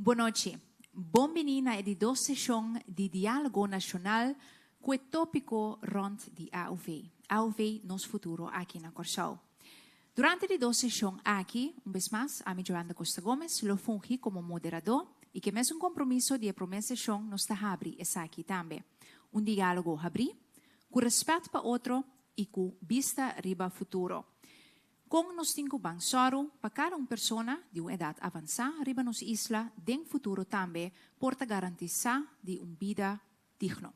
Bonochi. Bon bini na e di dos seshon di Diálogo Nashonal ku e tópiko rònt di AOV. AOV, nos futuro aki na Kòrsou. Durante di dos seshon aki, un bes mas, ami Joan da Costa Gomez lo fungi komo moderadó i ku e mesun kompromiso di e promé seshon nos ta habri esaki tambe. Un diálogo habrí, ku rèspèt pa otro i ku bista riba futuro. Kon nos tin ku ban sòru pa kada un persona di un edat avansá riba nos isla den futuro tambe por ta garantisá di un bida digno?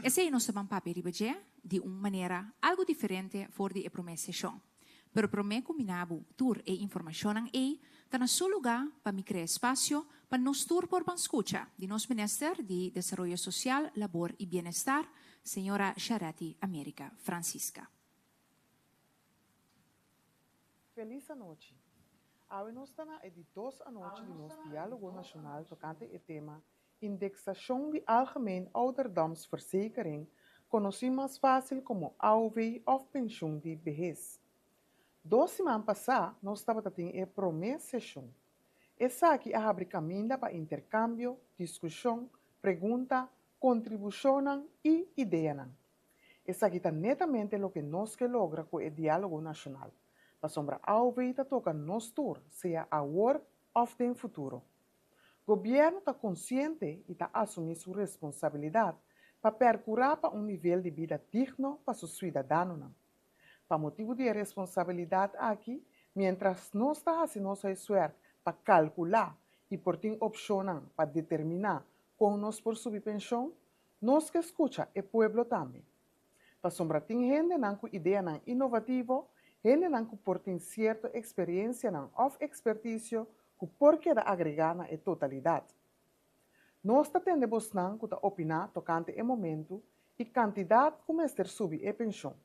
Esei nos ta ban papia riba dje di un manera algu diferente for di e promé seshon. Pero promé ku mi na bo tur e informashonnan ei, ta na su lugá pa mi krea espasio pa nos tur por ban skucha di nos Minister di Desaroyo Sosial, Labor i Bienestar, señora Charetti America Francisca. Felis anochi. Awe nos ta na e di dos anochi di nos Diálogo Nashonal tokante e tema Indeksashon di Algemeen Ouderdomsverzekering, konosí mas fásil komo AOV òf penshun di behes. Dos siman pasá nos tabata tin e promé seshon. Esaki a habri kaminda pa interkambio, diskushon, pregunta, kontribushonnan i ideanan. Esaki ta netamente loke nos ke logra ku e Diálogo Nashonal, pasobra AOV ta toka nos tur, sea awor òf den futuro. Gobièrnu ta konsiente i ta asumí su responsabilidat pa pèrkurá pa un nivel di bida digno pa su suidadanonan. Pa motibu di e responsabilidat aki, miéntras nos ta hasi nos huiswerk pa kalkulá i por tin opshonnan pa determiná kon nos por subi penshon, nos ke skucha e pueblo tambe. Pasobra tin hendenan ku ideanan inovativo, hendenan ku por tin sierto eksperiencianan òf ekspertisio ku por keda agregá na e totalidat. Nos ta tende bosnan ku ta opiná tokante e momentu i kantidat ku mester subi e penshon.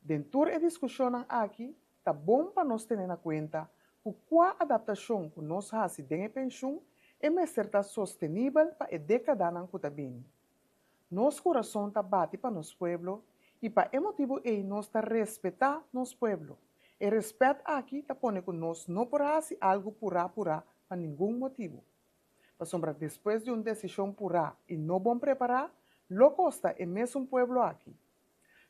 Den tur e diskushonnan aki ta bon pa nos tene na kuenta ku kua adaptashon ku nos hasi den e penshun e mester ta sostenibel pa e dékadanan ku ta bini. Nos kurason ta bati pa nos pueblo i pa e motibu ei nos ta respetá nos pueblo. E rèspèt aki ta pone ku nos no por hasi algu purá purá pa ningun motibu. Pasobra despues di un desishon purá i no bon prepará, lo kosta e mesun pueblo aki.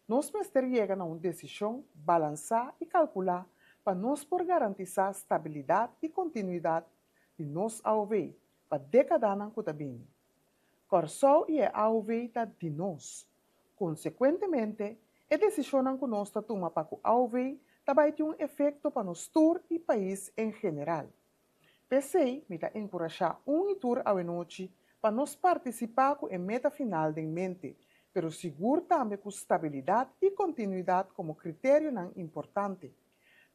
Nos mester yega na un desishon balansá i kalkulá pa nos por garantisá stabilidat i kontinuidat di nos AOV pa dékadanan ku ta bini. Kòrsou i e AOV ta di nos. Konsekuentemente, e desishonnan ku nos ta tuma pa ku AOV ta bai tin un efekto pa nos tur i pais en general. P'esei mi ta enkurashá un i tur awenochi pa nos partisipá ku e meta final den mente, pero sigur tambe ku stabilidat i kontinuidat komo kriterionan importante.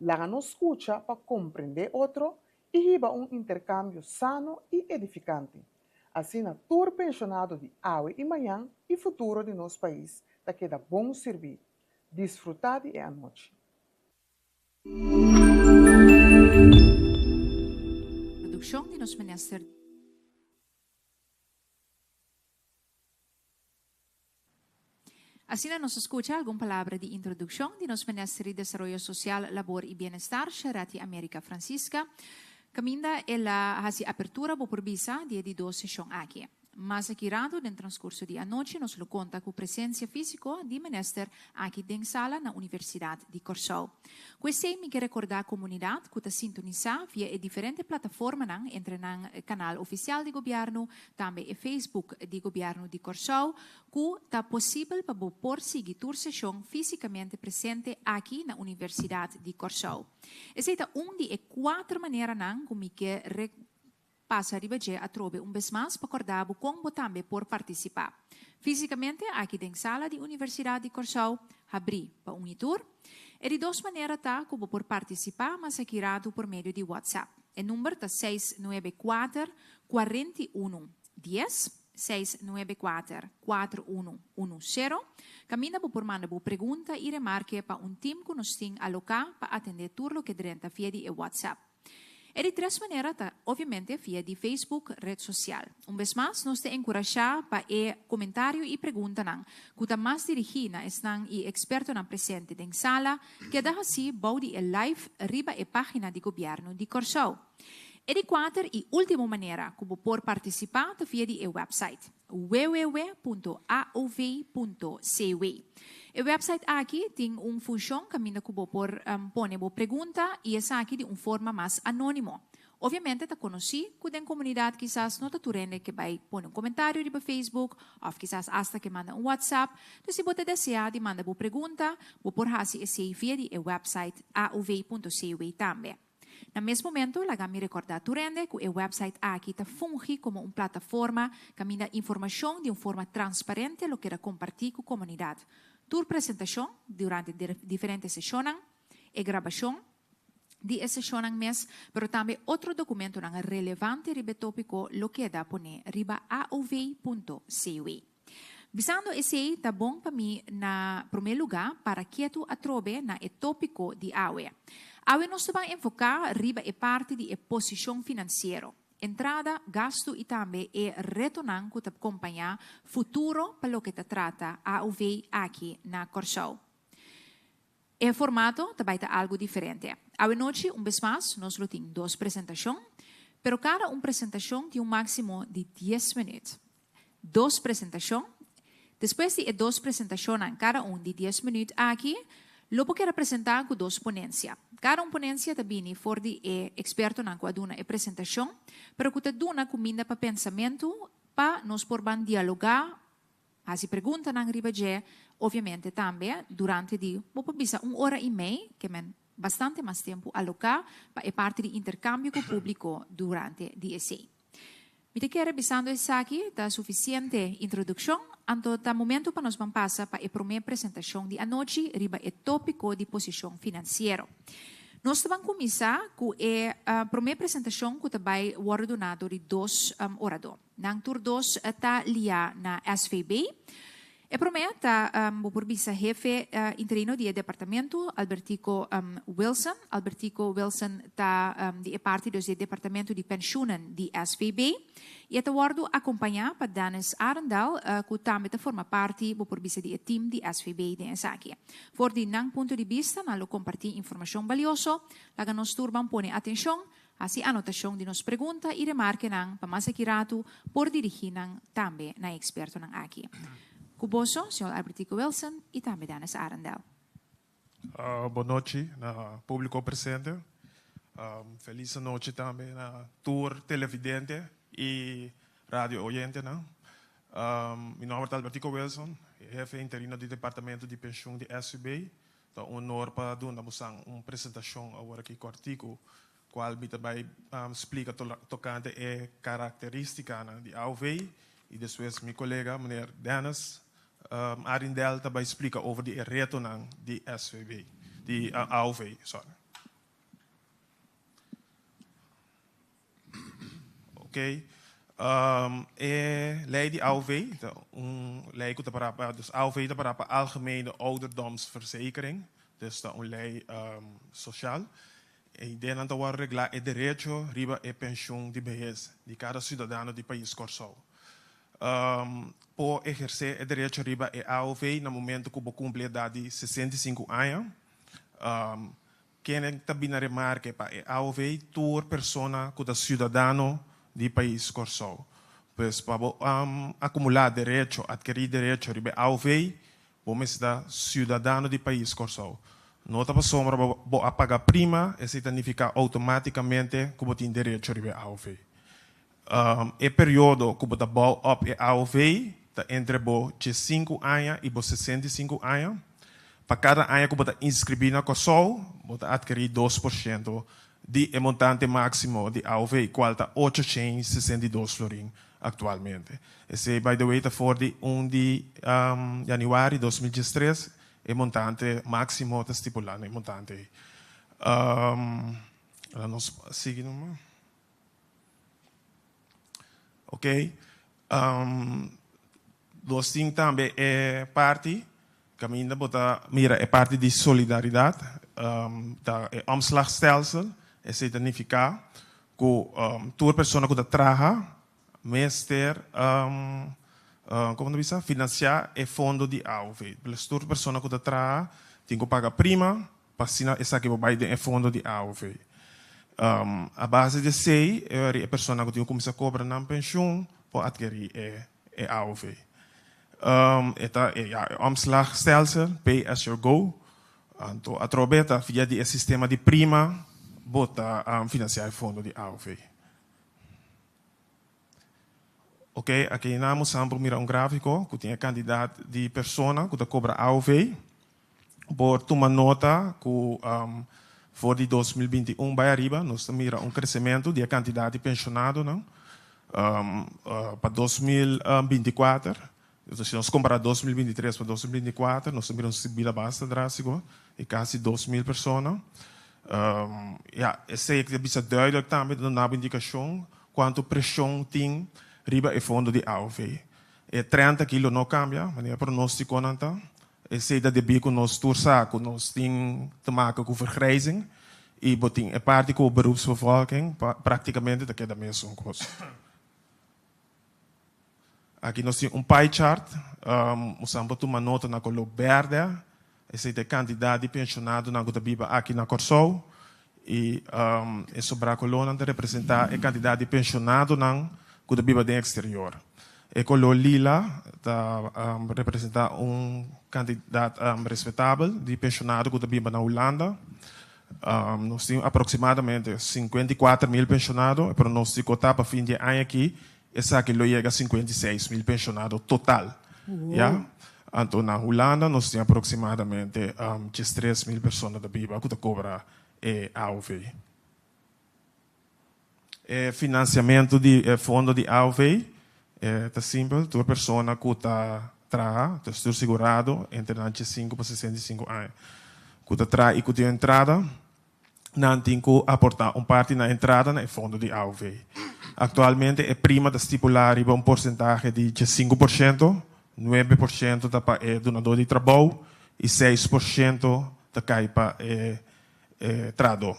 Laga nos skucha pa komprendé otro i hiba un interkambio sano i edifikante. Asina tur penshonado di awe i mañan i futuro di nos pais ta keda bon sirbí. Disfrutá di e anochi. Produkshon di nos Minister. Asina nos a skucha algun palabra di introdukshon di nos Minister di Desaroyo Sosial, Labor i Bienestar, Sherati America Francisca, kaminda el a hasi apertura bo por bisa di e di dos seshon aki. Mas aki rato den transkurso di anochi nos lo konta ku presensia físiko di Minister aki den sala na Universidat di Kòrsou. Ku esei mi ke rekordá komunidat ku ta sintonisá via e diferente plataformanan, entre nan kanal ofisial di gobièrnu, tambe e Facebook di Gobièrnu di Kòrsou, ku ta posibel pa bo por sigui tur seshon físikamente presente aki na Universidat di Kòrsou. Esei ta un di e kuater maneranan ku mi ke pasa riba dje atrobe un bes mas pa kòrda bo kon bo tambe por partisipá físikamente aki den sala di Universidat di Kòrsou, habrí pa un i tur. E di dos manera ta ku bo por partisipá mas aki ratu por medio di WhatsApp. E number ta seis nuebe kuater, 41, dies, seis nuebe kuater, kuater unu, unu sero, kaminda bo por manda bo pregunta i remarke pa un tim ku nos tin aloká pa atendé tur loke drenta via di e WhatsApp. E di tres manera ta obviamente via di Facebook, red sosial. Un bes mas nos ta enkurashá pa e komentario i preguntanan ku ta mas dirigí na esnan i ekspertonan presente den sala keda hasí bou di e live riba e página di Gobièrnu di Kòrsou. E di kuater i último manera ku bo por partisipá ta via di e wèpsait, www.aov.cw. E wèpsait aki tin un funshon kaminda ku bo por pone bo pregunta i esaki di un forma mas anónimo. Obviamente ta konosí ku den komunidat kisas no ta tur hende ke bai pone un komentario riba Facebook òf kisas asta ke manda un WhatsApp. Dus si bo ta deseá di manda bo pregunta, bo por hasi esei via di e wèpsait aov.cw tambe. Na mes momento laga mi rekordá tur hende ku e wèpsait aki ta fungi komo un plataforma kaminda informashon di un forma transparente lo keda kompartí ku komunidat. Tur presentashon durante diferente seshonnan, e grabashon di e seshonnan mes, pero tambe otro dokumentonan relevante riba e tópiko lo keda poné riba aov.cw. Bisando esei ta bon pa mi na promé lugá para ketu atrobe na e tópiko di awe. Awe nos ta ban enfoká riba e parti di e posishon finansiero, entrada, gastu i tambe e retonan ku ta kompañá futuro pa loke ta trata aov aki na Kòrsou. E formato ta bai ta algu diferente. Awe nochi un bes mas nos lo tin dos presentashon, pero kada un presentashon tin un máksimo di dies minüt. Dos presentashon. Despues di e dos presentashonnan kada un di dies minüt aki, lo por keda presentá ku dos ponensia. Kada un ponensia ta bini for di e ekspertonan ku a duna e presentashon, pero ku ta duna kuminda pa pensamentu pa nos por ban dialogá, hasi preguntanan riba dje, obviamente tambe durante di, bo por bisa un ora i mei, ke men bastante mas tempu aloká pa e parti di interkambio ku públiko durante di esei. Mi ta kere bisando esaki ta sufisiente introdukshon, anto ta momento pa nos ban pasa pa e promé presentashon di anochi riba e tópiko di posishon finansiero. Nos ta ban kuminsá ku e promé presentashon ku ta bai wòrdu duná dor di dos oradó. Nan tur dos ta liá na SVB. E promé ta, bo por bisa, hefe interino di e departamento, Albertico Wilson. Albertico Wilson ta di e parti dus di e departamento di pensioenen di SVB. I e ta wòrdu akompañá pa Dennis Arendal, ku tambe ta forma parti, bo por bisa, di e tim di SVB den esaki. For di nan punto di bista nan lo kompartí informashon balioso. Laga nos tur ban pone atenshon Hasi anotashon di nos pregunta i remarkenan pa mas aki ratu por dirigí nan tambe na e ekspertonan aki. Ku boso, señor Albertico Wilson i tambe Dennis Arendel. Bon nochi na públiko presente. Felis anochi tambe na tur televidente i radio oyentenan. Mi nòmber ta Albertico Wilson, hefe interino di departamento di penshun di SVB. Ta un honor pa duna bosan un presentashon awor aki kòrtiku, kual mi ta bai splika tokante e karakteristikanan di AOV i despues mi kolega meneer Dennis Arrindell ta bai splika over di e retonan di SVB, di AOV, sorry. Ok, e lei di AOV ta un lei ku ta para pa, dus AOV ta para pa Algemene Ouderdomsverzekering, dus ta un lei sosial. E ideanan ta wòrdu reglá e derecho riba e penshun di behes di kada siudadano di pais Kòrsou. Por ehersé e derecho riba e AOV na momento ku bo kumpli edat di 65 aña. Kende ta bini na remarke pa e aov? Tur persona ku ta siudadano di pais Kòrsou. Pues pa bo akumulá derecho, atkerí derecho riba e aov, bo mester ta siudadano di pais Kòrsou. No ta pasobra bo a paga prima, esei ta nifiká outomátikamente ku bo tin derecho riba e aov. E periodo ku bo ta bou op e aov ta entre bo 15 aña i bo 65 aña. Pa kada aña ku bo ta inskribí na Kòrsou, bo ta atkerí 2% di e montante máksimo di aov, kual ta 862 florin aktualmente. Esei by the way ta for di 1 di yanüari 2013 e montante máksimo ta stipulá na e montante ei. Laat nos sigui numa. Ok, nos tin tambe e parti kaminda bo ta mira e parti di solidaridat, ta e omslagstelsel, esei ta nifiká ku tur persona ku ta traha mester komo ta bisa finansiá e fondo di AOV. Pues tur persona ku ta traha tin ku paga prima pa asina esaki por bai den e fondo di AOV. A base di esei e persona ku tin ku kuminsá kobra nan penshun por atkerí e AOV. E ta e ya e omslagstelsel, pay as you go. Anto atrobe ta via di e sistema di prima bo ta finansiá e fondo di AOV. Ok, aki nan nos por mira un gráfiko ku tin e kantidat di persona ku ta kobra AOV. Por tuma nota ku for di 2021 bai ariba nos ta mira un kresementu di e kantidat di penshonadonan. Pa 2024, si nos kompará 2023 pa 2024, nos ta mira un subida basta drástiko di kasi 2000 persona. Ya, esei ta bisa duidelijk tambe, ta duna bo indikashon kuantu preshon tin riba e fondo di AOV. E trend aki lo no kambia, manera pronóstikonan ta. Esei ta debí ku nos tur sa ku nos tin te maken ku vergrijzing i bo tin e parti ku beroepsbevolking praktikamente ta keda mesun kos. Aki nos tin un pie chart, nos por tuma nota na koló bèrdè, esei ta e kantidat di penshonadonan ku ta biba aki na Kòrsou i e sobrá kolónan ta representá e kantidat di penshonadonan ku ta biba den eksterior. E koló lila ta representá un kantidat respetabel di penshonado ku ta biba na Hulanda. Nos tin aproksimadamente 54.000 penshonado, e pronóstiko ta pa fin di e aña aki esaki lo yega 56.000 penshonado total. Ya? Anto na Hulanda nos tin aproksimadamente 13.000 persona ta biba ku ta kobra e AOV. E finansiamentu di e fondo di AOV ta simpel, tur persona ku ta traha, dus tur sigurado entre nan 5 pa 65 aña ku ta traha i ku tin entrada, nan tin ku aportá un parti na entrada na e fondo di AOV. Aktualmente e prima ta stipulá riba un porsentahe di 5%, 9% ta pa e dunadó di trabou i 6% ta kai pa e trahadó.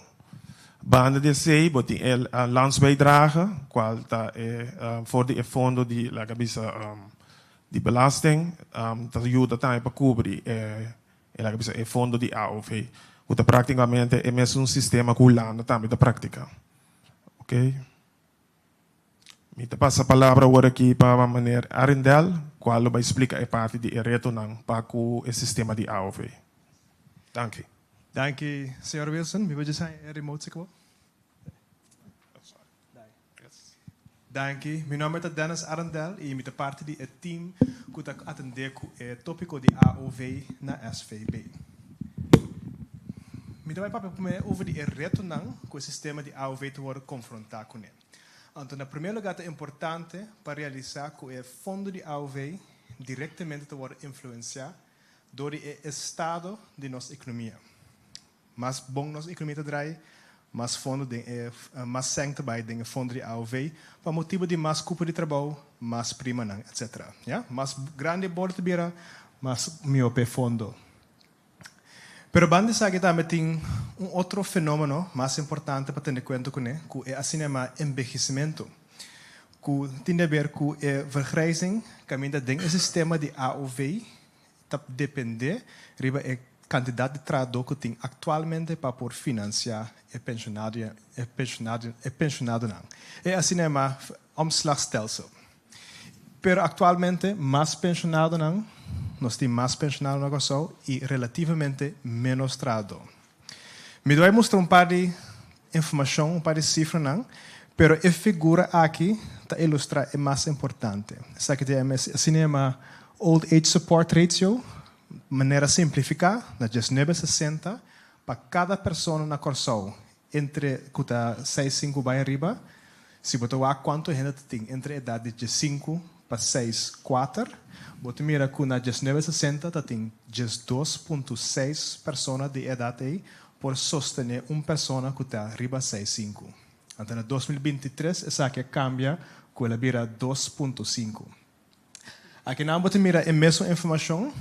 Banda di esei bo tin e landsbijdrage, kual ta e for di e fondo di laga bisa di belasting, ta yuda tambe pa kubri e laga bisa e fondo di AOV, ku ta praktikamente e mesun sistema ku Hulanda tambe ta praktiká. Oké. Mi ta pasa palabra awor aki pa meneer Arrindell, kual lo bai splika e parti di e retonan pa ku e sistema di AOV. Danki. Danki, señor Wilson. Mi por djis haña e remote si kabo? Danki. Mi nomber ta Dennis Arrindell i mi ta parti di e team ku ta atendé ku e tópiko di AOV na SVB. Mi ta bai papia promé over di e retonan ku e sistema di AOV ta wòrdu konfrontá kuné. Anto na promé lugá ta importante pa realisá ku e fondo di AOV direktamente ta wòrdu influensiá dor di e estado di nos ekonomia. Mas bon nos ekonomia ta drai, mas fondo den e mas sèn ta bai den e fondo di AOV pa motibu di mas kupo di trabou, mas primanan, etc. Ya, mas grandi e borde ta bira, mas mihó pa e fondo. Pero banda esaki tambe tin un otro fenómeno mas importante pa tene kuenta kuné, ku e asina yamá embehesimentu, ku tin di aber ku e vergrijzing kaminda den e sistema di AOV ta dependé riba e kantidat di trahadó ku tin aktualmente pa por finansiá e penshonado e penshonado e penshonadonan. E asina yamá omslagstelsel. Pero aktualmente mas penshonadonan, nos tin mas penshonado na Kòrsou i relativamente ménos trahadó. Mi ta bai mustra un par di informashon, un par di sifranan, pero e figura aki ta ilustrá e mas importante. Esaki ta yama asina yama Old Age Support Ratio, manera simplifiká, na 1960 pa kada persona na Kòrsou entre ku ta 6 5 bai ariba, si bo ta wak kuantu hende ta tin entre edat di 15 pa 6 4, bo ta mira ku na 1960 ta tin 12,6 persona di edat ei por sostené un persona ku ta riba 6 5. Anto na 2023 esaki a kambia ku el a bira 2,5. Aki nan bo ta mira e mesun informashon,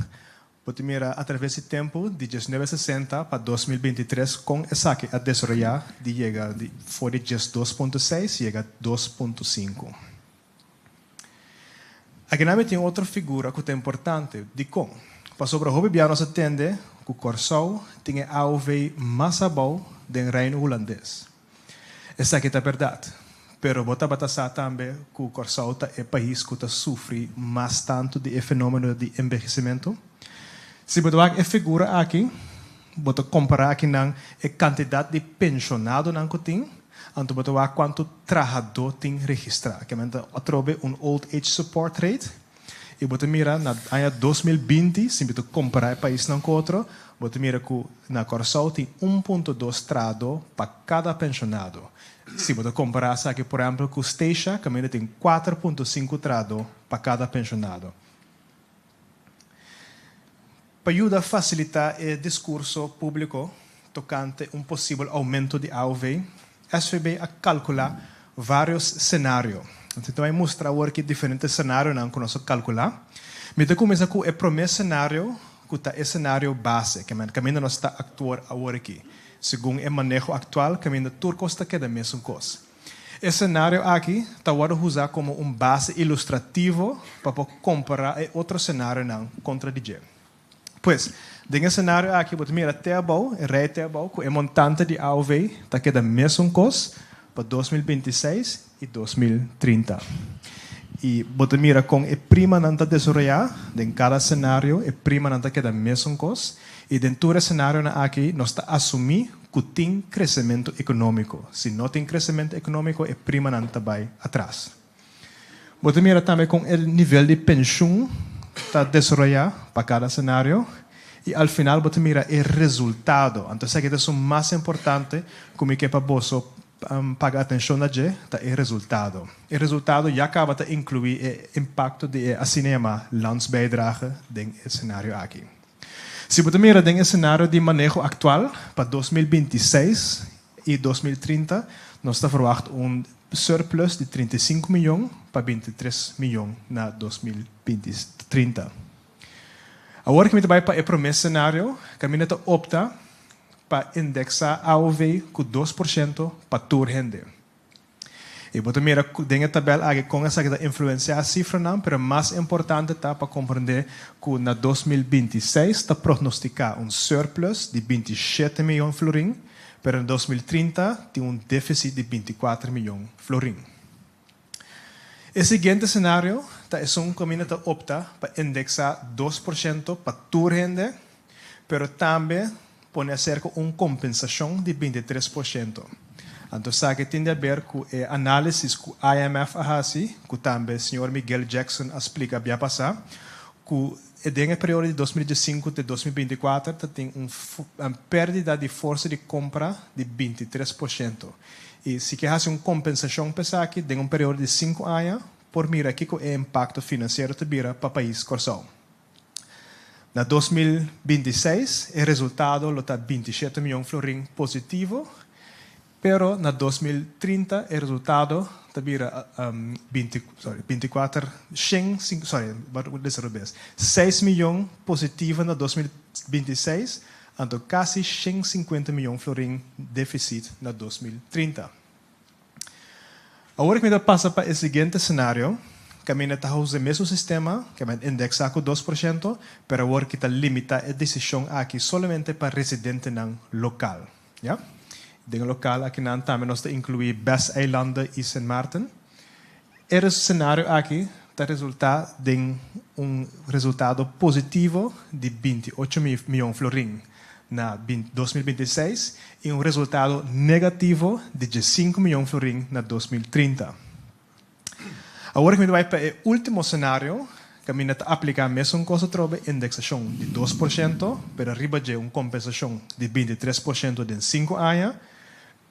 bo ta mira atraves di tempu di 1960 pa 2023 kon esaki a desaroyá di yega di for di 12,6 yega 2,5. Aki nan tin otro figura ku ta importante dikon. Pasobra hopi bia nos a tende ku Kòrsou tin e AOV mas abou den Reino Hulandes. Esaki ta bèrdat. Pero bo tabata sa tambe ku Kòrsou ta e pais ku ta sufri mas tantu di e fenómeno di enbehesimentu? Si bo ta wak e figura aki, bo ta kompará akinan e kantidat di penshonadonan ku tin, anto bo ta wak kuantu trahadó tin registrá. Kiamen ta atrobe un old age support rate. I bo ta mira na aña 2020, si bo ta kompará e paisnan ku otro, bo ta mira ku na Kòrsou tin 1.2 trahadó pa kada penshonado. Si bo ta kompará esaki por ehèmpel ku Statia, kaminda tin 4.5 trahadó pa kada penshonado. Pa yuda fasilitá e diskurso públiko tokante un posibel oumento di AOV, SVB a kalkulá vários senario. Anto ta bai mustra awor ki diferente senarionan ku nos a kalkulá. Mi ta kuminsá ku e promé senario ku ta e senario base, ke men kaminda nos ta aktuar awor aki, segun e maneho aktual kaminda tur kos ta keda mesun kos. E senario aki ta wòrdu usá komo un base ilustrativo pa por kompará e otro senarionan kontra di dje. Pues, den e senario aki bo ta mira te abou, e rei te abou, ku e montante di AOV ta keda mesun kos pa 2026 i 2030. I bo ta mira kon e primanan ta desaroyá den kada senario, e primanan ta keda mesun kos. I den tur e senarionan aki nos ta asumí ku tin kresementu ekonómiko. Si no tin kresementu ekonómiko, e primanan ta bai atras. Bo ta mira tambe kon e nivel di penshun ta desaroyá pa kada senario i al final bo ta mira e resultado. Anto esaki ta esun mas importante ku mi ke pa boso paga atenshon na dje, ta e resultado. E resultado ya kaba ta inkluí e impakto di e asina yamá landsbijdrage den e senario aki. Si bo ta mira den e senario di maneho aktual pa 2026 i 2030, nos ta verwagt un surplus di 35 mion pa 23 mion na 2030. Awor ku mi ta bai pa e promé senario, kaminda ta opta pa indeksá AOV ku 2% pa tur hende. I bo ta mira den e tabèl aki kon esaki ta influensiá sifranan, pero mas importante ta pa komprendé ku na 2026 ta prognostiká un surplus di 27 mion florin, pero na 2030 tin un défisit di 24 mion florin. E siguiente senario ta esun kaminda ta opta pa indeksá 2% pa tur hende, pero tambe pone aserka un kompensashon di 23%. Anto esaki tin di aber ku e análisis ku IMF a hasi, ku tambe señor Miguel Jackson a splika bia pasá, ku den e periodo di 2015 te 2024 ta tin un pèrdida di forsa di kompra di 23%. I si ke hasi un kompensashon pa esaki den un periodo di 5 aña, por mira kiko e impakto finansiero ta bira pa pais Kòrsou. Na 2026 e resultado lo ta 27 mion florin positivo, pero na 2030 e resultado ta bira 20, sorry, 24, sorry, 6 mion positivo na 2026, anto kasi 150 mion florin défisit na 2030. Awor ku mi ta pasa pa e siguiente senario, kaminda ta usa e mesun sistema, ku ta indeksá ku 2%, pero awor ku ta limitá e desishon aki solamente pa residentenan lokal. Ja? Den lokal akinan tambe nos ta inkluí BES-eilanden i Sint Maarten. E senario aki ta resultá den un resultado positivo di 28 mion florin na 2026 i un resultado negativo di 5 mion florin na 2030. Awor ku mi ta bai pa e último senario, kaminda ta apliká mesun kos atrobe indeksashon di 2%, pero riba dje un kompensashon di 23% den 5 aña,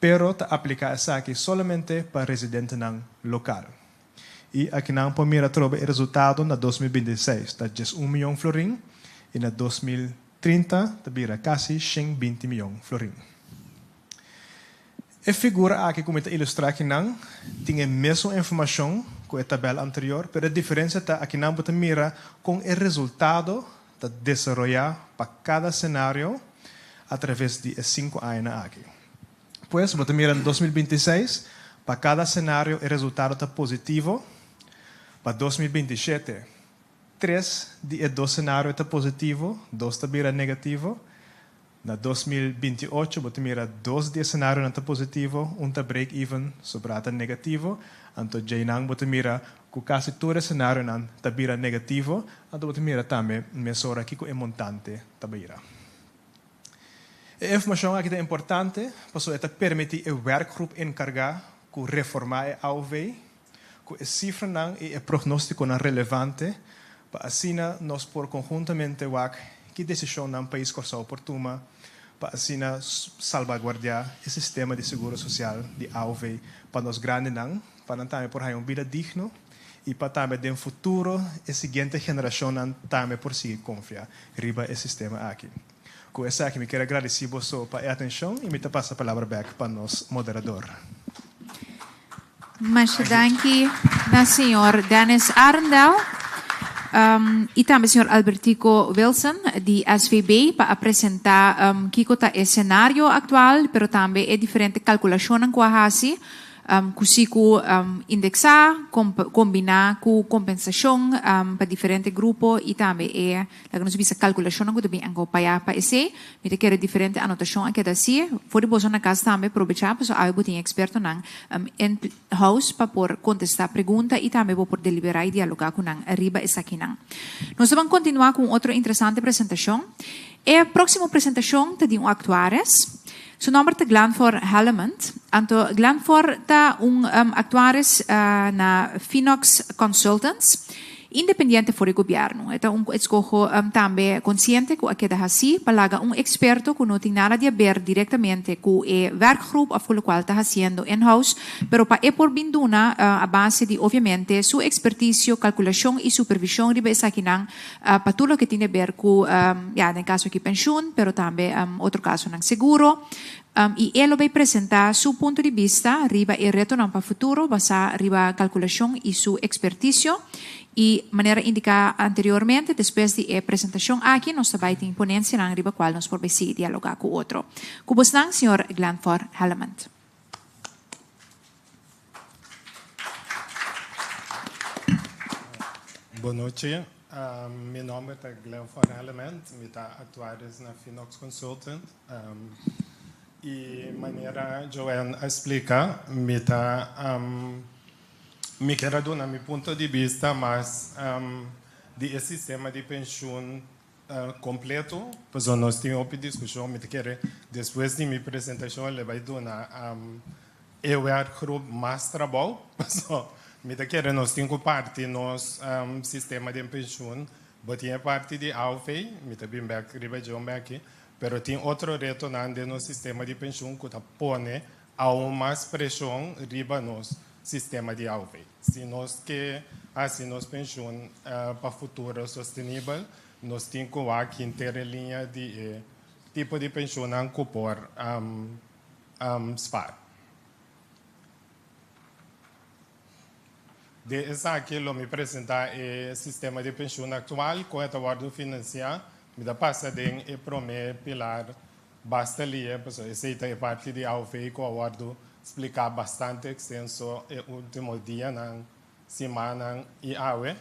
pero ta apliká esaki solamente pa residentenan lokal. I akinan por mira atrobe e resultado na 2026, ta 1 mion florin, i na 2030 ta bira kasi 120 mion florin. E figura aki ku mi ta ilustrá akinan tin e mesun informashon ku e tabèl anterior, pero e diferensia ta akinan bo ta mira kon e resultado ta desaroyá pa kada senario atraves di e 5 añanan aki. Pues, bo ta mira na 2026, pa kada senario e resultado ta positivo. Pa 2027, 3 di e 2 senario ta positivo, 2 ta bira negativo. Na 2028 bo ta mira dos di e scenarionan ta positivo, un ta break even, sobra ta negativo. Anto djeinan bo ta mira cu casi tur e scenarionan ta bira negativo, anto bo ta mira tambe mesora kico e montante ta bira. E informacion aki ta importante pasobra e ta permiti e werkgroep encarga cu reforma e AOV cu e cifranan y e prognosticonan relevante pa asina nos por conhuntamente wak ki decisionnan pais Corsou por tuma pa asina salbaguardia e sistema di seguro social di AOV pa nos grandinan pa nan tambe por haña un bida digno y pa tambe den futuro e siguiente generacionnan tambe por sigui confia riba e sistema aki. Cu esaki mi kier a gradici boso pa e atencion y mi ta pasa palabra bek pa nos moderador. Masha danki na señor Dennis Arrindell y tambe señor Albertico Wilson di SVB pa a presenta kico ta e scenario actual pero tambe e diferente calculacionnan cu a haci Ku si ku indeksá, kombiná ku kompensashon pa diferente grupo i tambe e, laga nos bisa, kalkulashonnan ku ta bin akompañá pa esei. Mi ta kere diferente anotashon a keda hasi. For di boso na kas tambe probechá pasobra awe bo tin ekspertonan in house pa por kontestá pregunta i tambe bo por deliberá i dialogá ku nan riba esakinan. Nos ta ban kontinuá ku un otro interesante presentashon. E próksimo presentashon ta di un aktuaris. Su nomber ta Glanfor Hellemond. Anto Glanfor ta un actuaris na Finox Consultants, independiente for di gobierno. E ta un escoho tambe consciente cu a keda haci pa laga un experto cu no tin nada di haber directamente cu e werkgroep of cu locual ta haciendo in-house, pero pa e por bin duna a base di obviamente su experticio, calculacion y supervision riba esakinan Pa tur loke tin de ber ku, ya, den kaso aki penshun, pero tambe otro kasonan seguro. I e lo bay presentá su punto di bista riba e retonan pa futuro basá riba kalkulashon i su ekspertisio. I manera indiká anteriormente, despues di e presentashon aki nos ta bay tin ponensianan riba kual nos por bay sigui dialogá ku otro. Ku bosnan, señor Glenford Hellemond. Bon nochi, mi nomber ta Glenn van Element, mi ta actuaris na Finox Consultant y manera Joanne a splica mi ta mi kier a duna mi punto di bista mas di e sistema di pensioen Completo, pasobra nos tin hopi discusion, mi ta kere despues di mi presentacion le bay duna e werkgroep mas trabou, pasobra mi ta kere nos tin cu parti nos sistema den pensioen, bo tin e parti di AOV, mi ta bin bek riba dje un beki, pero tin otro retonan den nos sistema di pensioen cu ta pone aun mas presion riba nos sistema di AOV. Si nos ke hasi nos penshun pa futuro sostenibel, nos tin ku wak henter e liña di e tipo di penshunnan ku por spar. Den esaki lo mi presentá e sistema di penshun aktual, kon e ta wòrdu finansiá. Mi ta pasa den e promé pilar Basta lie, pasobra esei ta e parti di AOV ku a wòrdu spliká bastante ekstenso e último dianan, simannan i awe.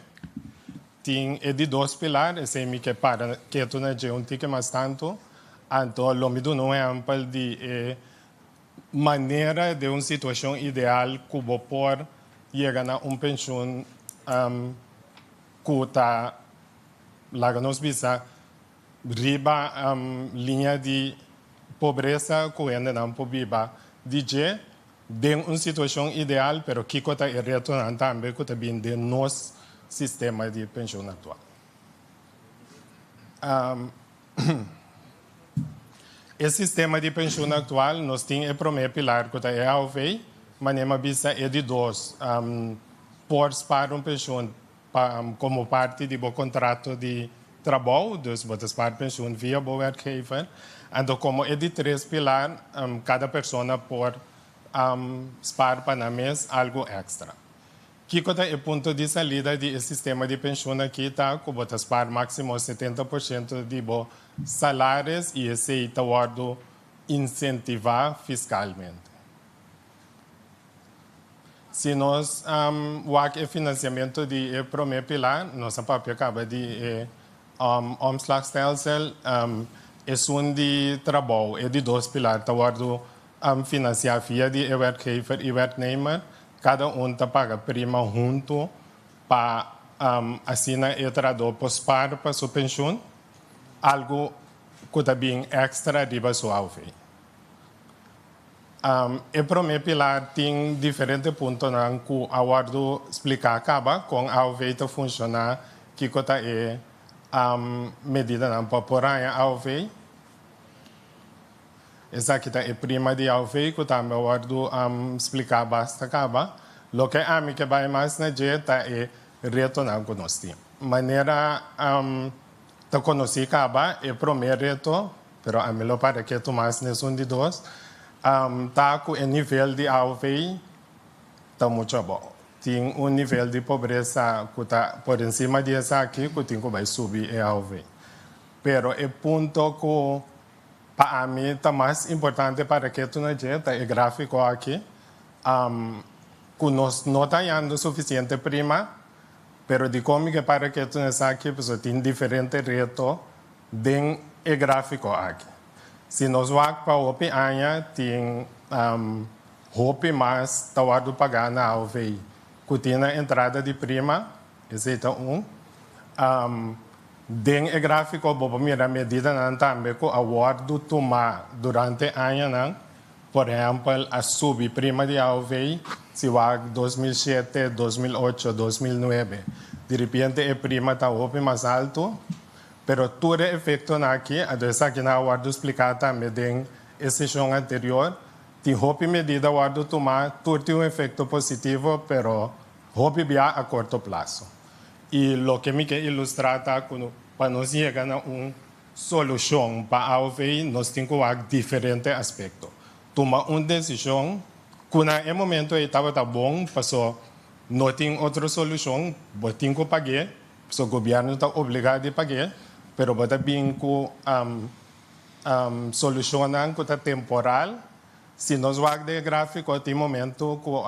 Tin e di dos pilar, esei mi ke para ketu na dje un tiki mas tantu. Anto lo mi duna un ehèmpel di e manera den un situashon ideal ku bo por yega na un penshun ku ta, laga nos bisa, Riba liña di pobresa ku hendenan por biba di dje den un situashon ideal, pero kiko ta e retonan tambe ku ta bin den nos sistema di penshun aktual? E sistema di penshun aktual nos tin e promé pilar ku ta e AOV, manera mi a bisa e di dos por spar un penshun Pa komo parti di bo kontrato di trabou, dus bo ta spaar pensioen via bo werkgever. Anto komo e di tres pilar, kada persona por spaar pa nan mes algu èkstra. Kiko ta e punto di salida di e sistema di pensioen aki ta ku bo ta spaar máksimo 70% di bo salaris i esei ta wòrdu insentivá fiskalmente. Si nos wak e financiamento di e prome pilar, nos a papia caba di e omslagstelsel. Esun di trabou, e di dos pilar ta wòrdu finansiá via di e werkgever i werknemer. Kada un ta paga prima huntu pa asina e trahadó por spar pa su penshun, algu ku ta bin èkstra riba su AOV. E promé pilar tin diferente puntonan ku a wòrdu spliká kaba kon AOV ta funshoná, kiko ta e medidanan pa por haña AOV. Esaki ta e prima di AOV ku tambe a wòrdu spliká basta kaba. Loke ami ke bai mas na dje ta e retonan ku nos tin. Manera ta konosí kaba e promé reto, pero ami lo para ketu mas na esun di dos, ta ku e nivel di AOV ta muchu abou. Tin un nivel di pobresa ku ta por encima di esaki ku tin ku bai subi e AOV. Pero e punto ku pa ami ta mas importante para ketu na dje ta e gráfiko aki, ku nos no ta hañando sufisiente prima, pero dikon mi ke para ketu na esaki? Pasobra tin diferente reto den e gráfiko aki. Si nos wak pa hopi aña tin hopi mas ta wòrdu pagá na AOV ku tin na entrada di prima, esei ta un. Den e gráfiko bo por mira medidanan tambe ku a wòrdu tumá durante añanan. Por ehèmpel, a subi prima di AOV si wak 2007, 2008, 2009. Diripiente e prima ta hopi mas altu, pero tur e efektonan aki, anto esakinan a wòrdu spliká tambe den e seshon anterior, tin hopi medida wòrdu tumá, tur tin un efekto positivo, pero hopi bia a korto plaso. I loke mi ke ilustrá ta ku pa nos yega na un solushon pa AOV nos tin ku wak diferente aspekto. Tuma un desishon ku na e momento ei tabata bon paso no tin otro solushon, bo tin ku pag'é, paso gobièrnu ta obligá di pag'é, pero bo ta bin ku solushonnan ku ta temporal. Si nos wak den e gráfiko tin momento ku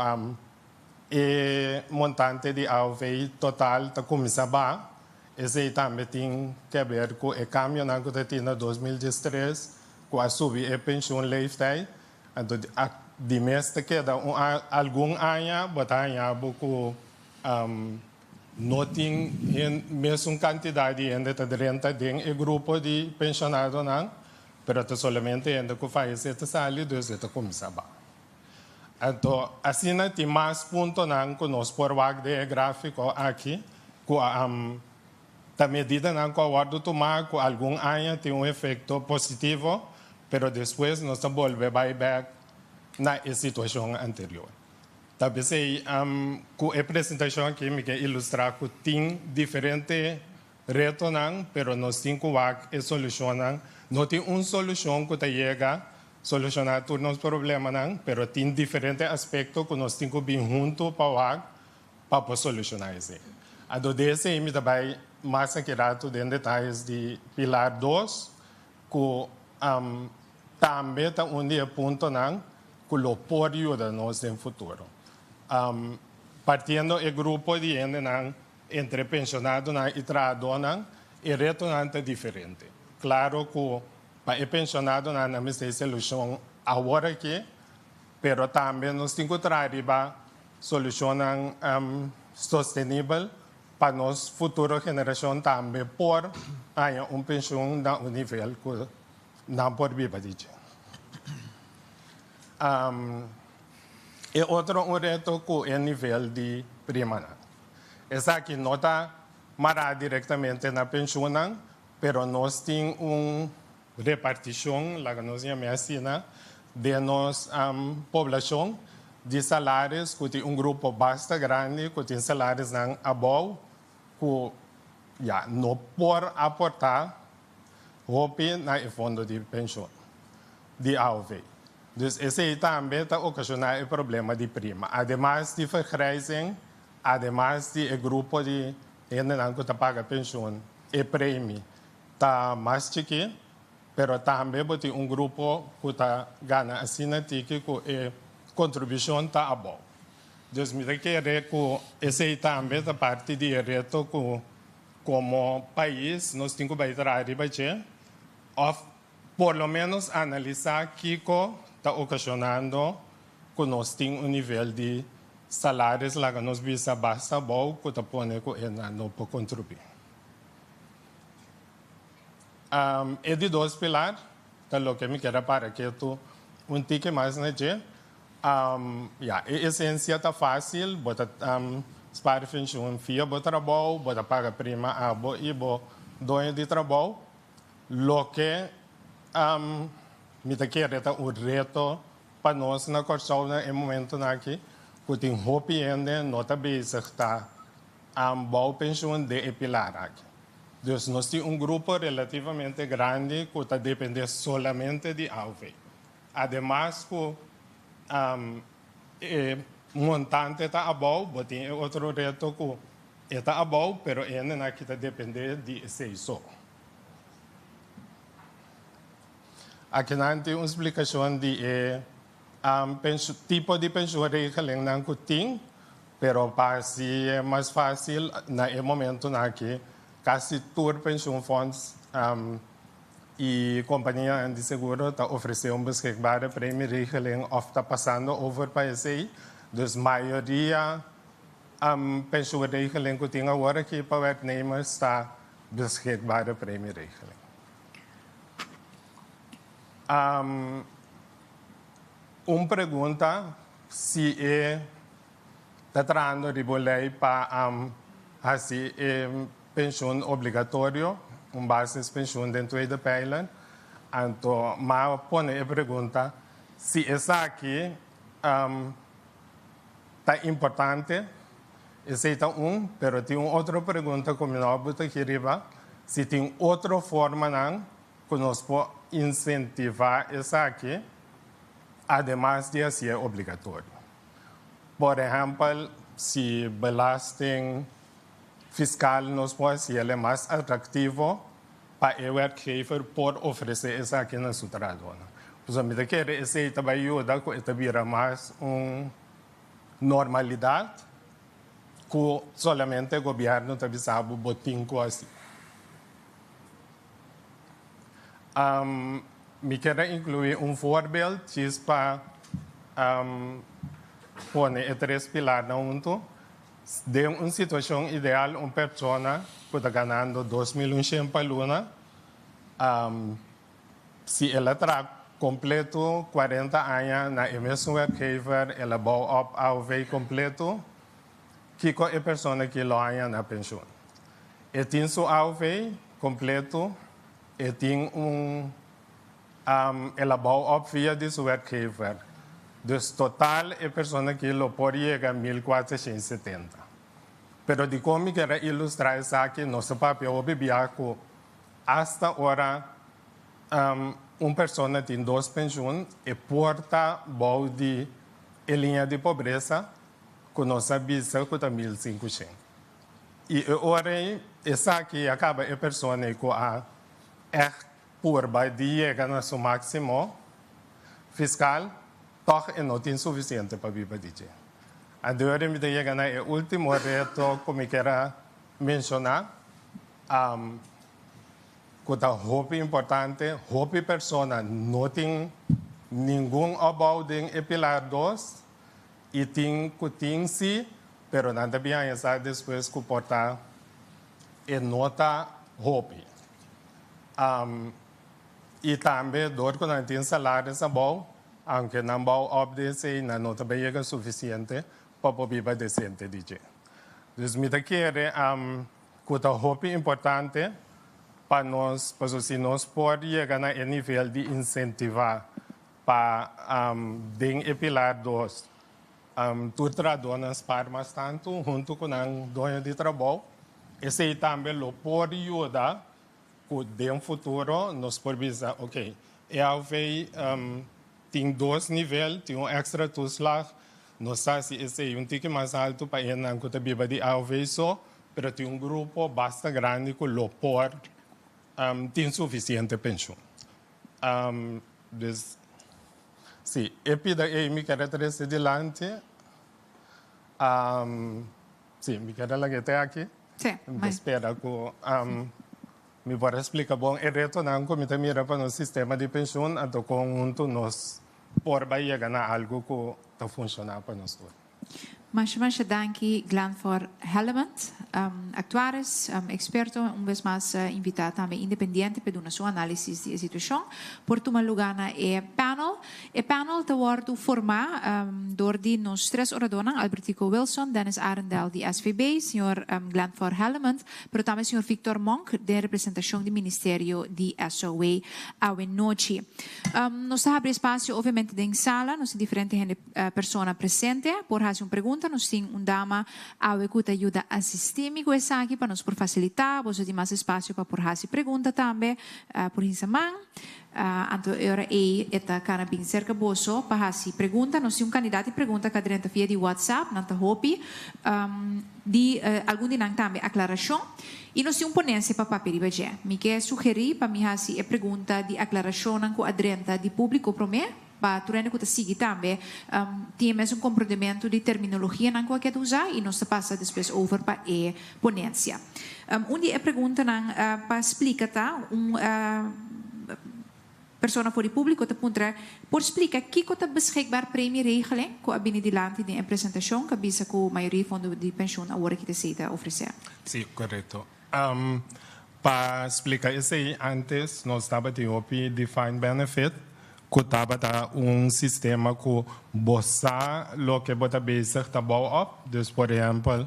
E montante di AOV total ta kuminsá baha. Esei tambe tin ke ber ku e kambionan ku ta tin na 2013 ku a subi e penshunleeftijd. Anto di mes ta keda un algun aña bo ta haña bo ku no tin mesun kantidat di hende ta drenta den e grupo di penshonadonan, pero ta solamente hende ku fayesé ta sali, dus e ta kuminsá baha. Anto, asina tin mas puntonan ku nos por wak den e gráfiko aki ku ta medidanan ku a wòrdu tumá ku algun aña tin un efekto positivo, pero despues nos ta bolbe bai bèk na e situashon anterior. Ta p'esei ku e presentashon aki mi ke ilustrá ku tin diferente retonan, pero nos tin ku wak e solushonnan. No tin un solushon ku ta yega Solushoná tur nos problemanan, pero tin diferente aspekto ku nos tin ku bin huntu pa wak pa por solushoná esei. Anto di esei mi ta bai mas aki ratu den detayes di pilar dos, ku tambe ta un di e puntonan ku lo por yuda nos den futuro. Partiendo e grupo di hendenan entre penshonadonan i trahadónan, e retonan ta diferente. Klaro ku Pa e penshonadonan nan mester e solushon awor aki, pero tambe nos tin ku traha riba solushonnan sostenibel pa nos futuro generashon tambe por haña un penshun na un nivel ku nan por biba di dje. E otro un reto ku e nivel di primanan. Esaki no ta mará direktamente na penshunnan, Pero nos tin un reparticion, laga nos yam'e asina, den nos poblacion di salaris cu tin un grupo basta grandi cu tin salarisnan abou cu ya no por aporta hopi na e fondo di pensioen di AOV. Dus esey tambe ta ocasiona e problema di prima. Ademas di vergrijzing, ademas di e grupo di Hendenan ku ta paga penshun, e premi ta mas chikí, pero tambe bo tin un grupo ku ta gana asina tiki ku e kontribushon ta abou. Dus mi ta kere ku esei tambe ta parti di e reto ku komo pais nos tin ku bai traha riba dje òf. Por lo menos analisá kiko ta okashonando ku nos tin un nivel di salaris laga nos bisa basta abou ku ta pone ku e nan no por kontribuí. E di dos pilar ta loke mi kier a para ketu un tiki mas na dje. Ya, e esensia ta fásil, bo ta spar penshun fia bo trabou, bo ta paga prima abo i bo doño di trabou. Loke mi ta kere ta un reto pa nos na Kòrsou na e momentunan aki, ku tin hopi hende no ta bezig ta bou penshun den e pilar aki. Dus nos tin un grupo relativamente grandi ku ta dependé solamente di AOV. Ademas ku e montante ta abou, bo tin e otro reto ku e ta abou, pero e hendenan aki ta dependé di esei so. Akinan tin un splikashon di e tipo di pensioenregelingnan ku tin, pero pa hasi e mas fásil na e momentunan aki kasi tur pensioenfonds i kompanianan di seguro ta ofresé un beschikbare premieregeling òf ta pasando over pa esei. Dus mayoria pensioenregeling ku tin awor aki pa werknemers ta beschikbare premieregeling. Un pregunta si e ta trahando riba un lei pa hasi e penshun obligatorio, un basispenshun den tweede pijler. Anto m'a pone e pregunta si esaki ta importante, esei ta un, pero tin un otro pregunta ku mi no a buta aki riba, si tin otro formanan ku nos por insentivá esaki ademas di hasié obligatorio. Por ehèmpel, si belasting fiskal nos por hasiel mas atraktivo pa e werkgever por ofresé esaki na su trahadónan. Pasobra mi ta kere esei ta bai yuda ku e ta bira mas un normalidat ku solamente gobièrnu ta bisa bo bo tin ku hasi. Mi kier a inkluí un voorbeeld djis pa pone e tres pilarnan huntu. Den un situashon ideal un persona ku ta ganando 2100 pa luna, si el a traha kompleto 40 aña na e mesun werkgever, el a bou op AOV kompleto, kiko e persona aki lo haña na penshun? E tin su AOV kompleto, e tin un el a bou op via di su werkgever. Dus total e persona aki lo por yega 1470. Pero dikon mi kier a ilustrá esaki, nos ta papia hopi bia ku asta ora un persona tin dos penshun, e por ta bou di e liña di pobresa ku nos a bisa ku ta 1500. I e ora ei esaki a kaba e persona ei ku a ègt purba di yega na su máksimo fiskal, tòg e no tin sufisiente pa biba di dje. Anto mi ta yega na e último reto ku mi kier a menshoná, ku ta hopi importante, hopi persona no tin ningun opbouw den e pilar dos i tin ku tin sí, pero nan ta bin haña sa despues ku por ta e no ta hopi. I tambe dor ku nan tin salaris abou, aunke nan bou op di esei, nan no ta bay yega sufisiente pa por biba desente di dje. Dus mi ta kere ku ta hopi importante pa nos, pasobra si nos por yega na e nivel di insentivá pa den e pilar dos tur trahadónan spar mas tantu huntu ku nan doño di trabou, esei tambe lo por yuda ku den futuro nos por bisa, ok, e AOV tin dos nivel, tin un èkstra toeslag, nos ta hasi esei un tiki mas altu pa esnan ku ta biba di AOV so, pero tin un grupo basta grandi ku lo por tin sufisiente penshun. Dus, si, e pida ei mi kere trese dilanti. Si, mi kere laga e te aki. Sí, Mi ta spera ku. Mi por a splika bon e retonan ku mi ta mira pa nos sistema di penshun, anto kon huntu nos por bai yega na algu ku ta funshoná pa nos tur. Masha masha danki Glanford Hellemond, actuaris, experto, un bes mas invita tambe independiente pa duna su analisis di e situacion. Por tuma luga na e panel. E panel ta wordo forma door di nos tres oradornan, Albertico Wilson, Dennis Arrindell di SVB, señor Glanford Hellemond, pero tambe señor Victor Monk den representacion di Ministerio di SOW awe nochi. Nos ta habri espacio obviamente den sala, nos tin diferente hende persona presente por haci un pregunta. Nos tin un dama awe cu ta yuda asisti mi cu esaki pa nos por facilita. Boso tin mas espacio pa por haci pregunta tambe por hinsa man. Anto e ora ei e ta cana bin cerca boso pa haci pregunta. Nos tin un cantidad di pregunta cu a drenta via di WhatsApp, nan ta hopi. Di algun di nan tambe aclaracion. Y nos tin un ponencia pa papia riba dje. Mi ke sugeri pa mi haci e pregunta di aclaracionnan cu a drenta di publico prome. Pa tur hende ku ta sigui tambe tin e mesun komprondementu di terminologianan ku a keda usá i nos ta pasa despues over pa e ponensia. Un di e preguntanan pa splika ta, un persona for di públiko ta puntra, por splika kiko ta beschikbaar premieregeling ku a bini dilanti den e presentashon ku a bisa ku mayoria fondo di penshun awor aki ta esei ta ofresé? Sí, korekto. Pa splika esei, antes nos tabatin hopi defined benefit, ku tabata un sistema ku bo sa loke bo ta bezig ta bou op. Dus por ehèmpel,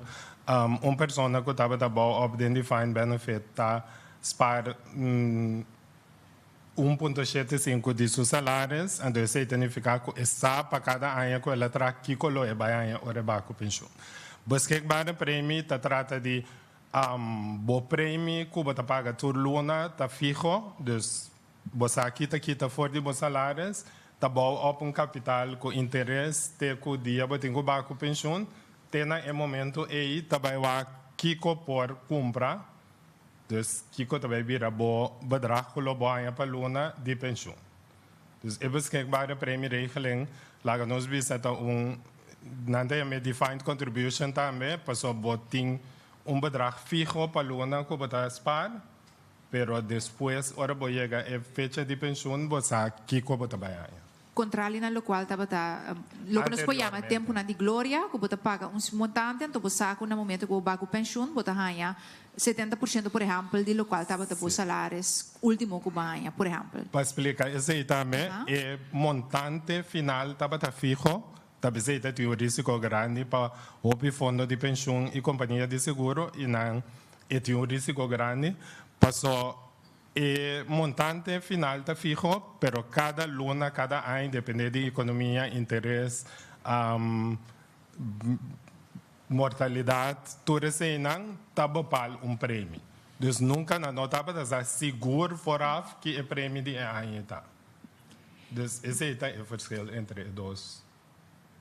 un persona ku tabata bou op den defined benefit ta spaar 1.75 di su salaris, anto esei ta nifiká ku e sa pa kada aña ku el a traha kiko lo e bai haña ora e bai ku penshun. Beschikbare premie ta trata di Bo premi ku bo ta paga tur luna ta fiho, dus bo sa kita kita for di bo salaris, ta bou op un kapital ku interes te ku dia bo tin ku baha ku penshun, te na e momento ei ta bai wak kiko por kumpra, dus kiko ta bai bira bo bedrag ku lo bo haña pa luna di penshun. Dus e beschikbare premieregeling laga nos bisa ta un, nan ta yam'é defined contribution tambe, pasobra bo tin un bedrag fiho pa luna ku bo ta spaar, pero despues ora bo yega e fecha di penshun bo sa kiko bo ta bai haña. Kontrali na lokual tabata loke nos por yama tempunan di gloria, ku bo ta paga un montante anto bo sa ku na momento ku bo bai ku penshun bo ta haña 70% por ehèmpel di lokual tabata bo salaris último ku bo haña, por ehèmpel. Pa splika esei tambe, e montante final tabata fiho, ta bisei ta tin un risiko grandi pa hopi fondo di penshun i kompania di seguro i nan e tin un risiko grandi paso e montante final ta fiho pero kada luna, kada aña depende di ekonomia, interes, Mortalidad, tur eseinan ta bepaal un premi. Dus nunca nan no tabata sa sigur vooraf ki e premi di e aña ta. Dus esei ta e verschil entre e dos.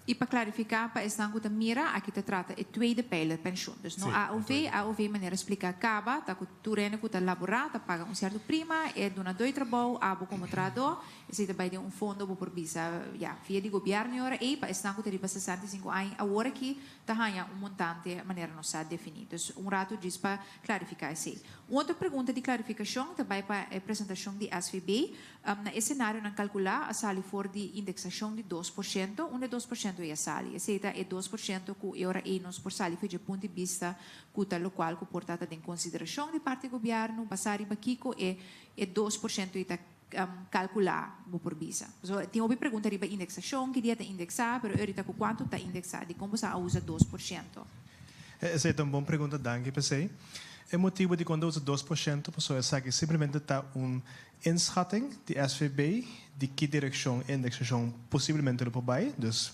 I pa klarifiká pa esnan ku ta mira, aki ta trata e tweede pijler penshun. Dus no AOV, AOV manera spliká kaba ta ku tur hende ku ta laborá ta paga un sierto prima, e dunadó di trabou, abo komo trahadó, Esei ta bai den un fondo bo por bisa ya via di gobièrnu e ora ei pa esnan ku ta riba 65 aña awor aki ta haña un montante manera nos sa definí. Dus un ratu djis pa klarifiká esei. Un otro pregunta di klarifikashon ta bai pa e presentashon di SVB. Na e senarionan kalkulá a sali for di indeksashon di 2%. Unda e 2% ei a sali? Esei ta e 2% ku e ora ei nos por sali for dje punt di bista ku ta lokual ku por ta ta den konsiderashon di parti gobièrnu basá riba kiko e e 2% ei ta kalkulá bo por bisa. Pasobra tin hopi pregunta riba indeksashon, ki dia ta indeksá, pero eurita ku kuantu ta indeksá, dikon bo sa a usa 2%? Esei ta un bon pregunta, danki p'esei. E motibu dikon ta usa 2% pasobra esaki simplemente ta un inschatting di SVB di ki direkshon e indeksashon posiblemente lo por bai. Dus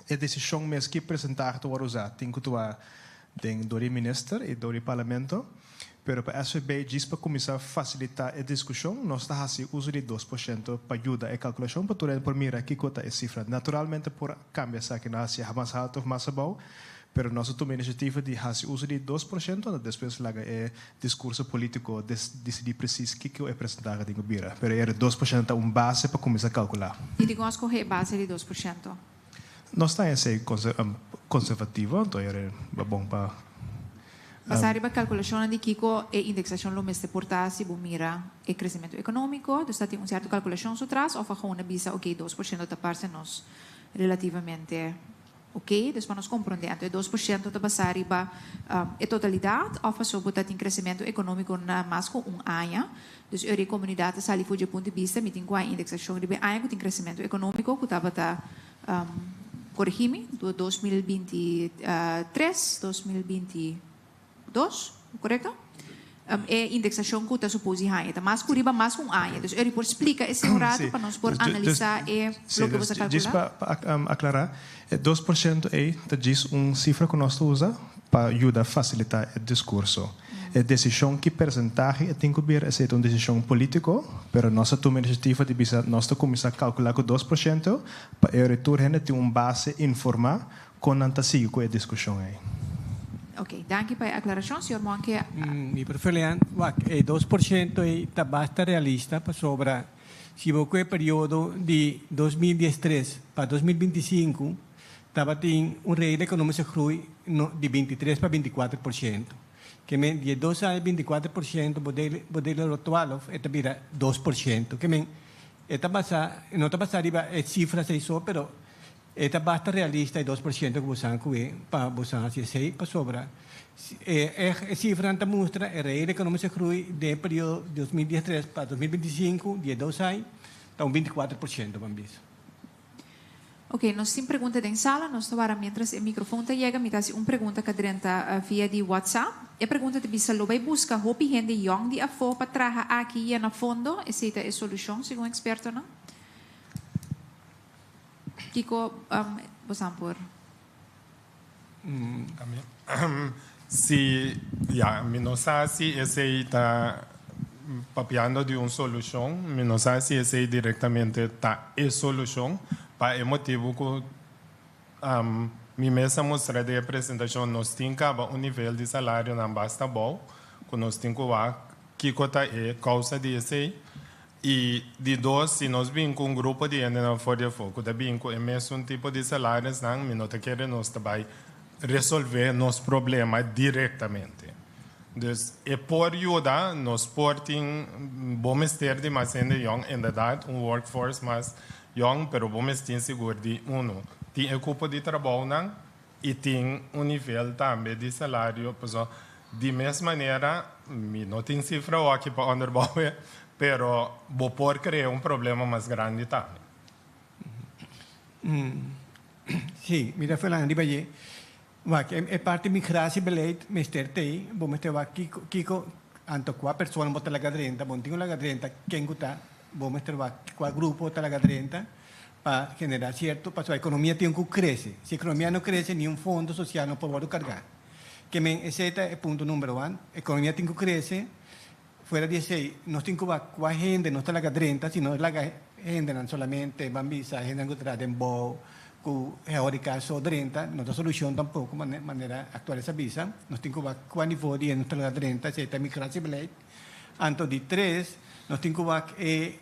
e desishon mes ki presentahe ta wòrdu usá tin ku tuma den dor di minister i dor di parlamento. Pero pa SVB djis pa kuminsá fasilitá e diskushon nos ta hasi uso di 2% pa yuda e kalkulashon pa tur hende por mira kiko ta e sifra. Naturalmente por kambia esaki na hasi mas haltu òf mas abou, pero nos a tuma e inisiativa di hasi uso di 2% anto despues laga e diskurso polítiko disidí presis kiko e presentahe tin ku bira. Pero e 2% ta un base pa kuminsá kalkulá. I dikon a skohe e base di 2%? Nos ta esei konservativo, anto e bon pa. Basá riba kalkulashonnan di kiko e indeksashon lo mester por ta si bo mira e kresementu ekonómiko. Dus ta tin un sierto kalkulashon su tras òf a gewoon a bisa oke 2% ta parse nos relativamente oke. Dus pa nos komprondé anto e 2% ta basá riba e totalidat òf pasobra bo ta tin kresementu ekonómiko na mas ku un aña. Dus ora e komunidat ta sali for dje punto di bista mi tin ku a indeksashon riba e aña ku tin kresementu ekonómiko ku tabata Corregí mi, 2023, 2022, korekto? E indexashon ku ta supos di haña ta mas ku riba mas ku un aña. Dus Eri por splika esei un ratu pa nos por analisá e loke bo sa kalkulá? Djis pa aklará, e 2% ei ta djis un sifra ku nos ta usa pa yuda fasilitá e diskurso. E desishon ki persentahe e tin ku bira esei ta un desishon polítiko, pero nos a tuma inisiativa di bisa nos ta kuminsá kalkulá ku 2% pa e ora tur hende tin un base informá kon nan ta sigui ku e diskushon ei. Oké, danki pa e aklarashon, señor Monke. Mi preferean, wak, e 2% ei ta basta realista pasobra si bo ku e periodo di 2013 pa 2025 tabatin un reele ekonomische groei di 23 pa 24%. Ke men di e dos aña 24% bo dele bo dele lo 12 e ta bira 2%. Ke men e ta basa e no ta basa riba e sifras ei so pero e ta basta realista e 2% ku bo san ku e pa bo san hasi esei pasobra e e sifranan ta mustra e reele ekonomische groei den e periodo 2013 pa 2025 di e dos aña ta un 24% ban bisa. Ok, nos tin pregunta den sala, nos ta wara mientras e microfon ta yega, mi ta haci un pregunta cu a drenta via di WhatsApp. E pregunta ta bisa, lo bay busca hopi hende yong di afo pa traha aki yena fondo? Esey ta e solucion segun expertonan? Kico bosan por. Si, ya, mi no sa si esey ta papiando di un solucion, mi no sa si esey directamente ta e solucion, pa e motibo cu mi mes a mustra den e presentacion, nos tin caba un nivel di salarionan basta abou, cu nos tin cu wak kico ta e causa di esey. I di dos, si nos bin ku un grupo di hendenan for di afó ku ta bin ku e mesun tipo di salarisnan, mi no ta kere nos ta bai resolvé nos problema direktamente. Dus e por yuda, nos por tin, bo mester di mas hende yòn, inderdat un workforce mas yòn, pero bo mes tin sigur di unu, tin e kupo di trabounan i tin un nivel tambe di salario, pasobra di mes manera, mi no tin sifra awaki pa onderbouwe, pero bo por crea un problema mas grandi tambe. Sí, mi ta fela riba dje. Wak, e parti migratiebeleid mester t'ei, bo mester wak kiko, kiko, anto kua persona bo ta laga drenta, bo no tin ku laga drenta ken ku ta, bo mester wak kua grupo ta laga drenta pa genera sierto, pasobra ekonomia tin ku krese. Si ekonomia no krese, niun fondo sosial no por wòrdu kargá. Ke men esei ta e punto number one, ekonomia tin ku krese, fuera di esei nos tin ku wak kua hende nos ta laga drenta, si nos laga hendenan solamente ban bisa hendenan ku ta traha den bou, ku heorika so drenta, no ta solushon tampoko manera aktual a bisa, nos tin ku wak kua nivo di hende nos ta laga drenta, esei ta migratiebeleid. Anto di tres, nos tin ku wak e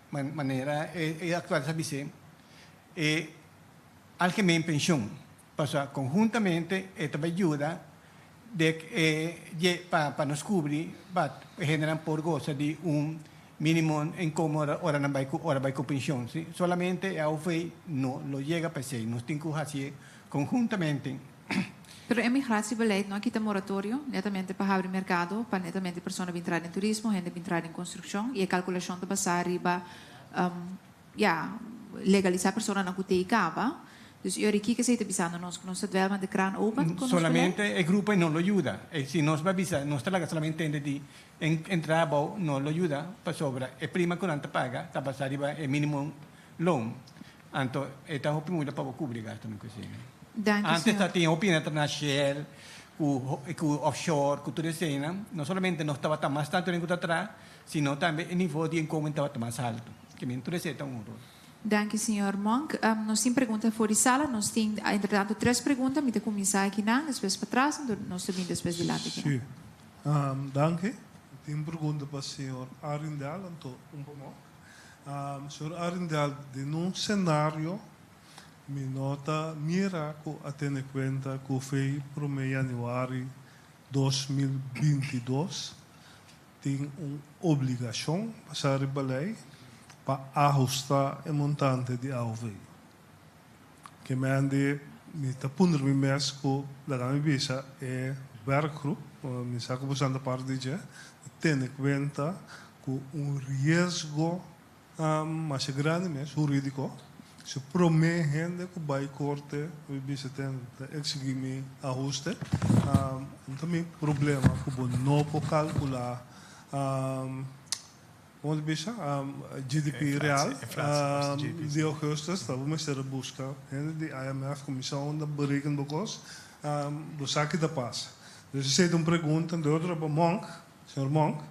manera e aktual a bis'é, e algemeen pensioen. Pasobra konhuntamente e ta bai yuda dek e dje pa pa nos kubri pa e hendenan por gosa di un minimo inkomo ora nan bai ku ora bai ku penshon. Si solamente e AOV no lo yega pa esei. Nos tin ku hasié konhuntamente. Pero e migratiebeleid no a kita moratorio netamente pa habri merkado pa netamente persona bin traha den turismo, hende bin traha den konstrukshon i e kalkulashon ta basá riba ya, legalisá personanan ku tei kaba. Dus i ora kiko esei ta bisando nos? Ku nos ta dwèl met de kraan open ku nos beleid? Solamente e grupo ei no lo yuda. E si nos bai bisa nos ta laga solamente hende di entra abou no lo yuda pasobra e prima ku nan ta paga ta basá riba e minimum loon. Anto e ta hopi muda pa bo kubri gastonan ku esei. Danki Antes señor. ta tin hopi hende na Shell ku ku offshore ku tur eseinan. No solamente nos tabata mas tantu hende ku ta traha sino tambe e nivo di inkomen tabata mas alto. Ke men tur esei ta un rol. Danki señor Monk. Nos tin pregunta for di sala. Nos tin entretanto tres pregunta. Mi ta cuminsa akinan, despues patras, anto nos ta bin despues dilanti akinan. Sí. Danki. Mi tin un pregunta pa señor Arrindell, anto un pa Monk. Señor Arrindell, den un scenario mi no ta mira cu a tene cuenta cu fei prome januari. 2022 tin un obligashon basá riba lei pa ahustá e montante di AOV. Ke men di mi ta puntra mi mes ku laga mi bisa e werkgroep, mi sa ku boso ta parti di dje, ta tene kuenta ku un riesgo masha grandi mes, hurídiko. Si promé hende ku bai korte mi bisa ten ta eksigí mi ahuste, no ta mi problema ku bo no por kalkulá. Como ta bisa? GDP real di augustus ta bo mester a busca hende di IMF comision ta bereken bo cos bo sa ki ta pasa. Dus esey ta un pregunta de otro pa Monk, señor Monk.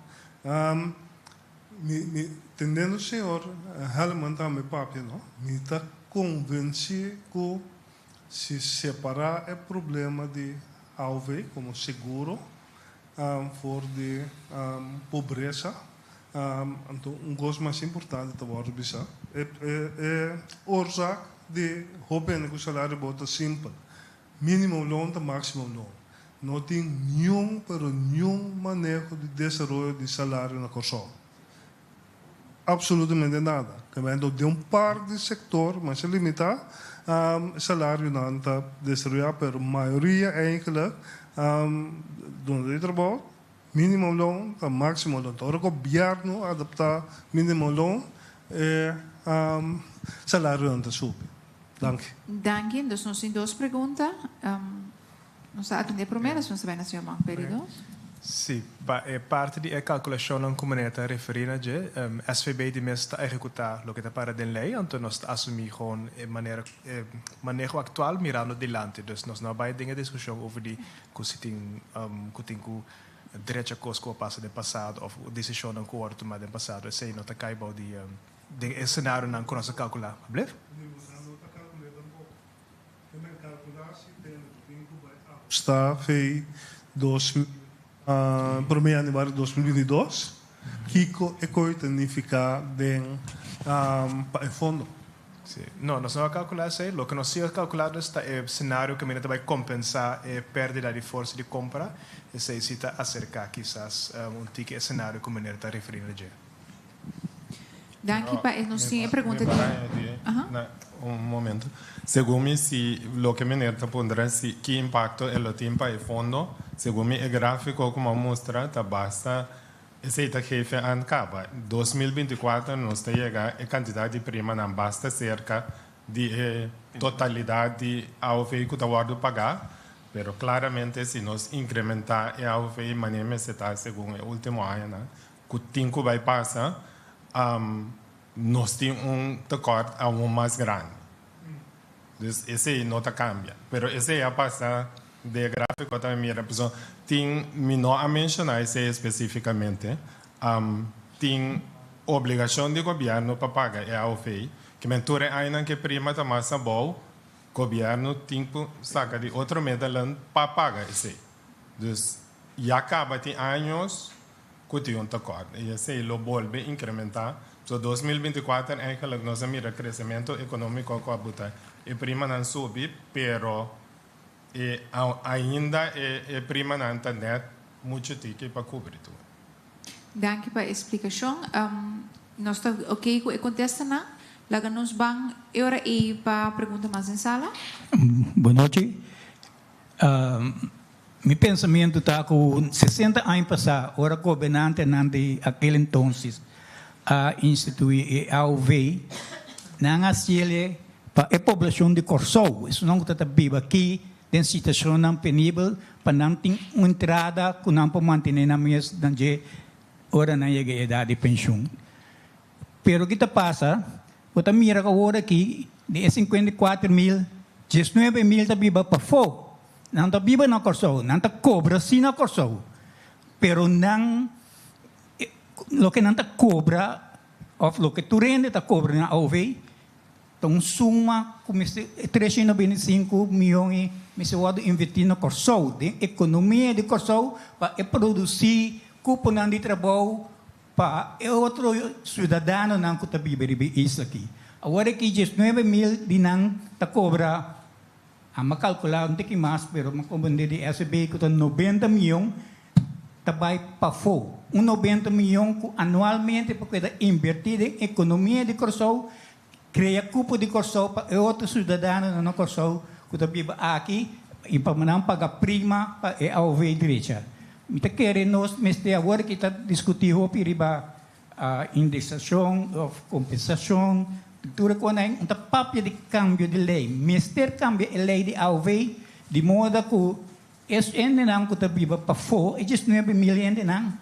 Mi mi tendendo señor Helman tambe papia no, mi ta convenci cu si separa e problema di AOV como seguro For di pobresa. Anto un kos mas importante ta wòrdu bisa, e oorzaak di hopi hende ku salario abou ta simpel, minimum loon ta maximum loon. No tin niun pero niun maneho di desaroyo di salario na Kòrsou. Absolutamente nada. Kemendo den un par di sektor masha limitá salarionan ta desaroyá pero mayoria eigenlijk duna di trabou minimum loon ta máximo loon. Ta ora gobièrnu adaptá minimum loon e salarionan ta subi. Danki. Danki. Dus nos tin dos pregunta. Nos ta atendé promé, despues nos ta bai na señor Mark Perry dos. Sí, pa e parti di e kalkulashonnan ku meneer ta referí na dje, SVB di mes ta ehekutá loke ta para den lei, anto nos ta asumí gewoon e manera, e maneho aktual mirando dilanti. Dus nos no a bai den e diskushon over di ku si tin ku tin ku drecha kos ku a pasa den pasado òf desishonnan ku wòrdu tumá den pasado. Esei no ta kai bou di den e senarionan ku nos a kalkulá. Ablef? Sta fei dos prome januari 2022, kiko e koe ta nifiká den pa e fondo? Sí. No, nos no a kalkulá esei. Loke nos sí a kalkulá dus ta e senario kaminda ta bai kompensá e pèrdida di forsa di kompra. Esei sí ta aserká kisas un tiki e senario ku meneer ta referí na dje. Danki pa e nos tin e pregunta di. Na un momento. Segun mi si loke meneer ta puntra si ki impacto e lo tin pa e fondo, segun mi e grafico cu mi a mustra ta basta esey ta geef aan caba. 2024 nos ta yega e cantidad di primanan basta cerca di e totalidad di AOV cu ta wordo paga, pero claramente si nos incrementa e AOV manera mester ta segun e ultimo añanan Ku tin ku bai pasa, nos tin un tekort aun mas grandi. Dus esei no ta kambia. Pero esei a pasa den e grafiko tambe mira pasobra tin, mi no a menshoná esei espesífikamente, tin obligashon di gobièrnu pa paga e AOV, ke men tur e añanan ku e prima ta mas abou, gobièrnu tin ku saka di otro middelen pa paga esei. Dus ya kaba tin años ku tin un tekort i esei lo bolbe inkrementá. So 2024 eigenlijk nos a mira kresementu ekonómiko ku a buta e primanan subi, pero e ainda e e primanan ta nèt muchu tiki pa kubri tur. Danki pa e splikashon. Nos ta oké ku e kontestanan. Laga nos ban e ora ei pa pregunta mas den sala. Bonochi. Mi pensamentu ta ku 60 aña pasá, ora gobernantenan di akel entonces a instituí e AOV, nan a hasiel pa e poblashon di Kòrsou, esunnan ku ta ta biba aki den situashonnan penibel, pa nan tin un entrada ku nan por mantené nan mes nan dje ora nan yega e edat di penshun. Pero ki ta pasa? Bo ta mira ku awor aki di e 54 mil, 19 mil ta biba pafó. Nan ta biba na Kòrsou, nan ta kobra sí na Kòrsou, pero nan loke nan ta kobra òf loke tur hende ta kobra na AOV ta un suma ku mester 325 mion i mester wòrdu invertí na Kòrsou, den ekonomia di Kòrsou pa e produsí kuponan di trabou pa e otro siudadanonan ku ta biba riba e isla aki. Awor aki 19 mil di nan ta kobra. Ami a kalkulá un tiki mas, pero mi a komprendé di SB ku ta 90 mion ta bai pafó. Un 90 mion ku anualmente por keda invertí den ekonomia di Kòrsou, krea kupo di Kòrsou pa e otro siudadanonan na Kòrsou ku ta biba aki i pa nan paga prima pa e aov drecha. Mi ta kere nos mester awor ki ta diskutí hopi riba Indexacion of compensacion, tur e cosnan ey, no ta papia di cambio di ley. Mester cambia e ley di AOV di moda cu es hendenan cu ta biba pafo, e 19 mil hendenan,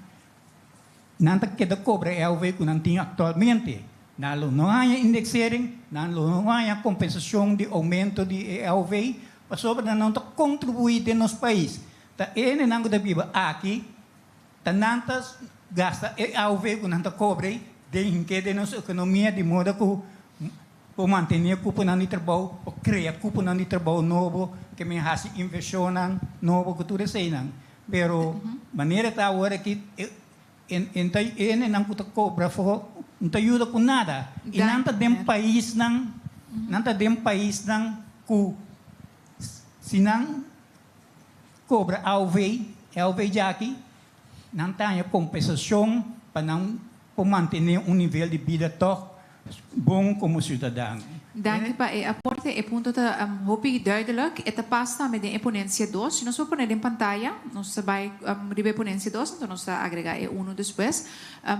nan ta keda cobra e AOV cu nan tin actualmente. Nan lo no haña indexering, nan lo no haña compensacion di aumento di e AOV, pasobra nan no ta contribui den nos pais. Ta e hendenan cu ta biba aki, Ta nan ta gasta e AOV ku nan ta kobre den hinke den nos ekonomia di moda ku por mantené kuponan di trabou, por krea kuponan di trabou nobo, ke men hasi invershonnan nobo ku tur eseinan. Pero manera ta awor aki e ta e hendenan ku ta kobra afó no ta yuda ku nada. I nan ta den paisnan, nan ta den paisnan ku si nan Cobra AOV, AOV djaki, nan ta haña compensacion pa nan por mantene un nivel di bida toch bon como ciudadano. Danki pa e aporte. E punto ta hopi duidelijk. E ta pas tambe den e ponencia dos. Si nos por pone den pantaya, nos ta bai riba e ponencia dos, anto nos ta agrega e uno despues.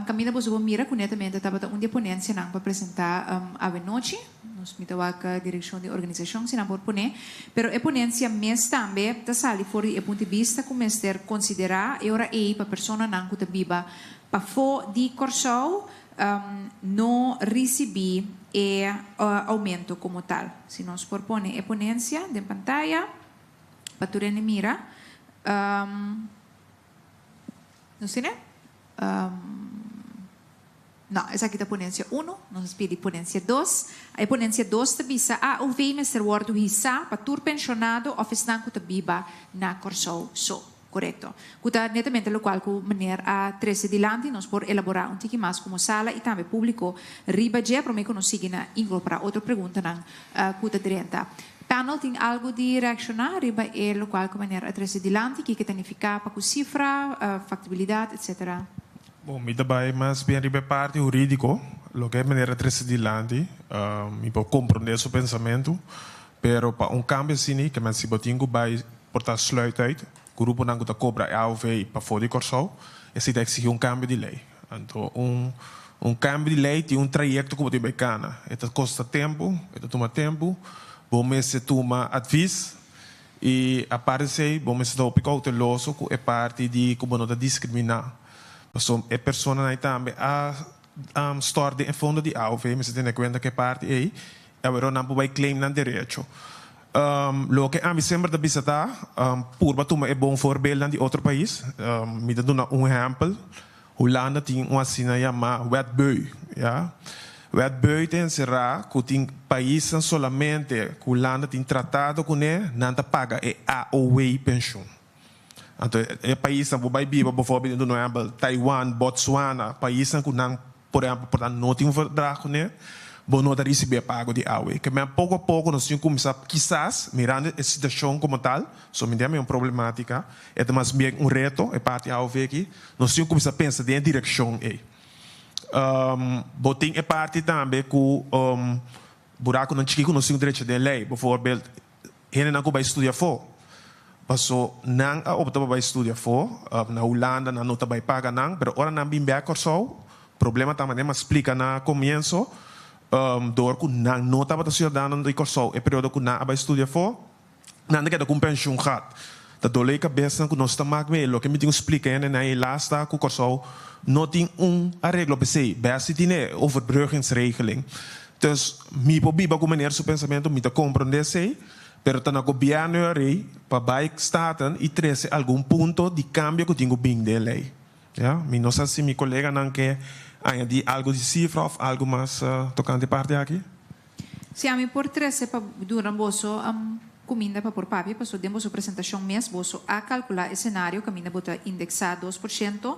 Caminda boso por mira cu netamente tabata un di e ponencianan pa presenta awenochi. Nos mi ta wak direkshon di organisashon si nan por pone, pero e ponensia mes tambe ta sali for di e punto di bista ku mester konsiderá e ora ei pa personanan ku ta biba pafó di Kòrsou no risibí e oumento komo tal. Si nos por pone e ponensia den pantaya pa tur hende mira. Nos tene? No, esaki ta ponencia uno, nos a pidi ponencia dos. E ponencia dos ta bisa AOV mester wordo hisa pa tur pensionado of esnan cu ta biba na Corsou so. Corecto. Cu ta netamente locual cu meneer a trece dilanti. Nos por elabora un tiki mas como sala y tambe publico riba dje prome cu nos sigui na incorpora otro preguntanan cu ta drenta. Panel tin algo di reacciona riba e locual cu meneer a trece dilanti? Kico ta nifica pa cu cifra, factibilidad, etc. Bon, mi ta bai mas bien riba e parti hurídiko, loke e manera trese dilanti, mi por komprondé su pensamentu, pero pa un kambio asina, ke men si bo tin ku bai por ta sluit uit gruponan ku ta kobra e AOV pafó di Kòrsou, esei ta eksigí un kambio di lei. Anto un un kambio di lei tin un trayekto ku bo tin bai kana, e ta kosta tempu, e ta tuma tempu, bo mester tuma advis I aparte di esei, bo mester ta hopi kouteloso ku e parti di ku bo no ta diskriminá. Pasobra e personanan ei tambe a stòrt den e fondo di AOV, mester tene kuenta ku e parti ei, i awor nan por bai claim nan derecho. Loke ami semper ta bisa ta, purba tuma e bon voorbeeldan di otro pais. Mi ta duna un ehèmpel. Hulanda tin un asina yamá Wet Bui, ya. Wet Bui ta enserá ku tin paisnan solamente ku Hulanda tin tratado kuné, nan ta paga e AOW penshun. Anto e paisnan bo bai biba bovoorbeeld in ehempel Taiwan, Botswana, paisnan ku nan por ehempel por ta no tin un verdrag kuné, bo no ta risibí e pago di AOW. Ke men poko a poko nos tin kuminsá kisas mirando e situashon komo tal, so mi tin un problematika, e ta mas bien un reto e parti AOW aki, Nos tin ku kuminsá pensa den e direkshon ei. Bo tin e parti tambe ku burakunan chikí ku nos tin ku drecha den lei. Bovoorbeeld, hendenan ku bai studia afó. Paso nan a opta pa bai studia afó, na Hulanda nan no ta bai paga nan, pero ora nan bin bèk Kòrsou, problema ta manera mi a splika na komienso, dor ku nan no tabata siudadano di Kòrsou e periodo ku nan a bai studia afó, Nan ta keda ku un penshun gat. Ta dole e kabesnan ku nos ta mak mee. Loke mi tin ku splika hende nan helaas ta ku Kòrsou no tin un areglo p'esei. Bèsti tin e overbruggingsregeling. Dus mi por biba ku meneer su pensamentu, mi ta komprondé esei, pero ta na gobièrnu e rei pa bai Staten i trese algun punto di kambio ku tin ku bin den e lei. Ya, mi no sa si mi koleganan ke añadí algu di sifra òf algu mas tokante e parti aki. Si ami por trece pa duna boso cuminda pa por papia, paso den boso presentacion mes boso a calcula e scenario caminda bo ta indexa 2%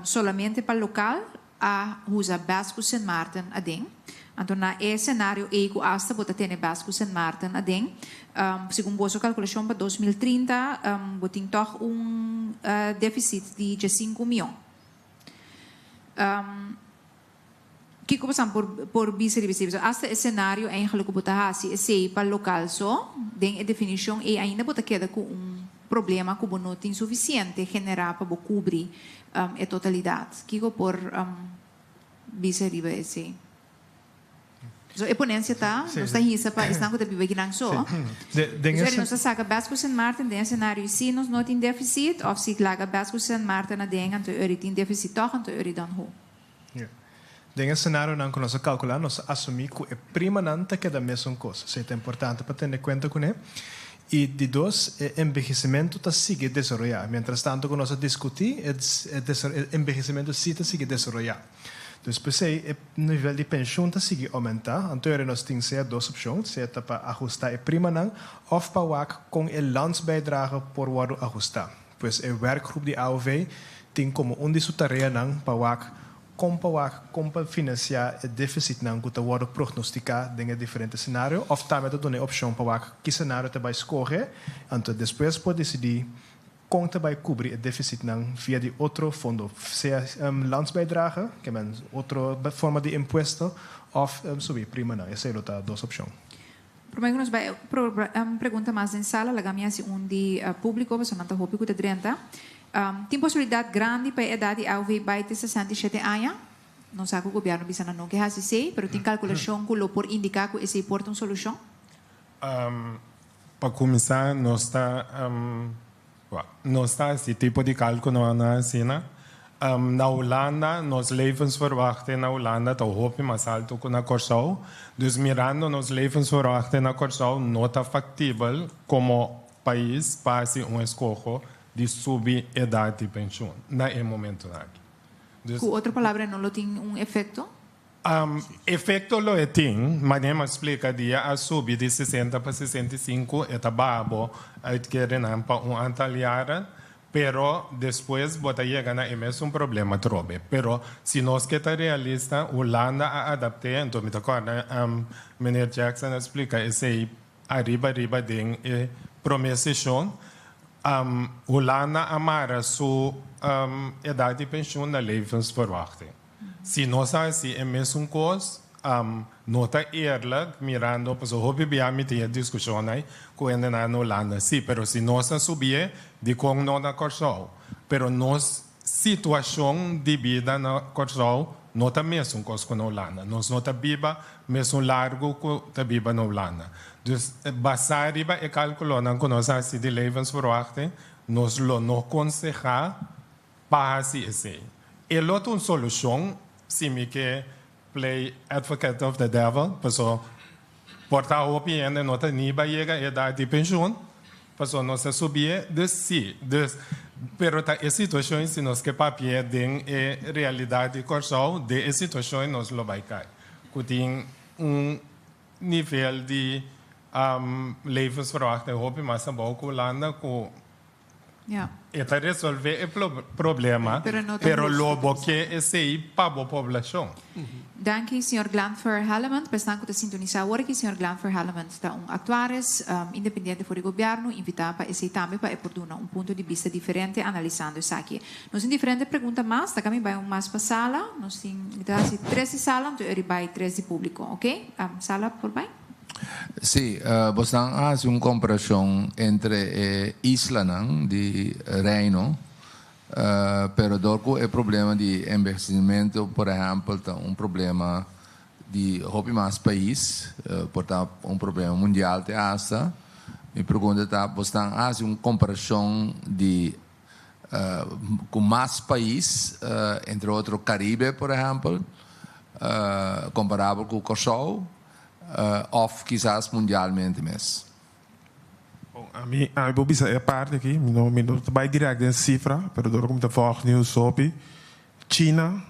solamente pa local, a usa best cu Sint Maarten aden. Anto na e scenario ei ku asta bo ta tene bas ku Sint Maarten aden, segun boso kalkulashon pa 2030 bo tin tòg un defisit di 15 mion. Kiko bo san por por bisa riba esei? Pasobra asta e scenario eigenlijk ku bo ta hasi esei pa lokal so, den e definishon ei ainda bo ta keda ku un problema ku bo no tin sufisiente generá pa bo kubri e totalidat. Kiko por bisa riba esei? So e ponencia ta, nos ta hisa pa esnan ku ta biba akinan so. Dus nos ta saka bes ku Sint Maarten den e scenario i si nos no tin deficit of si laga bes ku Sint Maarten aden anto eri tin deficit tog anto eri dan ho. Den e scenarionan ku nos a kalkula nos a asumi ku e primanan ta keda mesun kos. Esei ta importante pa tene kuenta kuné. I di dos, e enbehesimentu ta sigui desaroyá. Mientras tanto ku nos a diskutí, e enbehesimentu sí ta sigui desaroyá. Dus p'esei e nivel di penshun ta sigui oumentá. Anto ora nos tin sea dos opshon, sea ta pa ahustá e primanan òf pa wak kon e landsbijdrage por wòrdu ahustá. Pues e werkgroep di AOV tin komo un di su tareanan pa wak kon pa wak kon pa finansiá e défisitnan ku ta wòrdu prognostiká den e diferente senario òf tambe ta duna e opshon pa wak ki senario ta bai skohe anto despues por disidí kon ta bai kubri e défisitnan via di otro fondo, sea landsbijdrage, ke men otro forma di impuesto, òf subi primanan. Esei lo ta dos opshon. Promé ku nos bai pregunta mas den sala, laga mi hasi un di públiko, pasobra nan ta hopi ku ta drenta. Tin posibilidat grandi pa e edat di AOV bai te 67 aña? Nos sa ku gobièrnu bisa nan no ke hasi esei, pero tin kalkulashon ku lo por indiká ku esei por ta un solushon? Pa kuminsá nos ta nos ta hasi tipo di kálkulonan asina. Na Hulanda nos levensverwachting na Hulanda ta hopi mas altu ku na Kòrsou. Dus mirando nos levensverwachting na Kòrsou no ta faktibel komo pais pa hasi un eskoho di subi edat di penshun na e momentunan aki. Dus. Ku otro palabra no lo tin un efekto? Efekto lo e tin, manera mi a splika dia a subi di 60 pa 65, e ta baha bo uitkerinan pa un antal jaren, pero despues bo ta yega na e mesun problema atrobe. Pero si nos ke ta realista, Hulanda a adapt'é, anto mi ta kòrda meneer Jackson a splika esei ariba riba den e promé seshon, Hulanda a mara su edat di penshun na levensverwachting. Si nos hasi e mesun kos, no ta eerlijk mirando, pasobra hopi bia mi tin e diskushon ei ku hendenan na Hulanda. Sí, pero si nos a subié, dikon no na Kòrsou? Pero nos situashon di bida na Kòrsou no ta mesun kos ku na Hulanda. Nos no ta biba mesun largu ku ta biba na Hulanda. Dus, basá riba e kalkulonan ku nos hasi di levensverwachting, nos lo no konsehá pa hasi esei. E lo ta un solushon si mi ke play advocate of the devil, paso por ta hopi hende no ta ni bai yega e edat di penshun, paso nos ta subié, dus si, dus, pero ta e situashon si nos ke papia den e realidat di Kòrsou, den e situashon nos lo bai kai, ku tin un nivel di levensverwachting hopi mas abou ku Hulanda ku E ta resolvé e problema, pero lo bo ke esei pa bo poblashon. Danki, señor Glanfer Hellemond. Pa esnan ku ta sintonisá awor aki, señor Glanfer Hellemond ta un aktuaris independiente for di gobièrnu, invitá pa esei tambe pa e por duna un punto di bista diferente analisando esaki. Nos tin diferente pregunta mas, ta kami bai un mas pa sala. Nos tin, mi ta hasi tres di sala, anto eri bai tres di públiko, oke? Sala por bai. Sí, bosnan a hasi un komparashon entre e islanan di Reino, pero dor ku e problema di enbehesimentu, por ehèmpel, ta un problema di hopi mas pais, por ta un problema mundial te asta, mi pregunta ta, bosnan a hasi un komparashon di ku mas pais, entre otro Karibe, por ehèmpel, komparabel ku Kòrsou? Of kisas mundialmente mes. Bon, ami, ami por bisa e parti aki, mi no, mi no ta bai direct den sifra, pero dor ku mi ta volg nieuws hopi, China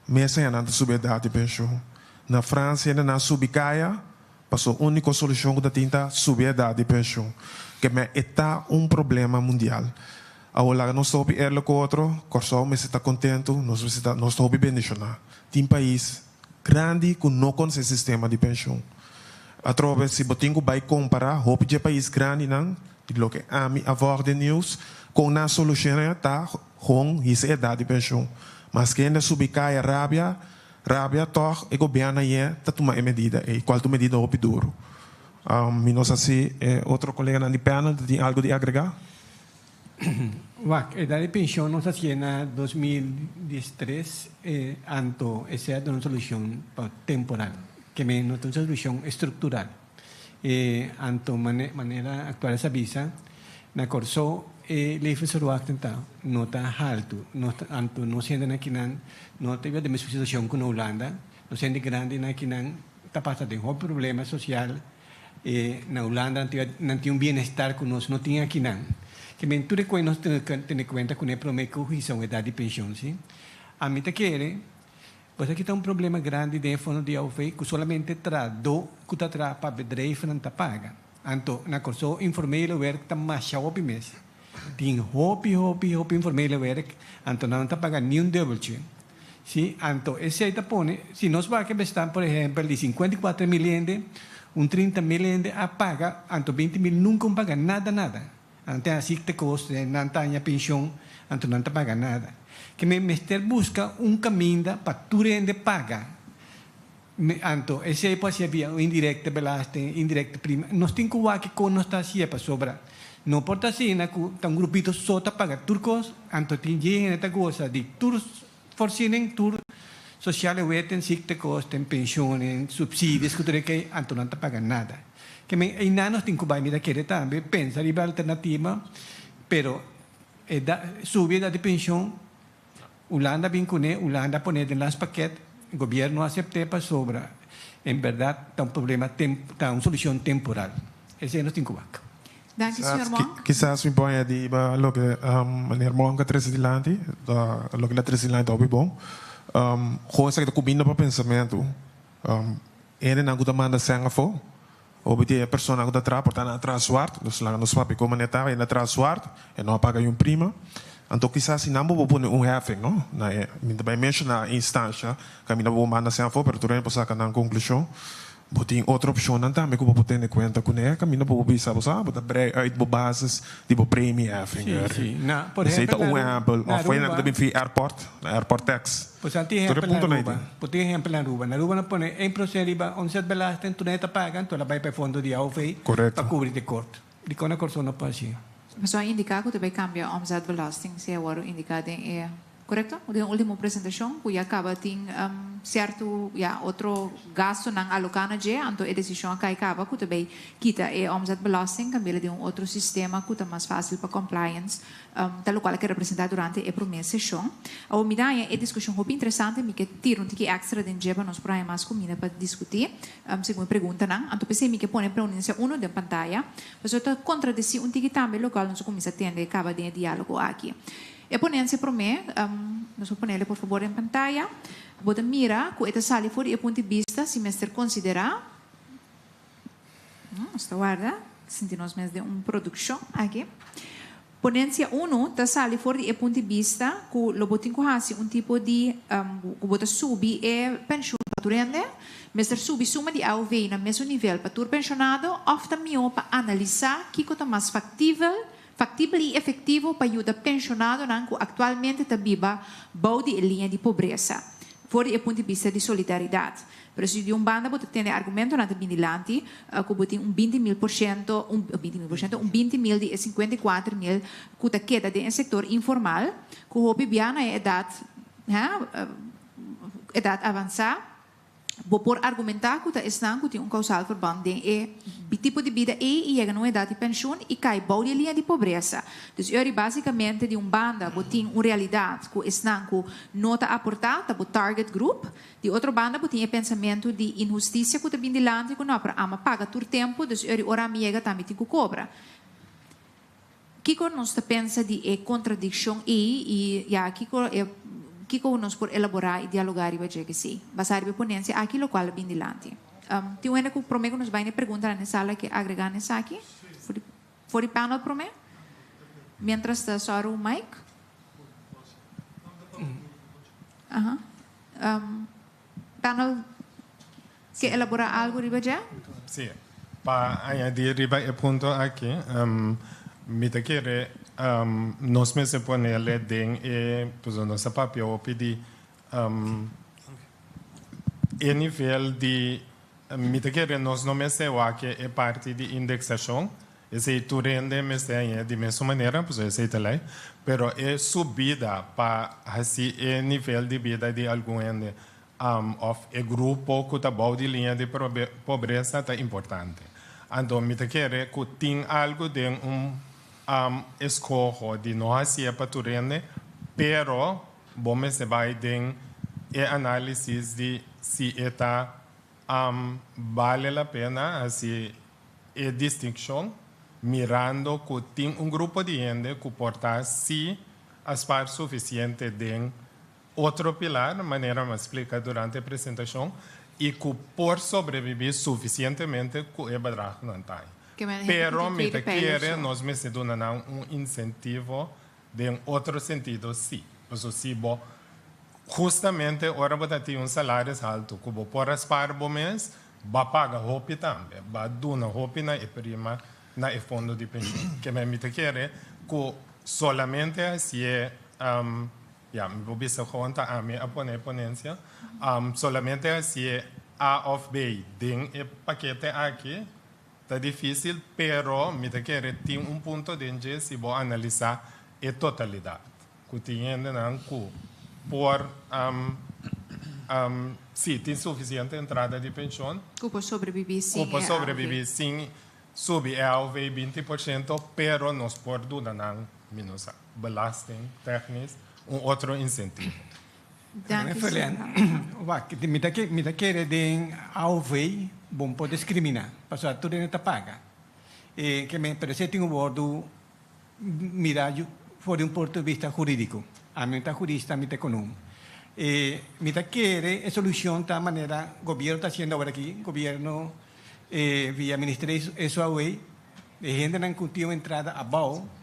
mes aña nan ta subi edat di penshun. Na Fransia hende nan a subi kaya, paso uniko solushon ku ta tin ta subi edat di penshun. Ke men e ta un problema mundial. Awor laga nos ta hopi eerlijk ku otro, Kòrsou mester ta kontentu, nos mester ta, nos ta hopi bendishoná. Tin pais. grandi ku no konosé sistema di penshun. Atrobe si bo tin ku bai kompará hopi dje pais grandinan, di loke ami a vòg den news, kon nan solushoná ta hon hisa edat di penshun. Maske hende a subi kaya rabia, rabia tòg e gobièrnu aye ta tuma e medida ei, kual ta un medida hopi duru. Mi no sa si e otro koleganan di panel ta tin algu di agregá. Wak, edat di penshon nos a hasié na 2013, anto esei a duna un solushon pa temporal, ke men no ta un solushon estruktural. Anto manera aktual sa bisa, na Kòrsou e levensverwachting ta no ta haltu, anto nos hendenan akinan no ta biba den mesmo situashon ku na Hulanda, nos hende grandinan akinan ta pasa den hopi problema sosial. E na Hulanda nan tin un bienestar ku nos no tin akinan. Ke men tur e kos nos tin ku tene kuenta kuné promé ku hisa un edat di penshon, si. Ami ta kere pues aki ta un problema grandi den e fondo di AOV ku solamente trahadó ku ta traha pa bedrijfnan ta paga. Anto na Kòrsou informele werk ta masha hopi mes. Tin hopi hopi hopi informele werk anto nan no ta paga ni un dubbeltje. Si, anto esei ta pone, si nos wak e bestaan por ehempel di 54 mil hende, un 30 mil hende a paga, anto 20 mil nunca un paga nada nada. Anto a ziektekosten, nan ta haña pensioen, anto nan ta paga nada. Ke men mester buska un kaminda pa tur hende paga. Anto esei por ser via un indirecte belasting, indirecte prima. Nos tin ku wak kon nos ta hasié pasobra no por ta asina ku ta un grupito so ta paga tur kos, anto tin hende ta gosa di tur voorziening, tur sociale wetten, ziektekosten, pensioenen, subsidies ku tur esei, anto nan ta paga nada. Ke men einan nos tin ku bai mira kere tambe pensa riba alternativa, pero subi edat di pensioen, Hulanda bin kuné, Hulanda a pone den las pakket, gobièrnu a asept'é pasobra en bèrdat ta un problema ta un solushon temporal. Esei nos tin ku wak. Danki, señor Monk. Kisas mi por añadi riba loke meneer Monk a trese dilanti, loke el a trese dilanti ta hopi bon. Gewoon esaki ta kuminda pa pensamentu. Hendenan ku ta manda sèn afó, hopi di e personanan ku ta traha por ta nan a traha zwart, dus laga nos papia kon manera ta, hende a traha zwart, e no a paga yu prima. Anto kisas si nan bo por pone un heffing, no? Na e, mi ta bai menshoná e instansha kaminda bo por manda sèn afó, pero tur hende por saka nan konklushon. Bo tin otro opshonnan tambe ku bo por tene kuenta kuné, kaminda bo por bisa bo sa, bo ta brei uit bo basis di bo premieheffing. Sí, sí. Na, por Esei ta ehempel, un na ehèmpel. na Òf fo'i nan ku Aruba. ta bin via airport, na airport tax. Pues nan tin Tur e ehèmpel na puntonan ei Aruba. tin. Bo tin ehèmpel na Aruba. Na Aruba nan pone 1% riba omzetbelasting, tur nan e ta paga, anto el a bai pa e fondo di AOV Korekto. pa kubri tekort. Dikon na Kòrsou no por hasi? Pasobra a indiká ku ta bai kambia omzetbelasting, si a wòrdu indiká den e. Korekto? Den e último presentashon ku ya kaba tin sierto ya otro gastunan aloká na dje, anto e desishon a kai kaba ku ta bai kita e omzetbelasting kambia den un otro sistema ku ta mas fásil pa compliance, ta lokual a keda presentá durante e promé seshon. Awor mi ta haña e diskushon hopi interesante, mi ke tira un tiki èkstra den dje pa nos por haña mas kuminda pa diskutí segun e preguntanan. Anto p'esei mi ke pone preunensia uno den pantaya, pasobra ta kontradesí un tiki tambe lokual nos a kuminsá tende kaba den e diálogo aki. E ponensia promé, nos por ponele por fabor den pantaya, bo ta mira ku e ta sali for di e punto di bista si mester konsiderá, nos ta warda, sinti nos mes den un produkshon aki. Ponensia unu ta sali for di e punto di bista ku lo bo tin ku hasi un tipo di, ku bo ta subi e penshun pa tur hende, mester subi suma di AOV na mesun nivel pa tur penshonado òf ta mihó pa analisá kiko ta mas faktibel Faktibel i efektivo pa yuda penshonadonan ku aktualmente ta biba bou di e liña di pobresa, for di e punto di bista di solidaridat. Pero si di un banda bo ta tende argumentonan ta bin dilanti ku bo tin un 20 mil por shento, un 20 mil por shento, un 20 mil di e 54 mil ku ta keda den e sektor informal, ku hopi bia na e edat, edat avansá. Bo por argumentá ku ta esnan ku tin un kausal verband den e tipo di bida ei i yega na un edat di penshun i kai bou di e liña di pobresa. Dus ori básikamente di un banda bo tin un realidat ku esnan ku no ta aportá ta bo target group, di otro banda bo tin e pensamentu di inhustisia ku ta bin dilanti ku no, pero ami a paga tur tempu, dus ori ora ami yega tambe tin ku kobra. Kiko nos ta pensa di e kontradikshon ei i ya kiko e kiko nos por elaborá i dialogá riba dje esei? Basá riba e ponensia aki lokual a bin dilanti. Tin un hende ku promé ku nos bai na e preguntanan den sala ke agregá na esaki? For di panel promé? Miéntras ta sòru Mike? Aha. Panel. Ke elaborá algu riba dje? Sí. Pa añadí riba e punto aki, mi ta kere nos mester ponele den e, pasobra nos a papia hopi di e nivel di, mi ta kere nos no mester wak e parti di indeksashon, esei tur hende mester hañ'é di mesun manera, pasobra esei ta lei, pero e subida pa hasi e nivel di bida di algun hende Of e grupo ku ta bou di liña di pobresa ta importante. Anto mi ta kere ku tin algu den un eskoho di no hasié pa tur hende, pero bo mester bai den e análisis di si e ta bale la pena hasi e distinkshon mirando ku tin un grupo di hende ku por ta si a spar sufisiente den Otro pilar, manera mi a splika durante e presentashon, i ku por sobrebibí sufisientemente ku e bedragnan ta ei. Pero mi ta kere nos mester duna nan un insentivo den otro sentido sí. Pasobra si bo hustamente ora bo ta tin un salaris haltu ku bo por a spar bo mes, bo a paga hopi tambe, bo a duna hopi na e prima na e fondo di penshun. Ke mi ta kere ku solamente hasié. Ya, mi por bisa gewoon ta ami a pone e ponencia. Solamente hacié A of B den e pakete aki ta dificil, pero mi ta kere tin un punto den dje si bo analisa e totalidad. Cu tin hendenan cu por, si, tin suficiente entrada di pensioen. Cu por sobrevivi sin e Cu por sobrevivi sin subi e AOV 20%, pero nos por duna nan, mi no sa. Belasting technisch un otro incentivo. Danki señor. Wak, mi ta mi ta kere den AOV bon por discrimina, pasobra tur hende ta paga. E ke men pero esei tin un wordu mira for di un punto di bista huridico. Ami no ta hurista, mi ta econom. E mi ta kere e solucion ta manera gobierno ta haciendo awor aki, gobierno via ministerio SOAW, e hendenan cu tin un entrada abao,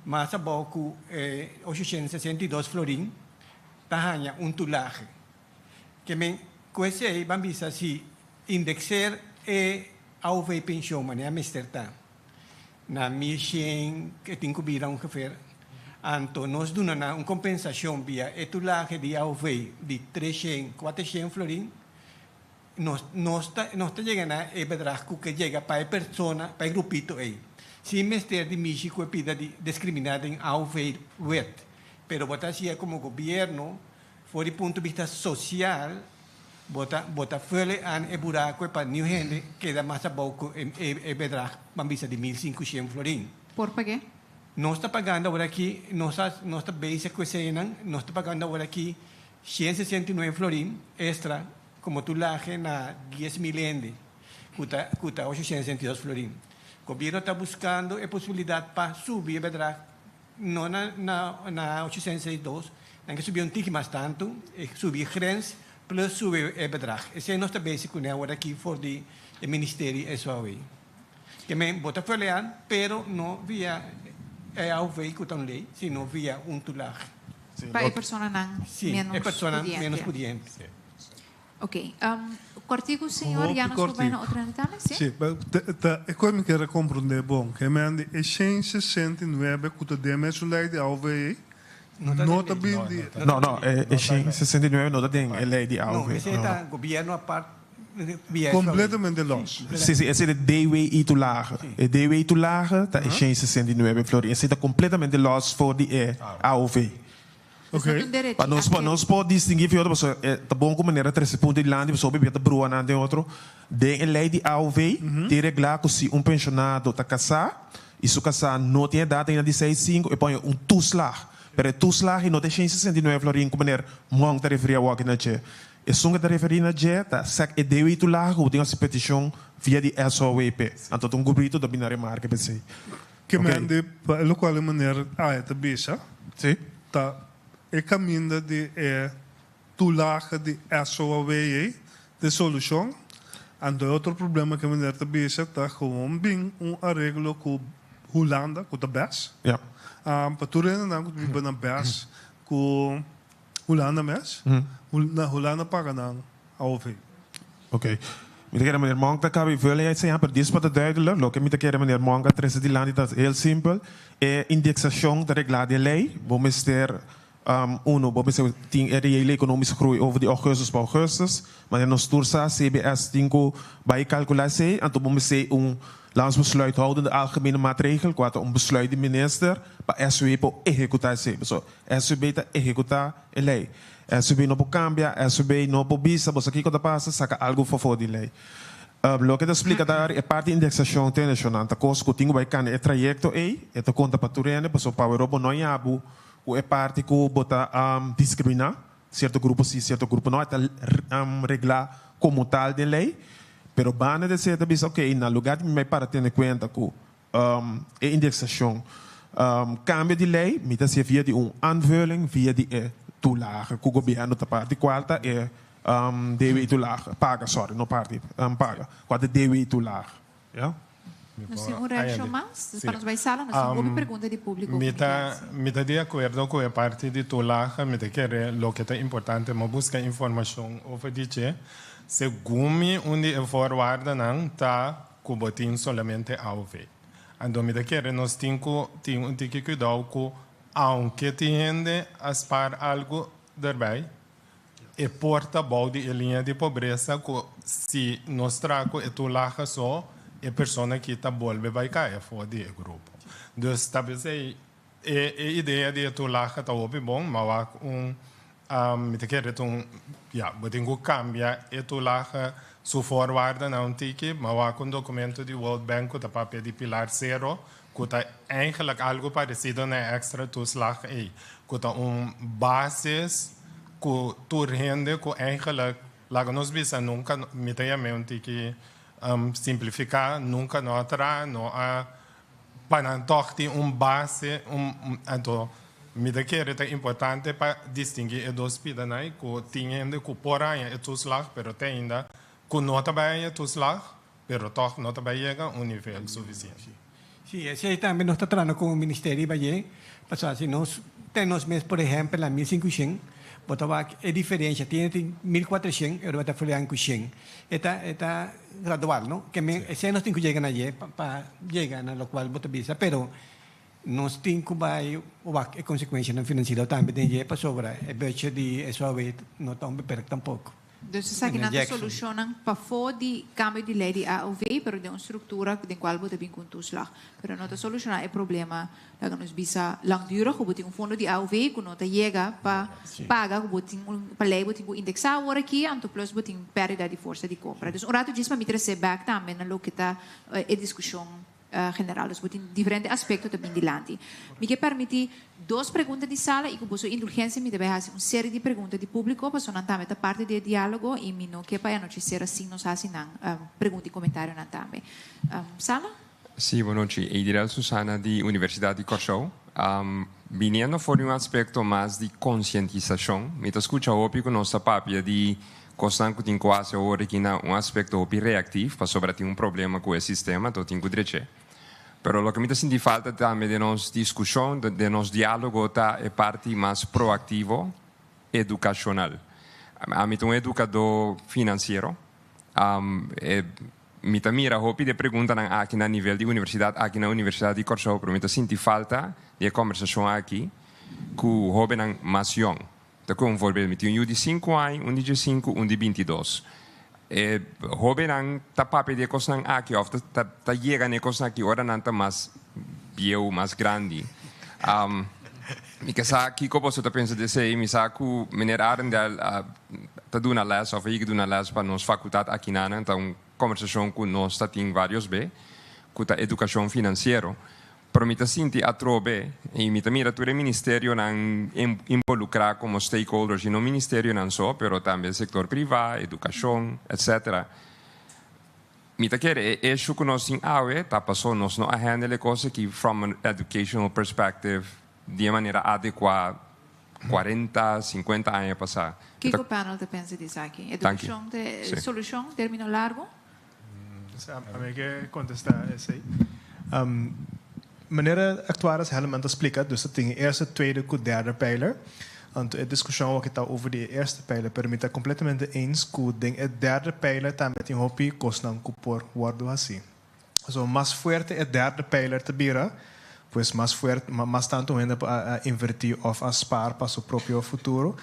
Mas abou ku e 862 florin ta haña un toelage. Ke men ku esei ban bisa si indexeer e AOV pensioen manera mester ta na 1100 e tin ku bira ongeveer anto nos duna nan un kompensashon via e toelage di AOV di 300 400 florin Nos nos ta nos ta yega na e bedrag ku ke yega pa e persona, pa e grupito ei. Sin mester di mishi ku e pida di diskriminá den AOV wet. Pero bo ta hasié komo gobierno for di punto bista sosial bo ta bo ta fule aan e buraku pa niun hende keda mas abou ku e e bedrag ban bisa di 1500 florin. Por pag'é? Nos ta pagando awor aki, nos a nos ta bezig ku eseinan, nos ta pagando awor aki 169 florin extra Como tulahe na 10,000 hende, cu ta cu ta 862 florin. Gobierno ta buscando e posibilidad pa subi e bedrag no na na na 862, nan ke subi un tiki mas tanto, e subi e grens plus subi e bedrag. Esey nos ta bezig cune awor aki for di e ministerio SOAW. Ke men bo ta verlean, pero no via e AOV cu ta un ley, sino via un toelage. Pa e personanan Sí, menos e personan pudiente. menos pudiente. Ok. Kortiku, señor, ya nos por bai na otro hende tambe, sí? Sí, ta e kos mi kier a komprondé bon, ke men di e 169 ku ta den mesun lei di AOV ei, no ta bin di. No, no, e 169 no ta den e lei di AOV. No, esei ta gobierno apart via SOAW. Kompletamente los. Sí, sí, esei ta DWI toelage. E DWI toelage ta e 169 florin. Esei ta kompletamente los for di e AOV. Oké. Pa nos pa nos por distinguí fi otro pasobra e ta bon ku manera trese punto dilanti pasobra hopi bia ta brua nan den otro. Den e lei di AOV tin reglá ku si un penshonado ta kasá i su kasá no tin edat ainda di 65 e por haña un toeslag. Pero e toeslag ei no ta e 169 florin ku meneer Monk ta referí awor na dje. Esun ke ta referí na dje ta sek e DWI toelage ku bo tin hasi petishon via di SOWP. Anto ta un gubrito ta bini na remarke p'esei. Ke men di pa e lokual e meneer Aya ta bisa ta e kaminda di e toelage di SOAW ei ta e solushon. Anto e otro problema ku e meneer ta bisa ta gewoon bin un areglo ku Hulanda ku ta bes. Pa tur hendenan ku ta biba na bes ku Hulanda mes, na Hulanda paga nan AOV. Oké. Mi ta kere meneer Monk ta kabi vullen ya esei, pero dis pa ta duidelijk, loke mi ta kere meneer Monk a trese dilanti ta heel simpel, e indexacion ta reglá den ley, bo mester, uno, bo mester tin e reële economische groei over di augustus pa augustus, manera nos tur sa, CBS tin ku bai kalkulá esei, anto bo mester un landsbesluithoudende algemene maatregel, kua ta un besluit di minister pa SOE por ehekutá esei. Pasobra SOE ta ehekutá e ley. SUB no por cambia, SUB no por bisa boso kico ta pasa, saca algo fofo di ley. Loke ta splica ta e parti indexacion te nacional ta cos cu tin cu bay cana e trayecto ey, e ta conta pa tur hende pasobra pa awero bo no yabu cu e parti cu bo ta discrimina cierto grupo si cierto grupo no, e ta regla como tal den ley, pero banda di esey e ta bisa ok na lugar di mi bay para tene cuenta cu E indexacion. Cambio di ley mi ta hacié via di un aanvulling via di e toelage cu gobierno ta parti cual ta e DW toelage, paga sorry no parti, paga, cual ta e DW toelage, ya. Nos tin un reaccion mas? Pa nos bay sala nos tin hopi pregunta di publico cu mi kier haci. Mi ta di acuerdo cu e parti di toelage, mi ta kere loke ta importante mi a busca informacion over di dje, segun mi un di e voorwaardenan ta ku bo tin solamente AOV. Anto mi ta kere nos tin ku tin un tiki kuidou ku aunke tin hende a spar algu derbij, e por ta bou di e liña di pobresa ku si nos traha ku e toelage so, e persona aki ta bolbe bai kai afó di e grupo. Dus ta p'esei e e idea di e toelage ta hopi bon, ma wak un Mi ta kere ta un, ya, bo tin ku kambia e toelage su voorwaardennan un tiki, ma wak un dokumento di World Bank ku ta papia di pilar sero, ku ta eigenlijk algu paresido na e extra toeslag ei, ku ta un basis ku tur hende ku eigenlijk, laga nos bisa nunka, mi ta yam'é un tiki simplifiká, nunka no a traha, no a Pa nan tòg tin un base, un, anto mi ta kere ta importante pa distinguí e dos pidanan ku tin hende ku por haña e toeslag, pero te ainda ku no ta bai haña e toeslag, pero tòg no ta bai yega un nivel sufisiente. Sí, esei tambe nos ta trahando ku Ministerio riba dje, pasobra si nos ten nos mes por ehèmpel na 1500, bo ta wak e diferensha, tin hende tin 1400, e ora bo ta folian ku shen. E ta, e ta gradual, no? Ke men, esei nos tin ku yega na dje pa, pa yega na lokual bo ta bisa, pero nos tin ku bai wak e konsekuenshanan finansiero tambe den dje pasobra e budget di SOAW no ta un beperk tampoko. Dus esakinan ta solushonnan pafó di kambio di lei di AOV, pero den un struktura den kual bo ta bin ku un toeslag. Pero no ta solushoná e problema Laga nos bisa langdurig ku bo tin un fondo di AOV ku no ta yega pa paga ku bo tin un pa lei bo tin ku indeksá awor aki anto plus bo tin pèrdida di forsa di kompra. Dus un ratu djis pa mi trese bèk tambe na loke ta e diskushon general. Dus bo tin diferente aspekto ta bin dilanti. Mi ke permití dos pregunta di sala i ku boso indulgensia mi ta bai hasi un seri di pregunta di públiko pasobra nan tambe ta parti di e diálogo i mi no ke pa e anochi sera sin nos hasi nan pregunta i komentarionan tambe. Sala? Sí, bon nochi. Eidirel Susana di Universidat di Kòrsou. Biniendo for di un aspekto mas di konsientisashon, mi ta skucha hopi ku nos ta papia di kosnan ku tin ku hasi awor aki na un aspekto hopi reaktif pasobra tin un problema ku e sistema, anto tin ku drech'é. Pero loke mi ta sinti falta tambe den nos diskushon, den nos diálogo ta e parti mas proaktivo, edukashonal. Ami ta un edukadó finansiero. E Mi ta mira hopi di e preguntanan aki na nivel di universidat, aki na Universidat di Kòrsou, pero mi ta sinti falta di e kòmbersashon aki ku hóbennan mas yòn. Ta ku un voorbeeld, mi tin un yu di sinku aña, un di diesinku, un di 22. E hóbennan ta papia di e kosnan aki òf ta ta yega na e kosnan aki ora nan ta mas bieu, mas grandi. Mi ke sa kiko boso ta pensa di esei. Mi sa ku meneer Arendel a ta duna les of a yega duna les pa nos facultad akinanan ta un conversacion cu nos ta tin varios be cu ta educacion financiero pero mi ta sinti atrobe y mi ta mira tur e ministerionan involucra como stakeholders y no ministerionan so pero tambe sector priva, educacion etc. Mi ta kere e issue cu nos tin awe ta paso nos no a handle e cos aki from an educational perspective di e manera adecua 40, 50 aña pasá. Kiko panel ta pensa di esaki? Edukashon ta e solushon término largu? Ami ke kontestá esei. Manera Actuaris Helman ta splika, dus ta tin e eerste, tweede ku derde pijler. Anto e diskushon awor ta over di e eerste pijler, pero mi ta kompletamente eens ku den e derde pijler tambe tin hopi kosnan ku por wòrdu hasi. So mas fuerte e derde pijler ta bira, pues mas fuerte, mas tantu hende a invertí òf a spaar pa su propio futuro,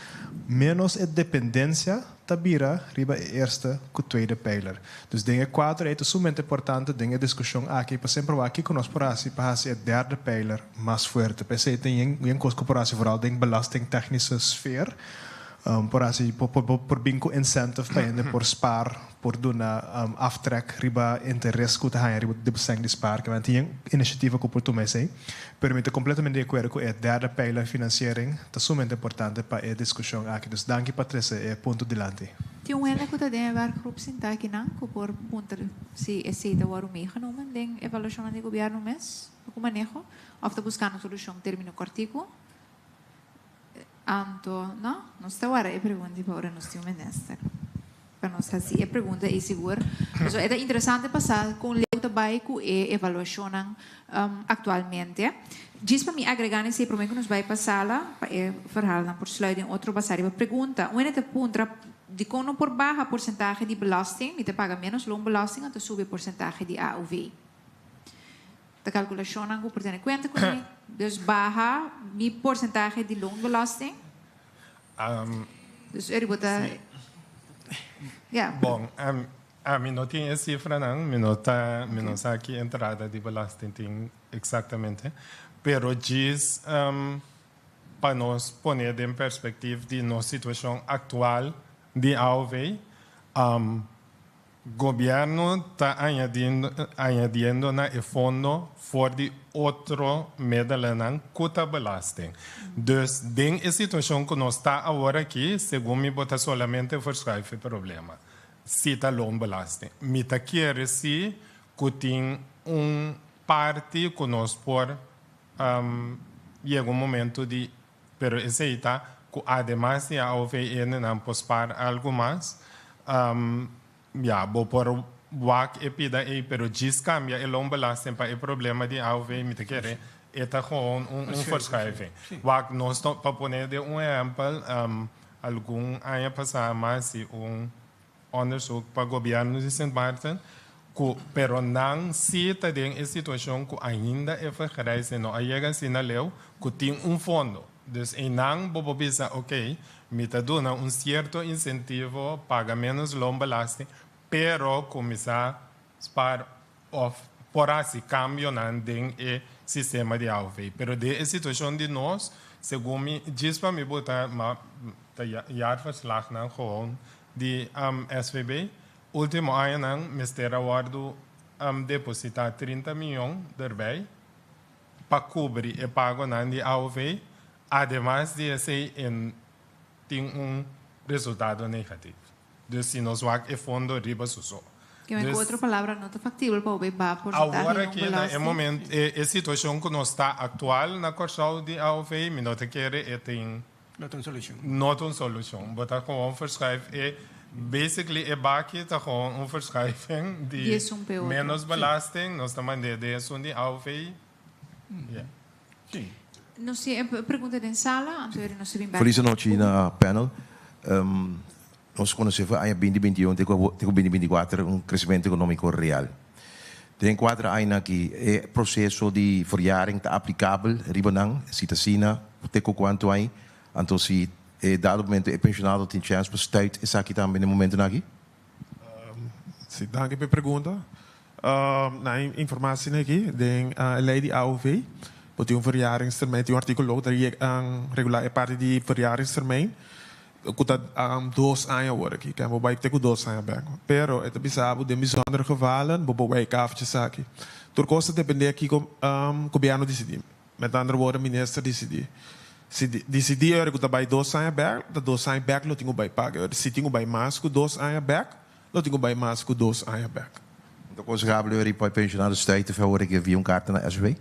ménos e dependensia ta bira riba e eerste ku tweede pijler. Dus den e kuadro ei ta sumamente importante den e diskushon aki pa semper wak kiko nos por hasi pa hasi e derde pijler mas fuerte. P'esei tin yen kos ku por hasi vooral den belastingtechnische sfeer. Por hasi por por bin ku incentive pa hende por spaar, por duna aftrek riba interes ku ta haña riba di beseng di spaar. Kimen tin yen inisiativa ku por tuma esei. Pero mi ta kompletamente di akuerdo ku e derde pijler financiering ta sumamente importante pa e diskushon aki. Dus danki pa trese e punto dilanti. Tin un hende ku ta den e werkgroep sintá akinan ku por puntra si esei ta wòrdu meegenomen den evaluashonnan di gobièrnu mes ku maneho òf ta buskando solushon término kòrtiku? Anto, no, nos ta wara e pregunta pa ora nos tin un minister. Pa nos hasi e pregunta ei sigur. Pasobra e ta interesante pa sa kon leu ta bai ku e evaluashonnan aktualmente. Djis pa mi agregá na esei promé ku nos bai pa sala pa e verhaalnan por sluit den otro basá riba pregunta. Un hende ta puntra dikon no por baha porsentahe di belasting, mi ta paga ménos loonbelasting anto subi e porsentahe di AOV. Ta kalkulashonnan ku por tene kuenta kuné. Dus baha mi porsentahe di loonbelasting. Dus eri bo ta ya. Bon, ami no tin e sifranan, mi no ta, mi no sa ki entrada di belasting tin eksaktamente, pero djis pa nos pone den perspektif di nos situashon aktual di aov, Gobierno ta añadiendo na e fondo for di otro medelenan cu ta belasting. Dus den e situacion cu nos ta awor aki, segun mi bo ta solamente verschuif e problema, si ta loonbelasting. Mi ta kere si cu tin un parti cu nos por yega un momento di Pero esei ta ku ademas di AOVN nan por spaar algu mas. Ya, bo por wak e pida ei, pero djis kambia e loonbelasting pa e problema di AOV, mi ta kere e ta gewoon un verschuiving. Wak, nos ta, pa pone den un ehèmpel, algun aña pasá mas di un Onderzoek pa gobièrnu di Sint Maarten ku pero nan si ta den e situashon ku ainda e vergrijzing no a yega asina leu ku tin un fondo. Dus einan bo por bisa oke mi ta duna un sierto insentivo paga menos loonbelasting pero kuminsá spaar òf por hasi kambionan den e sistema di AOV. Pero den e situashon di nos segun mi djis pa mi buta ma ta jaarverslagnan gewoon Di SVB, ultimo añanan mester a wòrdu depositá 30 mion derbei pa kubri e pagonan di AOV, ademas di esei e tin un resultado negativo. Dus si nos wak e fondo riba su so. Ku otro palabra no ta faktibel pa hopi baha porsentahe Awor aki na e momento e situashon ku nos ta aktual na Kòrsou di AOV mi no ta kere e tin No ta un solucion. No ta un solucion. Bo ta gewoon verschuif e, basically e baki ta gewoon un verschuiving di Di esun p'e otro. menos belasting, nos ta mand'é den esun di AOV. Ja. Sí. Nos tin e pregunta den sala, anto eri nos ta bin bek. Feliz anochi na panel. Nos conoce for aña 2021 te cu te cu 2024 un crecimento economico real. Den cuatro añanan aki e proceso di verjaring ta aplicabel riba nan? Si ta asina, te cu cuanto aña? Anto si e dado momento e pensionado tin chance pa stuit esaki tambe na e momentonan aki? Si, danki pa e pregunta. Na e informatie aki den e ley di AOV bo tin un verjaringstermijn, tin un articulo cu ta regula e parti di verjaringstermijn. Ku ta dos aña awor aki, ken bo bai te ku dos aña bek. Pero e ta bisa bo den bijzondere gevalen bo por wijk af djesaki. Tur kos ta depende kiko gobièrnu disidí. Met andere woorden minister disidí. Si disidí ora ku ta bai dos aña bek, ta dos aña bek lo tin ku bai paga. Si tin ku bai mas ku dos aña bek, lo tin ku bai mas ku dos aña bek. Ta konsehabel ora pa e penshonado stuit te ora ke via un karta na SW?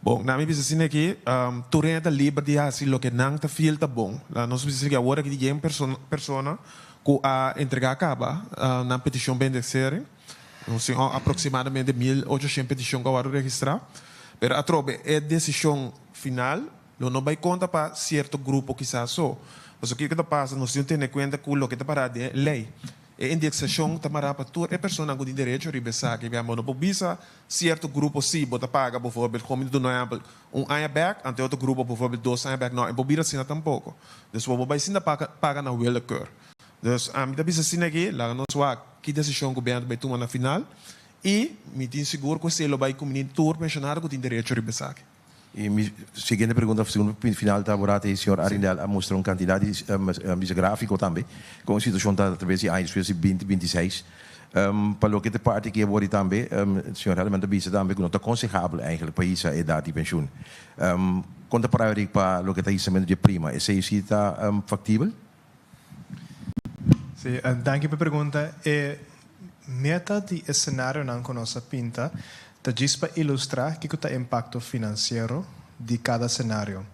Bon, nan mi bisa asina aki, tur hende ta liber di hasi loke nan ta feel ta bon. La nos bisa asina aki, awor aki di yen persona ku a entregá kaba nan petishon pa indexering, nos tin aproksimadamente 1800 petishon ku a wòrdu registrá, pero atrobe e desishon final. Lo no bai konta pa sierto grupo kisas so. Pasobra kiko ta pasa, nos tin tene kuenta ku loke ta pará den e lei. E indeksashon ta mará pa tur e personanan ku tin derecho riba esaki. Bia bo no por bisa sierto grupo si bo ta paga bijvoorbeeld, kon mi ta duna un ehèmpel, un aña bèk, ante otro grupo bijvoorbeeld dos aña bèk. No, e por bira asina tampoko. Dus bo por bai sinta paga paga na willekeur. Dus ami ta bisa asina aki, laga nos wak ki desishon gobièrnu ta bai tuma na final i mi tin sigur ku esei lo bai kumini tur penshonado ku tin derecho riba esaki. Y mi siguiente pregunta, segundo final ta borate y señor Arrindell a mustra un cantidad di bisa grafico tambe con e situacion ta atraves di aña despues di binti binti seis. Pa loke ta parti aki awor y tambe señor Helleman ta bisa tambe cu no ta aconsehabel eigenlijk pa hisa edad di pensioen. Con ta para Eric pa loke ta hisamento di e prima? Esey si ta factibel? Si, danki pa e pregunta. E meta di e scenarionan cu nos a pinta ta djis pa ilustra kico ta e impacto financiero di cada scenario.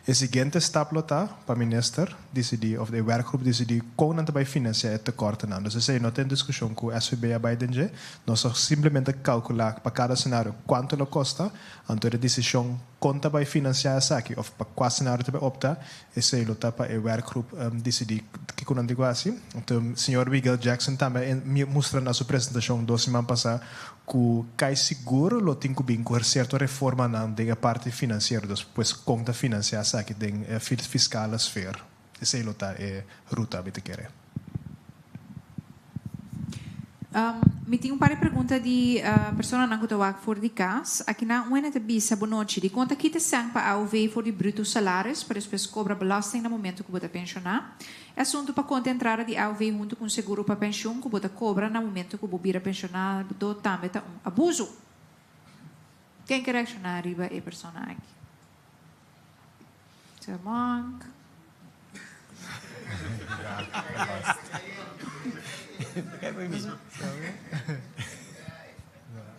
E siguiente stap lo ta pa minister dicidi of e werkgroep dicidi con nan ta bay financia e tekortonan. Dus esey no ta en discusion cu SVB a bay den dje. Nos a simplemente calcula pa cada scenario cuanto lo costa, anto e decision Kon ta bai finansiá esaki òf pa kua senario ta bai opta, esei lo ta pa e werkgroep disidí kiko nan tin ku hasi. Anto señor Miguel Jackson tambe a mustra na su presentashon dos siman pasá ku kai sigur lo tin ku bin ku sierto reformanan den e parti finansiero, dus pues kon ta finansiá esaki den e fiskale sfeer. Esei lo ta e ruta, mi ta kere. Mi tin un par di pregunta di personanan ku ta wak for di kas. Akinan un hende ta bisa, Bonochi, dikon ta kita sèn pa AOV for di bruto salaris pa despues kobra belasting na momento ku bo ta penshoná? E asuntu pa konta entrada di AOV huntu ku un seguro pa penshun ku bo ta kobra na momento ku bo bira penshonado tambe ta un abusu. Ken ke reakshoná riba e persona aki? Sir Monk.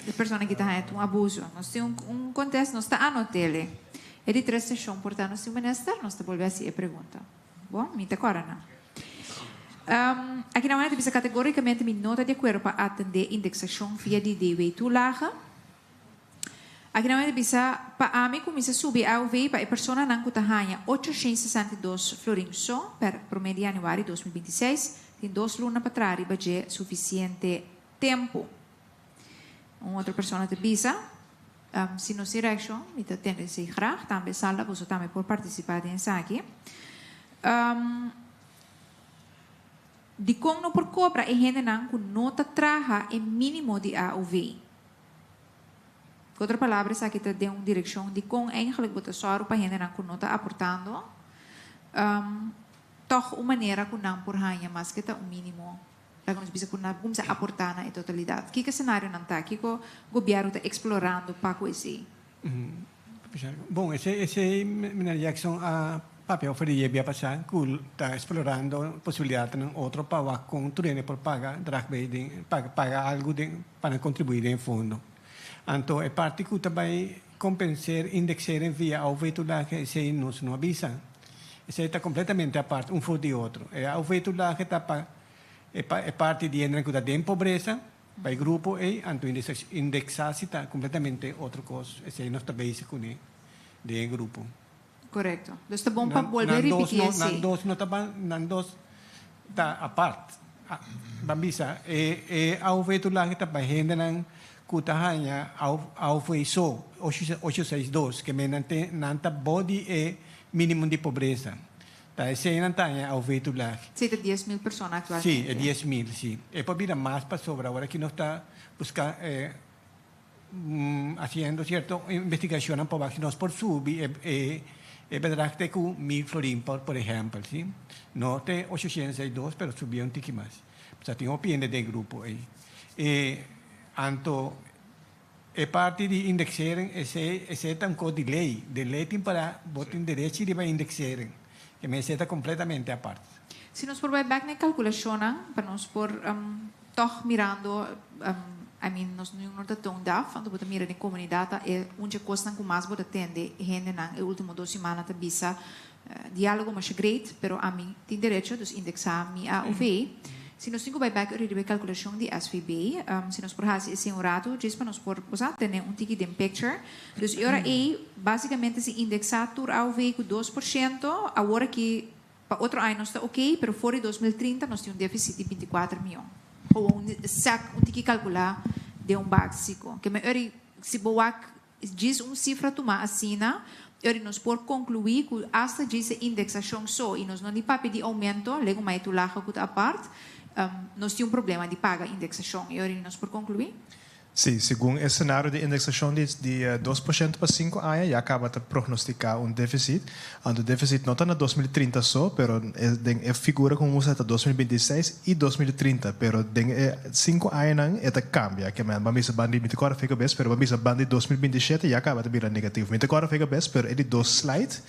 E persona ki ta haña un abuso. Nos tin un, un contest, nos ta anotele. E di tres seshon, por ta nos tin minister, nos ta bolbe hasi e pregunta. Bon, mi ta kòrda nan. Um, aki nan ta bisa kategorikamente mi no ta di akuerdo pa atendé indeksashon via di DW-toelage. Aki nan ta bisa, Pa ami kuminsá subi AOV pa e personanan ku ta haña 862 florin so per promé di yanüari 2026, tin dos luna pa traha riba dje sufisiente tempu. Un otro persona ta bisa, Si nos tin reakshon, mi ta tende esei graag. Tambe Salda, boso tambe por partisipá den esaki. Dikon no por kobra e hendenan ku no ta traha e mínimo di AOV? Ku otro palabra esaki ta den un direkshon di kon eigenlijk bo ta sòru pa hendenan ku no ta aportando tòg un manera ku nan por haña maske ta un mínimo laga nos bisa ku nan por kuminsá aportá na e totalidat. Kiko e senarionan ta? Kiko gobièrnu ta eksplorando pa ku esei? Bon, esei esei Meneer Jackson a papia over di e bia pasá ku ta eksplorando posibilidatnan otro pa wak kon tur hende por paga drag bij den paga paga algu den pa nan kontribuí den e fondo. Anto e parti ku ta bai kompenser indekseren via AOV-toelage esei nos no a bisa. Esei ta kompletamente apart un for di otro. E AOV-toelage ta pa e parti di hendenan ku ta den pobresa. Pa e grupo ei, anto indexatie ta completamente otro cos, esei nos ta bezig cune den e grupo. Correcto. Dus ta bon pa bolbe ripiti esei. Nan dos no ta ban, nan dos ta apart. Ban bisa, e e AOV toelage ta pa hendenan cu ta haña AOV so, ocho seis dos, ke men nan te nan ta bo di e minimum di pobresa. Ta eseinan ta haña AOV toelage. Sí, ta 10.000 persona actualmente. Sí, e 10.000, sí. E por bira mas pasobra awor aki nos ta busca haciendo cierto investigacionnan pa wak si nos por subi e e e bedrag te cu mil florin por por ehempel, sí. No te 862, pero subi un tiki mas. Pasobra tin hopi hende den e grupo ei. E anto E parti di indexering esey esey ta un cos di ley. Den ley tin para bo tin derechi riba indexering. Ke men esey ta completamente apart. Si nos por bai bek na e calculacionnan pa nos por toch mirando, I mean nos no ta tone deaf, anto bo ta mira den comunidad ta e un dje cosnan cu mas bo ta tende hendenan e ultimo dos simannan ta bisa dialogo masha great pero ami tin derecho dus indexa mi AOV. Si nos tin ku bai bèk riba e kalkulashon di SVB, si nos por hasi esei un ratu, djis pa nos por, bo sa, tene un tiki den picture. Dus e ora ei, básikamente si indeksá tur AOV ku 2%, awor aki pa otro aña nos ta oké, pero for di 2030 nos tin un défisit di 24 mion. Gewoon sèk un tiki kalkulá den un básiko. Ke men ora si bo wak djis un sifra tuma asina, ora nos por konkluí ku asta djis e indeksashon so i nos no ni papia di oumento, lego ma e tulaga ku ta apart, nos tin un problema di paga indeksashon. E ora nos por konkluí? Sí, segun e senario di indeksashon di di 2% pa 5 aña, ya kaba ta prognostiká un défisit. Anto défisit no ta na 2030 so, pero den e figura ku usa ta 2026 i 2030, pero den e 5 añanan e ta kambia. Ke men, ban bisa banda di, mi ta kòrda fei kabes, pero ban bisa banda di 2027 ya kaba ta bira negativo. Mi ta kòrda fei kabes, pero e di dos slide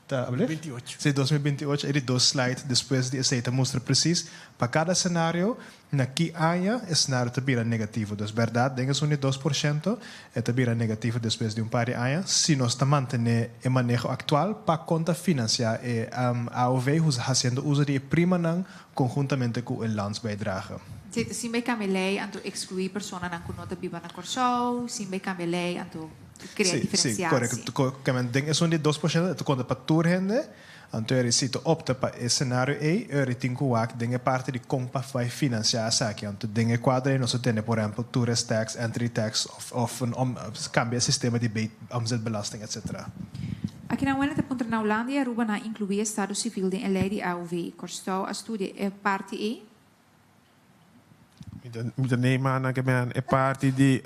ta, 28. Sí, 2028, e di dos slide despues di esei ta mustra presis pa kada senario na ki aña e senario ta bira negativo. Dus bèrdat, den esun di 2% e ta bira negativo despues di un par di aña, si nos ta mantené e maneho aktual pa kon ta finansiá e AOV, hasiendo uso di primanan konhuntamente ku e landsbijdrage. Sí, sin bai kambia lei anto ekskluí personanan ku no ta biba na Kòrsou, sin bai kambia lei anto krea Sí, diferensiatie. Korekto. Ke men den esun di 2% ta konta pa tur hende, anto eri si ta opta pa e senario ei, eri tin ku wak den e parti di kon pa bai finansiá esaki. Anto den e kuadro ei nos ta tene, por ehèmpel, tourist tax, entry tax òf kambia e sistema di omzetbelasting, etc. Aki na wena te puntra: na Hulanda i Aruba nan a inkluí estado sivil den e lei di AOV. Kòrsou a studia e parti ei? Mi ta neem aan ke men e parti di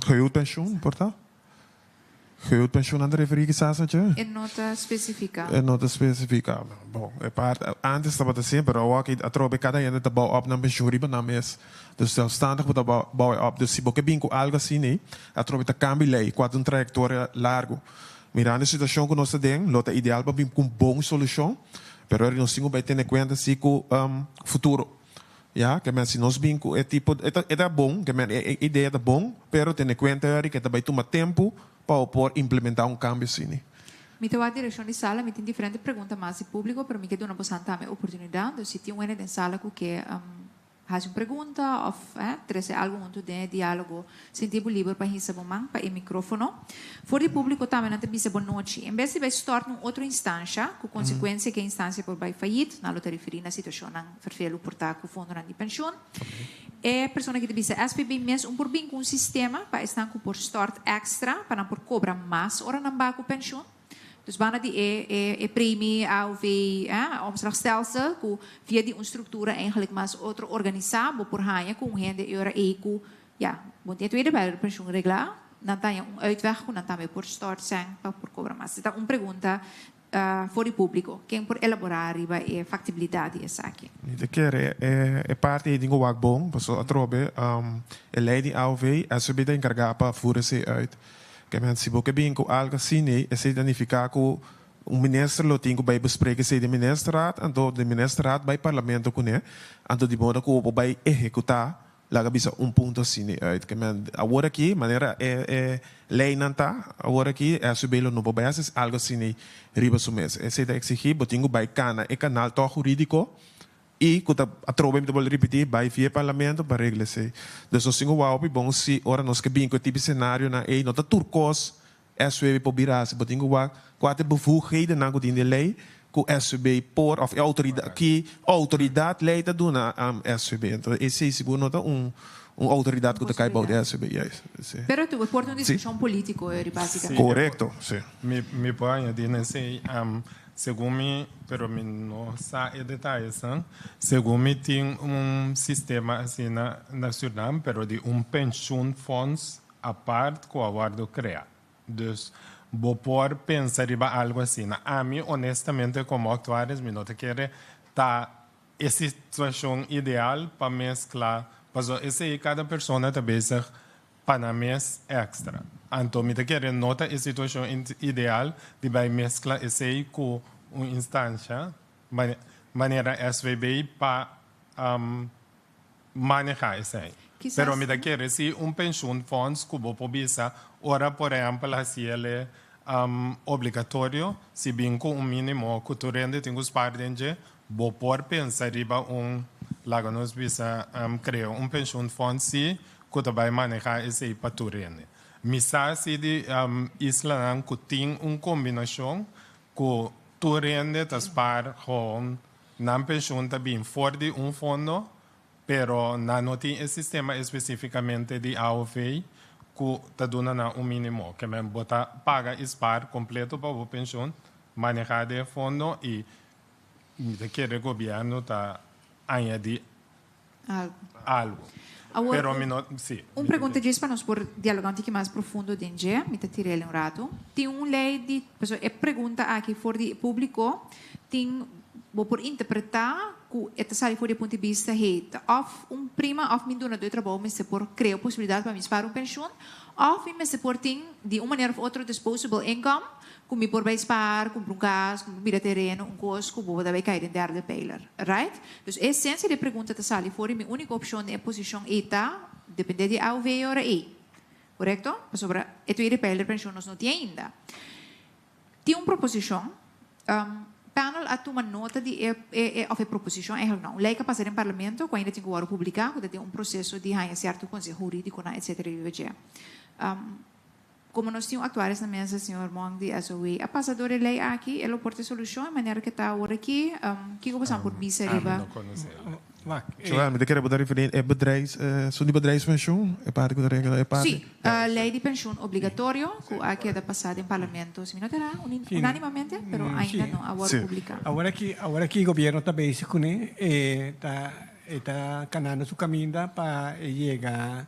jeugdpensioen, por ta? Jeugdpensioen aan de referir kisas atje? E no ta spesifiká. E no ta spesifiká. Bon, e parti antes tabata asina, pero awor aki atrobe kada hende ta bouw op nan pensioen riba nan mes. Dus zelfstandig bo ta bouw op. Dus si bo ke bin ku algo asina, atrobe ta kambia lei, ku un trayektoria largu. Mirando e situashon ku nos ta den, lo ta ideal pa bin ku un bon solushon, pero nos tin ku bai tene kuenta si ku futuro. Ja, ke men si nos bin ku e tipo, e ta bon, ke men e idea ta bon, pero tene kuenta ku ta bai tuma tempu pa por implementá un kambio asina. Mi ta wak direkshon di sala, mi tin diferente pregunta mas di públiko, pero mi ke duna boso tambe oportunidat. Dus si tin un den sala ku ke hasi un pregunta òf trese algu huntu den diálogo, sinti bo liber pa hisa bo man pa e mikrófono. For di públiko tambe nan ta bisa: bon nochi. En bes di bai stort un otro instansia, ku konsekuensia ku e instansia por bai failliet, nan lo ta referí na situashonnan ferfelu por ta ku fondonan di pensioen. E persona ku ta bisa SVB mes un por bin ku un sistema pa esnan ku por stort èkstra, pa nan por kobra mas ora nan bai ku pensioen. Dus banda di e premie AOV, omslagstelsel, ku via di un struktura eigenlijk mas otro organisá, bo por haña ku un hende e ora ei ku, ja, bo tin tweede bij pensioen reglá, nan ta un uitweg ku nan tambe por stort zijn pa por kobra mas. Ta un pregunta for di públiko. Ken por elaborá riba e faktibilidat di esaki? Mi ta kere e parti ei tin ku wak bon, paso atrobe e lei di AOV, SVB ta enkargá pa voer esei uit. Ke men si bo ke bin ku algo asina, esei ta nifiká ku un minister lo tin ku bai bespreken esei den ministerraad, anto de ministerraad bai parlamento kuné, anto di modo ku bo bai ehekutá laga bisa un punto asina uit. Ke men awor aki, manera e leinan ta, awor aki SVB lo no por bai hasi algo asina riba su mes. Esei ta eksigí bo tin ku bai kana e kanal tòg hurídiko i ku ta atrobe, mi ta bolbe ripití, bai via parlamento pa regla esei. Dus nos tin ku wak bon si ora nos ke bin ku e tipo senarionan ei, no ta tur kos SVB por bira hasi, bo tin ku wak kua ta e bevoegdhedennan ku tin den lei ku SVB por òf e outoridat ki outoridat lei ta duna SVB. Anto esei sigur no ta un outoridat ku ta kai bou di SVB. Juist. Sí. Pero tu por un diskushon polítiko, Eri, básikamente. Korekto, sí. Mi por añadí esei, segun mi, pero mi no sa e detayenan. Segun mi tin un sistema asina na Surinam, pero di un pensioenfonds apart ku a wòrdu kreá. Dus bo por pensa riba algu asina. Ami, honestamente, komo aktuario, mi no ta kere ta e situashon ideal pa meskla, paso esei kada persona ta bezig pa nan mes èkstra. Anto mi ta kere no ta e situashon ideal di bai meskla esei ku un instansia manera SVB pa manehá esei. Pero mi ta kere si un pensioenfonds ku bo por bisa ora, por ehèmpel, hasi ele obligatorio, si bin ku un mínimo ku tur hende tin ku spaar den dje, bo por pensa riba un Laga nos bisa krea un pensioenfonds si ku ta bai manehá esei pa tur hende. Mi sa si di islanan ku tin un kombinashon ku tur hende ta spaar gewoon nan pensioen ta bin for di un fondo pero nan no tin e sistema espesífikamente di AOV ku ta duna nan un mínimo. Ke men bo ta paga i spaar kompleto pa bo pensioen manehá den e fondo i Mi ta kere gobierno ta añadi Algo. algo. Awor, Pero mi no, sí. Un pregunta djis pa nos por dialoga un tiki mas profundo den dje, mi ta tira el un rato. Tin un ley di, pasobra e pregunta aki for di publico tin, bo por interpreta cu e ta sali for di e punto di bista, hey, ta of un prima of mi dunador di trabou mester por crea posibilidad pa mi spara un pensioen, of mi mester por tin di un manera of otro disposable income Ku mi por bai spaar, kumpra un kas, kumpra un bira tereno, un kos ku bo ta bai kai den derde peiler. Right? Dus e esensia di e pregunta ta sali for di mi úniko opshon den e posishon ei ta dependé di AOV e ora ei. Korekto? Pasobra e tweede peiler penshon nos no tin ainda. Tin un proposishon, panel a tuma nota di e e òf e proposishon, eigenlijk no, un lei ku a pasa den parlamento ku ainda tin ku wòrdu publiká, ku ta den un proseso di haña sierto konseho hurídikonan etcetera riba dje. Como nos tin un actuaris na mesa, señor Monk di SOE a pasa door e ley aki, e lo por ta e solucion e manera ke ta awor aki. Kico bosan por bisa Ami riba? no conoce e ley. Wak, e. Joel, mi ta kere bo ta referi e bedrijfs, esun di bedrijfspensioen, e parti ku ta regla e parti? Sí, ley di pensioen obligatorio ku a keda pasa den parlamento, si mi no ta erá, unanimamente, pero ainda no a wòrdu publiká. Awor aki, awor aki gobierno ta bezig kuné, e ta, e ta kanando su kaminda pa e yega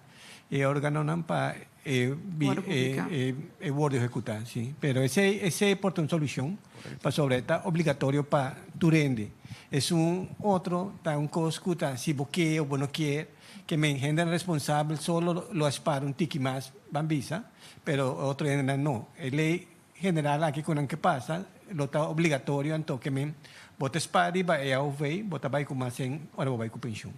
e organonan pa e e wordo ehecuta, si. Pero esey esey por ta un solucion, pasobra e ta obligatorio pa tur hende. Esun otro ta un cos cu ta si bo kier o bo no kier, ke men hendenan responsabel solo lo a spara un tiki mas, ban bisa, pero otro hendenan no. E ley general aki cu nan ke pasa lo ta obligatorio anto ke men bo ta spara riba e AOV, bo ta bay cu mas cen ora bo bay cu pensioen.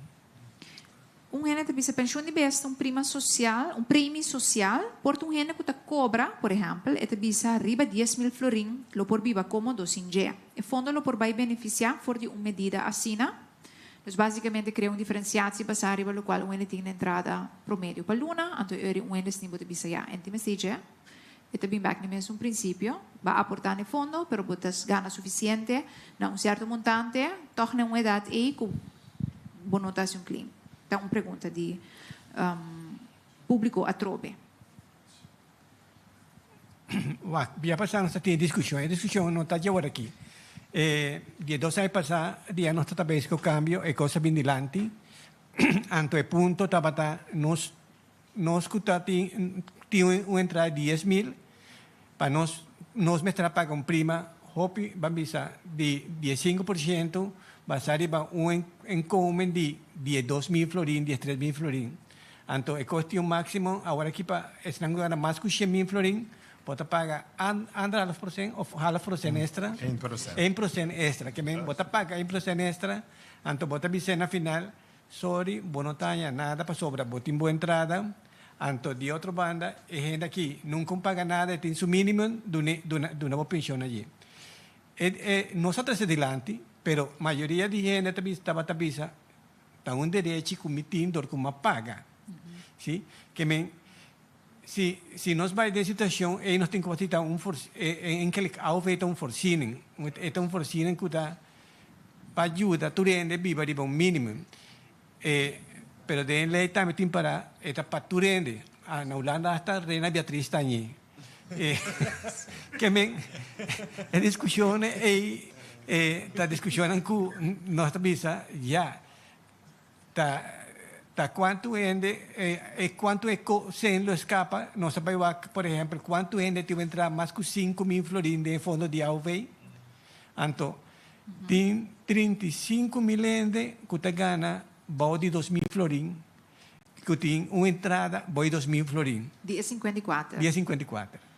Un hende ta bisa penshun di bes ta un prima sosial, un premi sosial, por ta un hende ku ta kobra, por ehèmpel, e ta bisa riba 10,000 florin lo por biba kómodo sin dje. E fondo lo por bai benefisiá for di un medida asina. Dus básikamente krea un diferensiatsie basá riba lokual un hende tin na entrada promedio pa luna, anto e ora un hende sni bo ta bisa ya, en tin mester dje. E ta bin bèk na e mesun prinsipio, bo a aportá na e fondo, pero bo ta gana sufisiente na un sierto montante, tòg na un edat ei ku bo no ta hasi un claim. Ta un pregunta di públiko atrobe. Wak, bia pasá nos ta tin e diskushon. E diskushon no ta dje awor aki. E die dos aña pasá dia nos ta ta bezig ku kambio, e kos a bin dilanti. Anto e punto tabata nos Nos ku ta tin tin un entrada di 10,000, pa nos nos mester a paga un prima hopi, ban bisa di 15% basá riba un inkomen di 12,000 florin, 13,000 florin. Anto e kos tin un máksimo, awor aki pa esnan ku gana mas ku 100,000 florin bo ta paga anderhalf prosent òf half prosent èkstra, 1 prosent èkstra. Ke men bo ta paga 1 prosent èkstra, anto bo ta bis'é na final Sorry, bo no ta haña nada pasobra bo tin bo entrada, anto di otro banda e hende aki nunca un paga nada, e tin su minimum, dun'e, duna, duna bo pensioen allí. E, e, nos a trece dilanti, pero mayoria di hende ta bisa, tabata bisa, ta un derechi cu mi tin dor cu mi a paga. Si, ke men, si, si nos bai den situacion ey nos tin cu ta un for, e, e enkele AOV ta un voorziening, e ta un voorziening cu ta pa yuda tur hende biba riba un minimum. E, pero den e ley tambe tin para e ta pa tur hende. Ah, na Hulanda hasta Reina Beatriz ta añi. E, ke men, e discusion ey, e ta discusionnan cu nos ta bisa, ya, ta, ta cuanto hende, e, e cuanto e co cen lo escapa, nos ta bay wak, por ehempel, cuanto hende tin entra mas cu 5000 florin den e fondo di AOV. Anto, tin 35,000 hende ku ta gana bou di 2,000 florin, ku tin un entrada bou di 2,000 florin. Di e 54. Di e 54.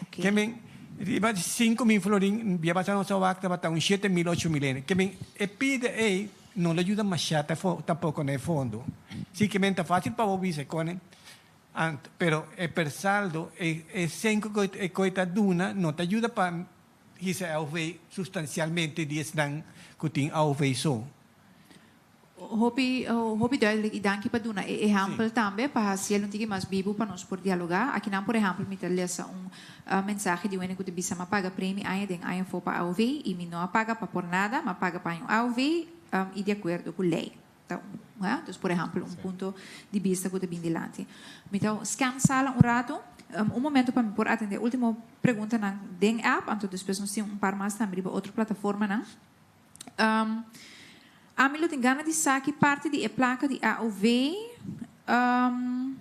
Ke men, riba di 5,000 florin, bia basa nos a wak tabata un 7,000, 8,000 hende. Ke men, e pida ei no lo yuda mashá tampoko na e fondo. Si ke men ta fásil pa bo bisa kone, anto, pero e per saldo, e e senko ku e koi ta duna no ta yuda pa Hisa AOV sustansialmente di esnan ku tin AOV so. Hopi hopi duidelijk y danki pa duna e ehempel tambe pa haci el un tiki mas bibu pa nos por dialoga. Akinan por ehempel mi ta lesa un mensahe di un hende cu ta bisa m'a paga premi aña den aña afo pa AOV y mi no a paga pa por nada, m'a paga pa aña un AOV y di acuerdo cu ley. Ta un, ha? Dus por ehempel un punto di bista cu ta bin dilanti. Mi ta scan sala un rato, un momento pa mi por atende ultimo preguntanan den app, anto despues nos tin un par mas tambe riba otro plataformanan. Um, ami lo tin gana di sa ki parti di e plaka di AOV um,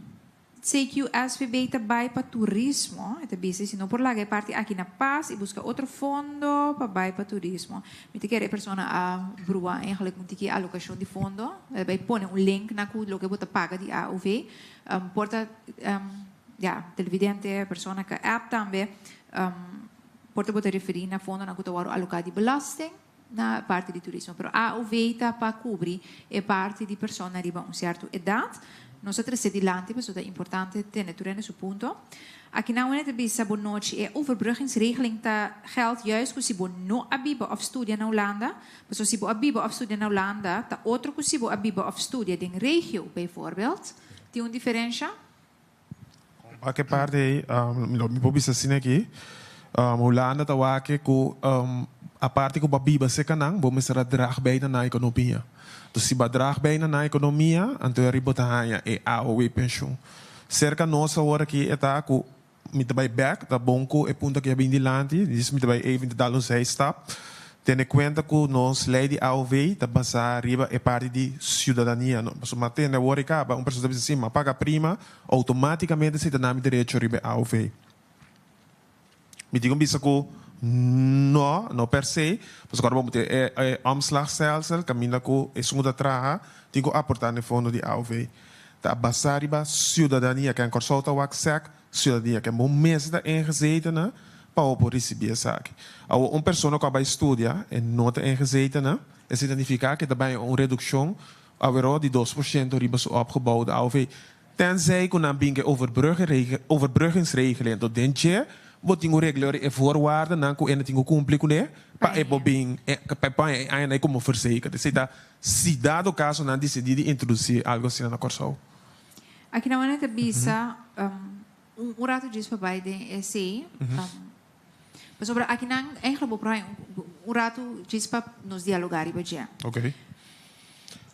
CQSVB ta bai pa turismo. E ta bisa si no por laga e parti aki na pas y busca otro fondo pa bai pa turismo. Mi ta kere e persona a brua eigenlijk un tiki alocacion di fondo. E bai pone un link na cu loke bo ta paga di AOV. Um, por ta um, ja, televidente, persona ka app tambe. Um, Por ta bo ta referí na fondonan ku ta wòrdu aloká di belasting na parti di turismo, pero AOV ta pa kubri e parti di persona riba un sierto edat. Nos a trese dilanti pasobra ta importante tene tur hende su punto. Akinan wene ta bisa bo nochi e overbruggingsregeling ta geld juist ku si bo no a biba òf studia na Hulanda, pasobra si bo a biba òf studia na Hulanda ta otro ku si bo a biba òf studia den regio, bijvoorbeeld. Tin un diferensha? Pa ke parti ei, lo mi por bisa asina aki, Hulanda ta wak ku aparte ku bo a biba serka nan, bo mester a drag bij na nan ekonomia. Entonces si bo a drag bij na nan ekonomia, anto e riba bo ta haña e AOW penshun. Serka nos awor aki e ta ku mi ta bai bek, ta bon ku e punto aki a bin dilanti, dis mi ta bai even ta dal un zijstap. Tene kuenta ku nos lei di AOW ta basá riba e parti di siudadania. No, pasobra mi a tende awor i kaba un persona ta bisa si, mi a paga prima, outomátikamente si ta na mi derecho riba e AOW. Mi tin ku bisa ku no, no per se, pasobra ora bo mete e e omslagstelsel kaminda ku esun ku ta traha tin ku aportá na e fondo di AOW. Ta basá riba siudadania. Ken Kòrsou ta wak sèk Ciudadanía ke bo mester ta ingezetene pa bo por ricibi esaki. Awor un persona cu a bay studia e no ta ingezetene, esey ta nifica cu e ta bay un reduccion aweró di 2% riba su opgebouwde AOV. Tenzij cu nan bin cu e overbruggingsregeling. Enton den dje bo tin cu regla e voorwaardennan cu ene tin cu cumpli cune pa e por bin pa e por haña e aña como verzekerd. Esey ta si dado caso nan dicidi di introduci algo asina na Corsou. Aki nan wende ta bisa un un rato djis pa bai den esei. Pasobra aki nan eigenlijk bo por haña un rato djis pa nos dialoga riba dje.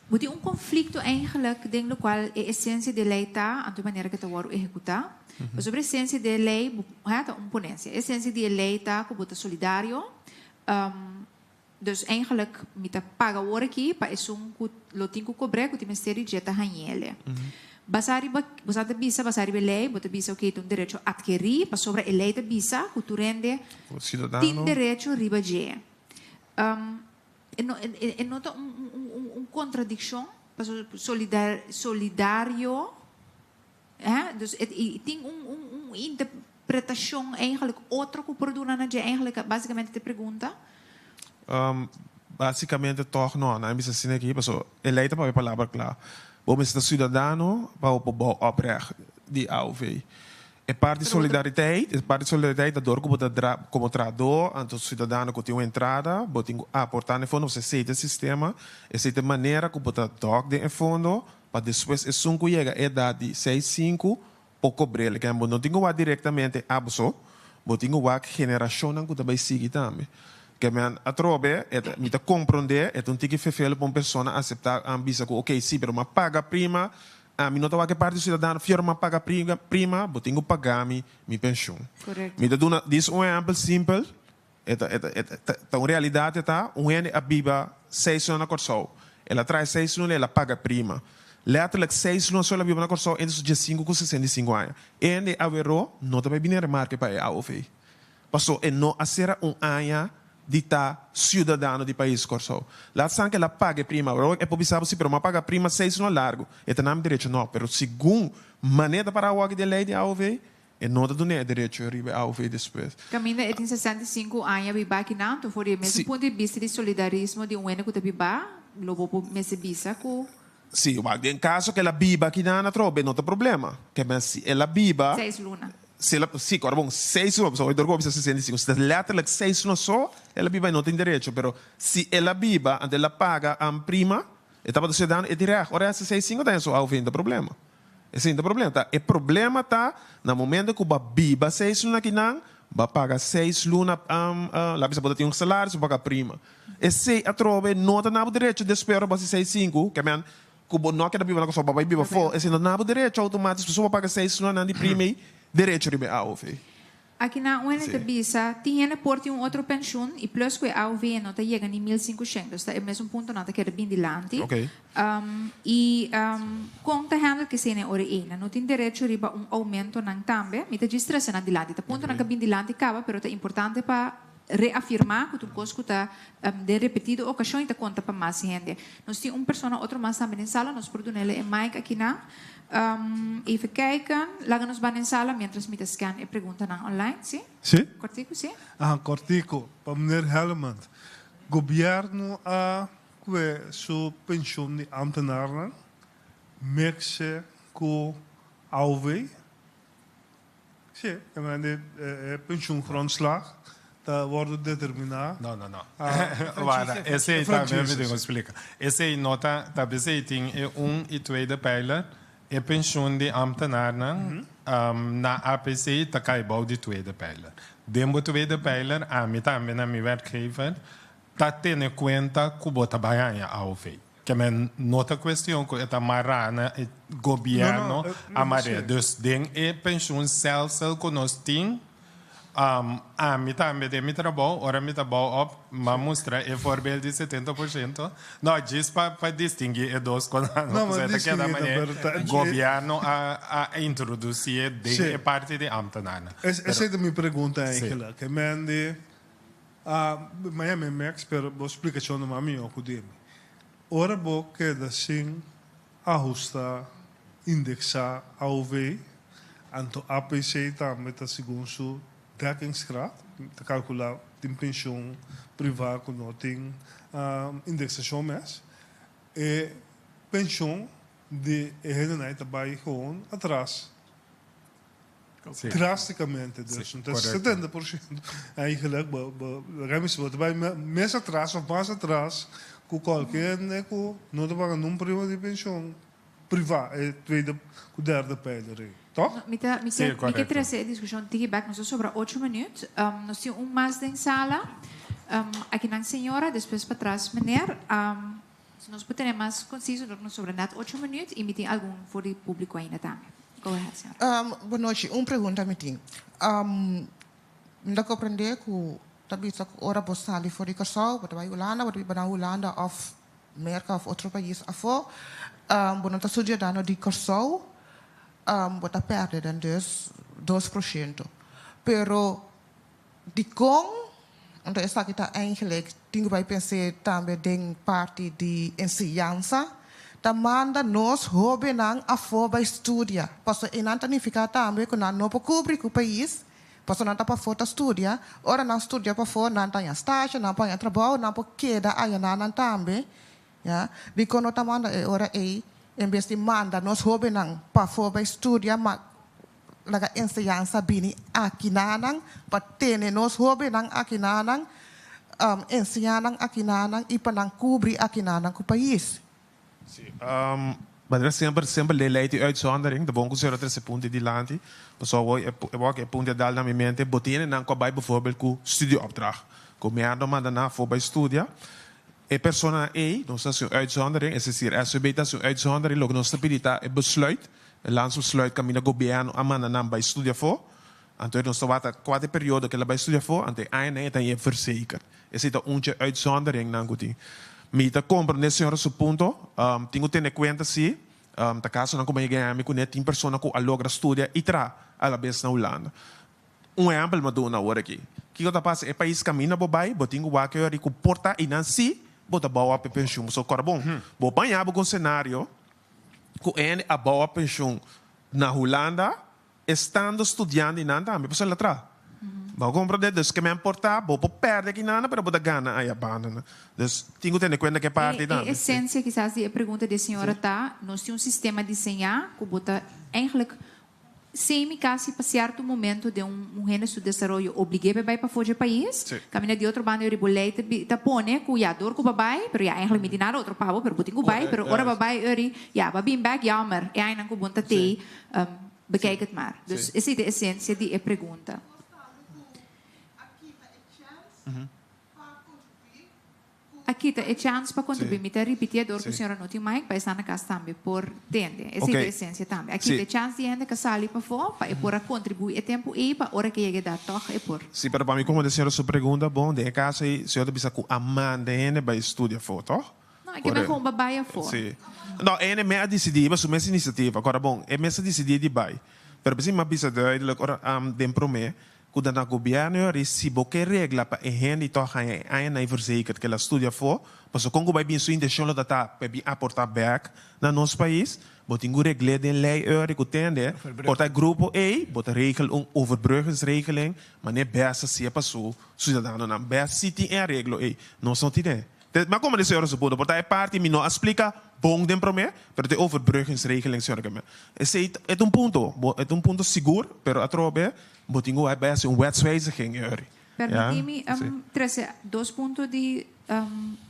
Bo tin un conflicto eigenlijk den locual e esencia di e ley ta anto e manera cu ta wordo ehecuta. Pasobra e esencia di e ley bo ta un ponencia. E esencia di e ley ta cu bo ta solidario. Dus eigenlijk mi ta paga awor aki pa esun ku lo tin ku kobr'é ku tin mester di dje ta hañ'ele. Basá riba, bo sa ta bisa basá riba e lei, bo ta bisa oke ta un derecho atkerí pasobra e lei ta bisa ku tur hende tin derecho riba dje. E no e no ta un un un kontradikshon pasobra solidar solidario hè, dus e tin un un un Pretashon eigenlijk otro ku por duna na dje eigenlijk basikamente ta e pregunta. Basikamente tòg no, nan a bisa asina aki pasobra e lei ta papia palabra kla. Bo mester ta siudadano pa bo por bou oprègt di AOV. E parti solidariteit, e parti solidariteit ta dor ku bo ta dra komo trahadó anto siudadano ku tin un entrada bo tin ku aportá na e fondo pasobra esei ta e sistema, esei ta e manera ku bo ta dòk den e fondo pa despues esun ku yega e edat di seis sinku Por cobr'el. Ken bo no tin cu wak directamente abo so, bo tin cu wak generacionnan cu ta bay sigui tambe. Ke men atrobe, e ta, mi ta comprende, e ta un tiki fefelo pa un persona acepta, a bisa cu ok, si, pero m'a paga prima, ami no ta wak e parti ciudadano, fior m'a paga prima, prima, bo tin cu paga mi mi pensioen. Correcto. Mi ta duna, dis un ehempel simpel, e ta, e ta, e ta, ta un realidad e ta, un hende a biba seis luna na Corsou, el a traha seis luna, el a paga prima. Letterlijk seis luna so el a biba na Corsou entre su diesinku ku 65 aña. E hende aweró no ta bai bini remarke pa e AOV. Paso e no a sera un aña di ta ciudadano di pais Corsou. Laat staan ku el a paga e prima. Aweró e por bisa bo si pero mi a paga prima seis luna largu. E ta na mi derecho. No, pero segun manera ta para awor aki den ley di AOV, E no ta dun'é e derecho riba e AOV despues. Kaminda e tin 65 aña bibá akinan, anto for di e mesun punto di bista di solidarismo di un hende ku ta bibá, lo bo por mester bisa ku. Sí, wak, den kaso ku el a biba akinan atrobe no ta problema. Ke men si el a biba. Seis luna. Si el a, sí, kòrda bon, seis luna, pasobra dor ku bo bisa 65, si ta lèterlik seis luna so el a biba e no tin derecho, pero si el a biba anto el a paga prima. E tabata ciudadano, e tin recht. Ora e hasi 65 ta su AOV, no ta problema. Esei no ta problema. Ta e problema ta na momento ku bo a biba seis luna akinan, bo a paga seis luna, laga bisa bo ta tin un salaris, bo paga prima. Esei atrobe no ta na bo derecho despues ora bo hasi seis sinku, ke men ku bo no a keda biba na Kòrsou, bo a bai biba afó, esei no ta na bo derecho outomático pasobra bo a paga seis lunanan di prima ei derecho riba e AOV. Aki na un hende ta bisa, tin hende por tin un otro penshun i plus ku e AOV no ta yega ni mil sinkushent. Dus ta e mesun puntonan ta keda bin dilanti. I kon ta handle kesei na e ora ei? Nan no tin derecho riba un oumentonan tambe? Mi ta djis trese nan dilanti. Ta puntonan ka bin dilanti kaba, pero ta importante pa reafirmá ku ta un kos ku ta den repetido okashon i ta konta pa mas hende. Nos tin un persona otro mas tambe den sala, nos por dun'el e mic akinan. Even kijken, laga nos ban den sala mientras mi ta scan e preguntanan online, si? Si. Kortiku, si? Aha, kortiku. Pa meneer Helmond, Gobierno a kue su penshon di ambtenarnan mekse ku AOW? Sí, e mende e pensioengrondslag ta wordo determiná. No, no, no. Wara, esei tambe mi tin ku splika. Esei no ta, ta p'esei tin e un i tweede pijler. E pensioen di ambtenarnan na APC ta kai bou di tweede pijler. Den bo tweede pijler, ami tambe na mi werkgever ta tene kuenta ku bo ta bai haña AOV. Ke men no ta cuestion cu e ta mará na e gobierno a mar'é. Dus den e pensioenstelsel cu nos tin, ami tambe den mi trabou, ora mi ta bou op, m'a mustra e voorbeeld di 70%. No, djis pa pa distingui e dos cosnan, no, pasobra ta keda manera gobierno a a introducié den e parti di ambtenarnan. Esei ta mi pregunta eigenlijk. Ke men di Miami Max, pero bo splicacion no mas mihor cu di mi. Ora bo keda sin ahusta, indexa AOV, anto APC tambe ta segun su dekkingsgraad, ta calcula tin pensioen priva cu no tin indexacion mes, e pensioen di e hendenan ta bay gewoon atras. Drásticamente dus. Sí, correcto. 70% eigenlijk, bo, bo, bo ta bai mes atras of mas atras ku cualkier hende ku no ta paga nun prima di pensioen priva, e tweede ku derde pijler ei. Toch? Mi ta, mi ke, mi ke trese e discusion tiki bek. Nos a sobra ocho minuut. Nos tin un mas den sala. Akinan señora, despues patras meneer. Si nos por tene mas conciso nos sobra net ocho minuut y mi tin algun for di publico ainda tambe. Go ahead, señora. Bon nochi, un pregunta mi tin. Mi ta comprende cu ta bisa cu ora bo sali for di Corsou, bo ta bay Hulanda, bo ta biba na Hulanda of Merca of otro pais afo, bo no ta ciudadano di Corsou, bo ta perde den dus 2%. Pero Dikon? Anto esaki ta eigenlijk, tin ku bai pens'é tambe den parti di enseñansa, ta manda nos hóbennan afó bai studia. Pasobra einan ta nifiká tambe ku nan no por kubri ku pais, pasobra nan ta pafó ta studia. Ora nan studia pafó, nan ta haña stasje, nan por haña trabou, nan por keda ayanan tambe. Ya. Dikon no ta manda e ora ei, en bes di manda nos hóbennan pafó bai studia, ma Laga enseñansa bini akinanan pa tene nos hóbennan akinanan, enseñá nan akinanan i pa nan kubri akinanan ku pais. Sí, manera semper, semper lei lei tin uitzondering. Ta bon ku señor a trese punto dilanti. Pasobra awor e wak e punto a dal na mi mente. Bo tin hendenan ku a bai bijvoorbeeld ku studieopdracht. Gobierno a manda nan afó bai studia. E personanan ei, nos ta hasi un uitzondering, es decir, SVB ta hasi un uitzondering. Loke nos ta pidi ta e besluit. E landsbesluit kaminda gobièrnu a manda nan bai studia afó. Anto nos ta wak kua ta e periodo ku el a bai studia afó, anto e añanan e ta yen verzeker. Esei ta un dje uitzonderingnan ku tin. Mi ta komprendé señora su punto. Tin ku tene kuenta si ta kasonan ku mi a yega mi kuné tin persona ku a logra studia i traha alabes na Hulanda. Un ehèmpel mi a duna awor aki. Kiko ta pasa? E pais kaminda bo bai, bo tin ku wak e ora ku por ta einan si bo ta bou op e penshun. Pasobra kòrda bon, bo baña bo ku un senario ku hende a bou a penshun na Hulanda estando studiando i nan tambe pasobra el a traha. Bo a komprende? Dus ke men por ta, bo por pèrdè aki nana pero bo ta gana aya banda nan. Dus tin ku tene kuenta ke parti E tambe. esensia kisas di e pregunta di e señora ta, nos tin un sistema diseñá ku bo ta eigenlijk. Semi casi pa cierto momento den un un hende su desaroyo oblig'é pa e bai pafó dje pais. Caminda di otro banda yori bo ley ta bi ta pone cu ya dor cu bo a bai, pero ya eigenlijk mi tin nada otro pa bo, pero bo tin cu bai, pero ora bo a bai yori ya bo a bin bek jammer e añanan cu bo ta tei, bekijk het maar. Dus esei ta e esencia di e pregunta. A kita e chans pa kontribuí. Mi ta ripitié dor ku señora no tin mic pa esnan na kas tambe por tende. Esei ta e esensia tambe. A kita e chans di hende ka sali pafó pa e por a kontribuí e tempu ei pa ora ke yega edat tòg e por. Sí, pero pa mi komo de señora su pregunta, bon, den e kaso ei señor ta bisa ku a manda e hende bai studia afó, tòg? No, e ke men kon pa bai afó. Sí. No, e hende mes a disidí, riba su mes inisiativa. Kòrda bon, e mes a disidí di bai. Pero p'esei mi a bisa duidelijk ora den promé Ku ta na gobièrnu e ora si bo ke regla pa e hende tòg haña e aña na e verzekerd ke el a studia afó, pasobra kon ku bai bin su intenshon lo ta ta pa e bin aportá bèk na nos pais, bo tin ku regl'é den lei e ora ku tende por ta e grupo ei bo ta regel un overbruggingsregeling manera bèst hasié pa su siudadanonan. Bèst si tin e areglo ei, nos no tin e. Te, m'a komprendé señora su punto, por ta e parti mi no a splika bon den promé, pero ta e overbruggingsregeling, señora Kemel. Esei ta, e ta un punto, bo, e ta un punto sigur, pero atrobe bo tin ku bai hasi un wetswijziging e ori. Ja, Permití mi si. trese dos punto di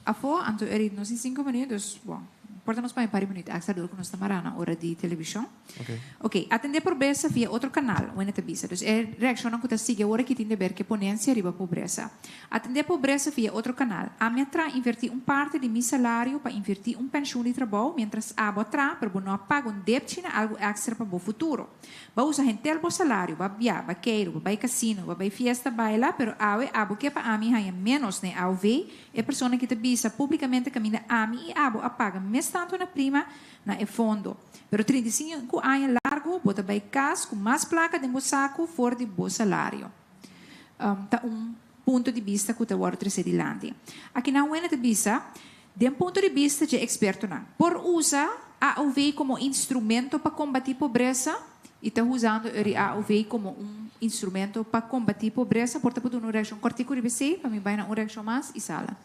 afó, anto eri nos tin sinku minuut, dus bon, por ta nos pone un par di minuut èkstra dor ku nos ta mará na ora di televishon. Ok. Ok, atendé pobresa via otro kanal, wende ta bisa. Dus e reakshonnan ku ta sigui awor aki tin deber ku e ponensia riba pobresa. Atendé pobresa via otro kanal. Ami a tra invertí un parti di mi salario pa invertí un penshun di trabou, miéntras abo a tra, pero bo no a paga un depchi na algu èkstra pa bo futuro. Bo a usa henter bo salario, bo a bia, bo a keiru, bo a bai kasino, bo a bai fiesta, baila, pero awe abo ke pa ami haña ménos na e AOV, e persona ki ta bisa públikamente kaminda ami i abo a paga mes tantu na prima na e fondo. Pero 35 aña largu bo ta bai kas ku mas plaka den bo saku for di bo salario. Ta un punto di bista ku ta wòrdu tresé dilanti. Akinan Wende ta bisa, Den punto di bista dje ekspertonan, por usa AOV komo instrumento pa kombatí pobresa? I ta usando eri AOV komo un instrumento pa kombatí pobresa? Por ta por duna un reakshon kòrtiku riba esei pa mi bai na un reakshon mas, Isala.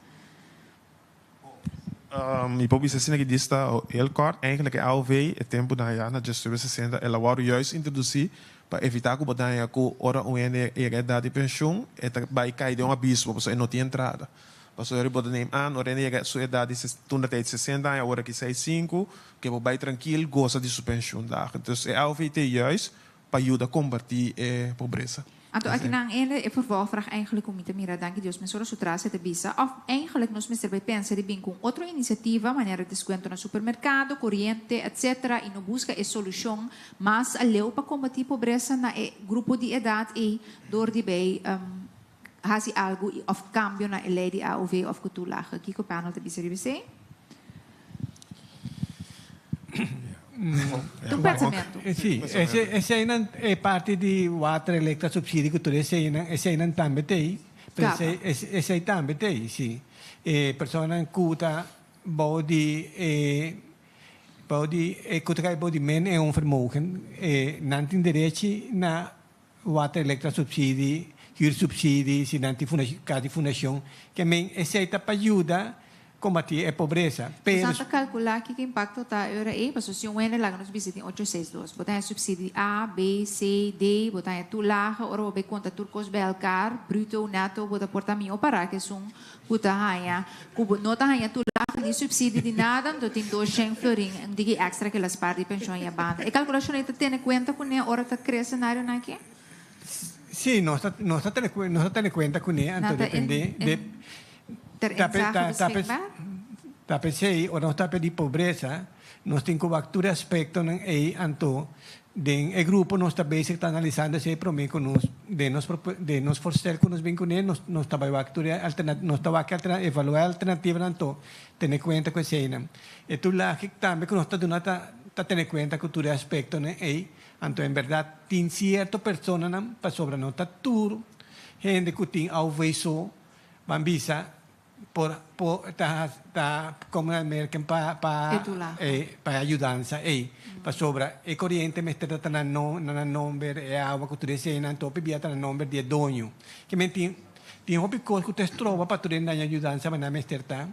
Mi por bisa asina ki dis ta heel kort, eigenlijk e AOV e tempu nan ya na djesnuebe sesenta el a wòrdu juist introdusí pa evitá ku bo ta haña ku ora un hende yega edat di penshun e ta bai kai den un abismo pasobra e no tin entrada. Pasobra ora bo ta neem aan ora hende yega su edat di tunda ta 60 aña awor aki 65 ke bo bai trankil gosa di su penshun dagen. Dus e AOV ta juist pa yuda kombatí e pobresa. Anto akinan e e vervolgvraag eigenlijk ku mi ta mira, danki Dios mesora su tras e ta bisa, òf eigenlijk nos mester bai pensa di bin ku un otro inisiativa manera deskuento na supermerkado, koriente, etc. I no buska e solushon mas aleu pa kombatí pobresa na e grupo di edat ei dor di bai hasi algu òf kambio na e lei di AOV òf ku toelage. Kiko panel ta bisa riba esei? Tu pensamentu. Sí, eseinan e parti di water, elektra, subsidie ku tur eseinan, eseinan tambe ta ei. Pero esei, esei tambe ta ei, sí. E personanan ku ta bou di e, bou di e ku ta kai bou di min en onvermogen, e nan tin derechi na water, elektra, subsidie, huursubsidie, si nan tin fundacion, cas di fundacion. Ke men esei ta pa yuda combati e pobresa. Pero. Boso ta calcula kiko impacto ta e ora ei? Pasobra si un hende laga nos bisa tin ocho seis dos, bo ta haña subsidie A, B, C, D, bo ta haña tur laga, ora bo bay conta tur cos bij elkaar, bruto, netto, bo ta por ta miho para ke esun ku ta haña ku bo no ta haña toelage ni subsidie di nada, anto tin 200 florin un diki extra ke la spaar di penshon ya banda. E kalkulashon ei ta tene kuenta kuné ora ta krea senarionan aki? Sí, nos ta nos ta tene nos ta tene kuenta kuné, anto Nan ta depende de ter ta inzage ta ta beschikbaar? ta p'esei ora nos ta pidi pobresa nos tin ku wak tur e aspektonan ei, anto Den e grupo nos ta bezig ta analisando esei prome ku nos den nos den nos voorstel ku nos bin kuné nos nos ta bai wak tur e nos ta wak e evaluá e alternativanan anto tene kuenta ku eseinan. E toelage tambe ku nos ta duna ta ta tene kuenta ku tur e aspektonan ei anto en bèrdat tin sierto personanan pasobra no ta tur hende ku tin AOV so ban bisa Por por ta ta como nan merken pa pa E toelage. e pa e ayudansa ei. Pasobra e coriente mester ta ta na no na nan nomber, e awa cu tur eseinan topi bia ta na nomber di e doño. Ke men tin tin hopi cos cu ta estroba pa tur hende haña ayudansa ma nan mester ta.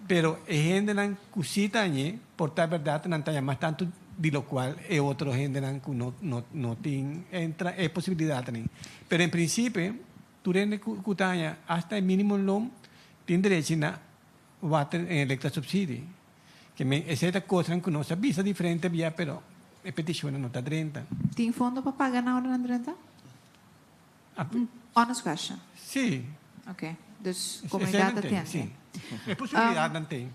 Pero e hendenan cu si ta hañ'e por ta berdad nan ta haña mas tantu. di lokual e otro hendenan ku no no no tin entra e posibilidatnan. Pero en prinsipio tur hende ku ku ta haña asta e minimumloon tin derechi na water en elektra subsidie. Ke men esei ta kosnan ku nos a bisa diferente bia pero e petishonnan no ta drenta. Tin fondo pa paga na ora nan drenta? Honest question. Sí. Ok. Dus comunidad ta tende. Sí. E posibilidadnan tin.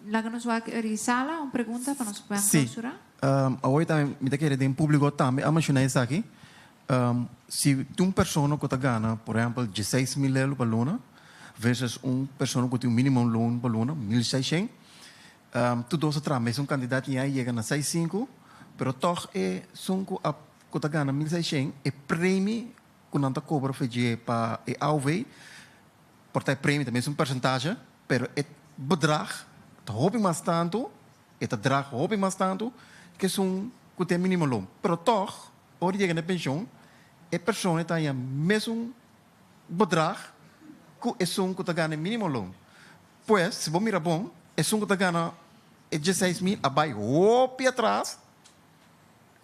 Laga nos wak eri sala un pregunta pa nos por clausura. Sí. Awor tambe mi ta kere den publico tambe a menciona esaki. Si tin un persona cu ta gana por ehempel dieseis mil euro pa luna versus un persona cu tin un minimum loon pa luna, mil seishent, tur dos a traha mesun cantidad y a yega na seis sinku, pero tog esun cu a cu ta gana 1600, e premi cu nan ta cobra for dje pa e AOV, por ta e premi ta mesun percentage, pero e bedrag ta hopi mas tanto, e ta drag hopi mas tanto ke esun cu tin e minimumloon. Pero tog, ora yega na e pension, e persona ta haña mesun bedrag cu esun cu ta gana e minimumloon. Pues, si bo mira bon, esun cu ta gana e 16 mil a bay hopi atras,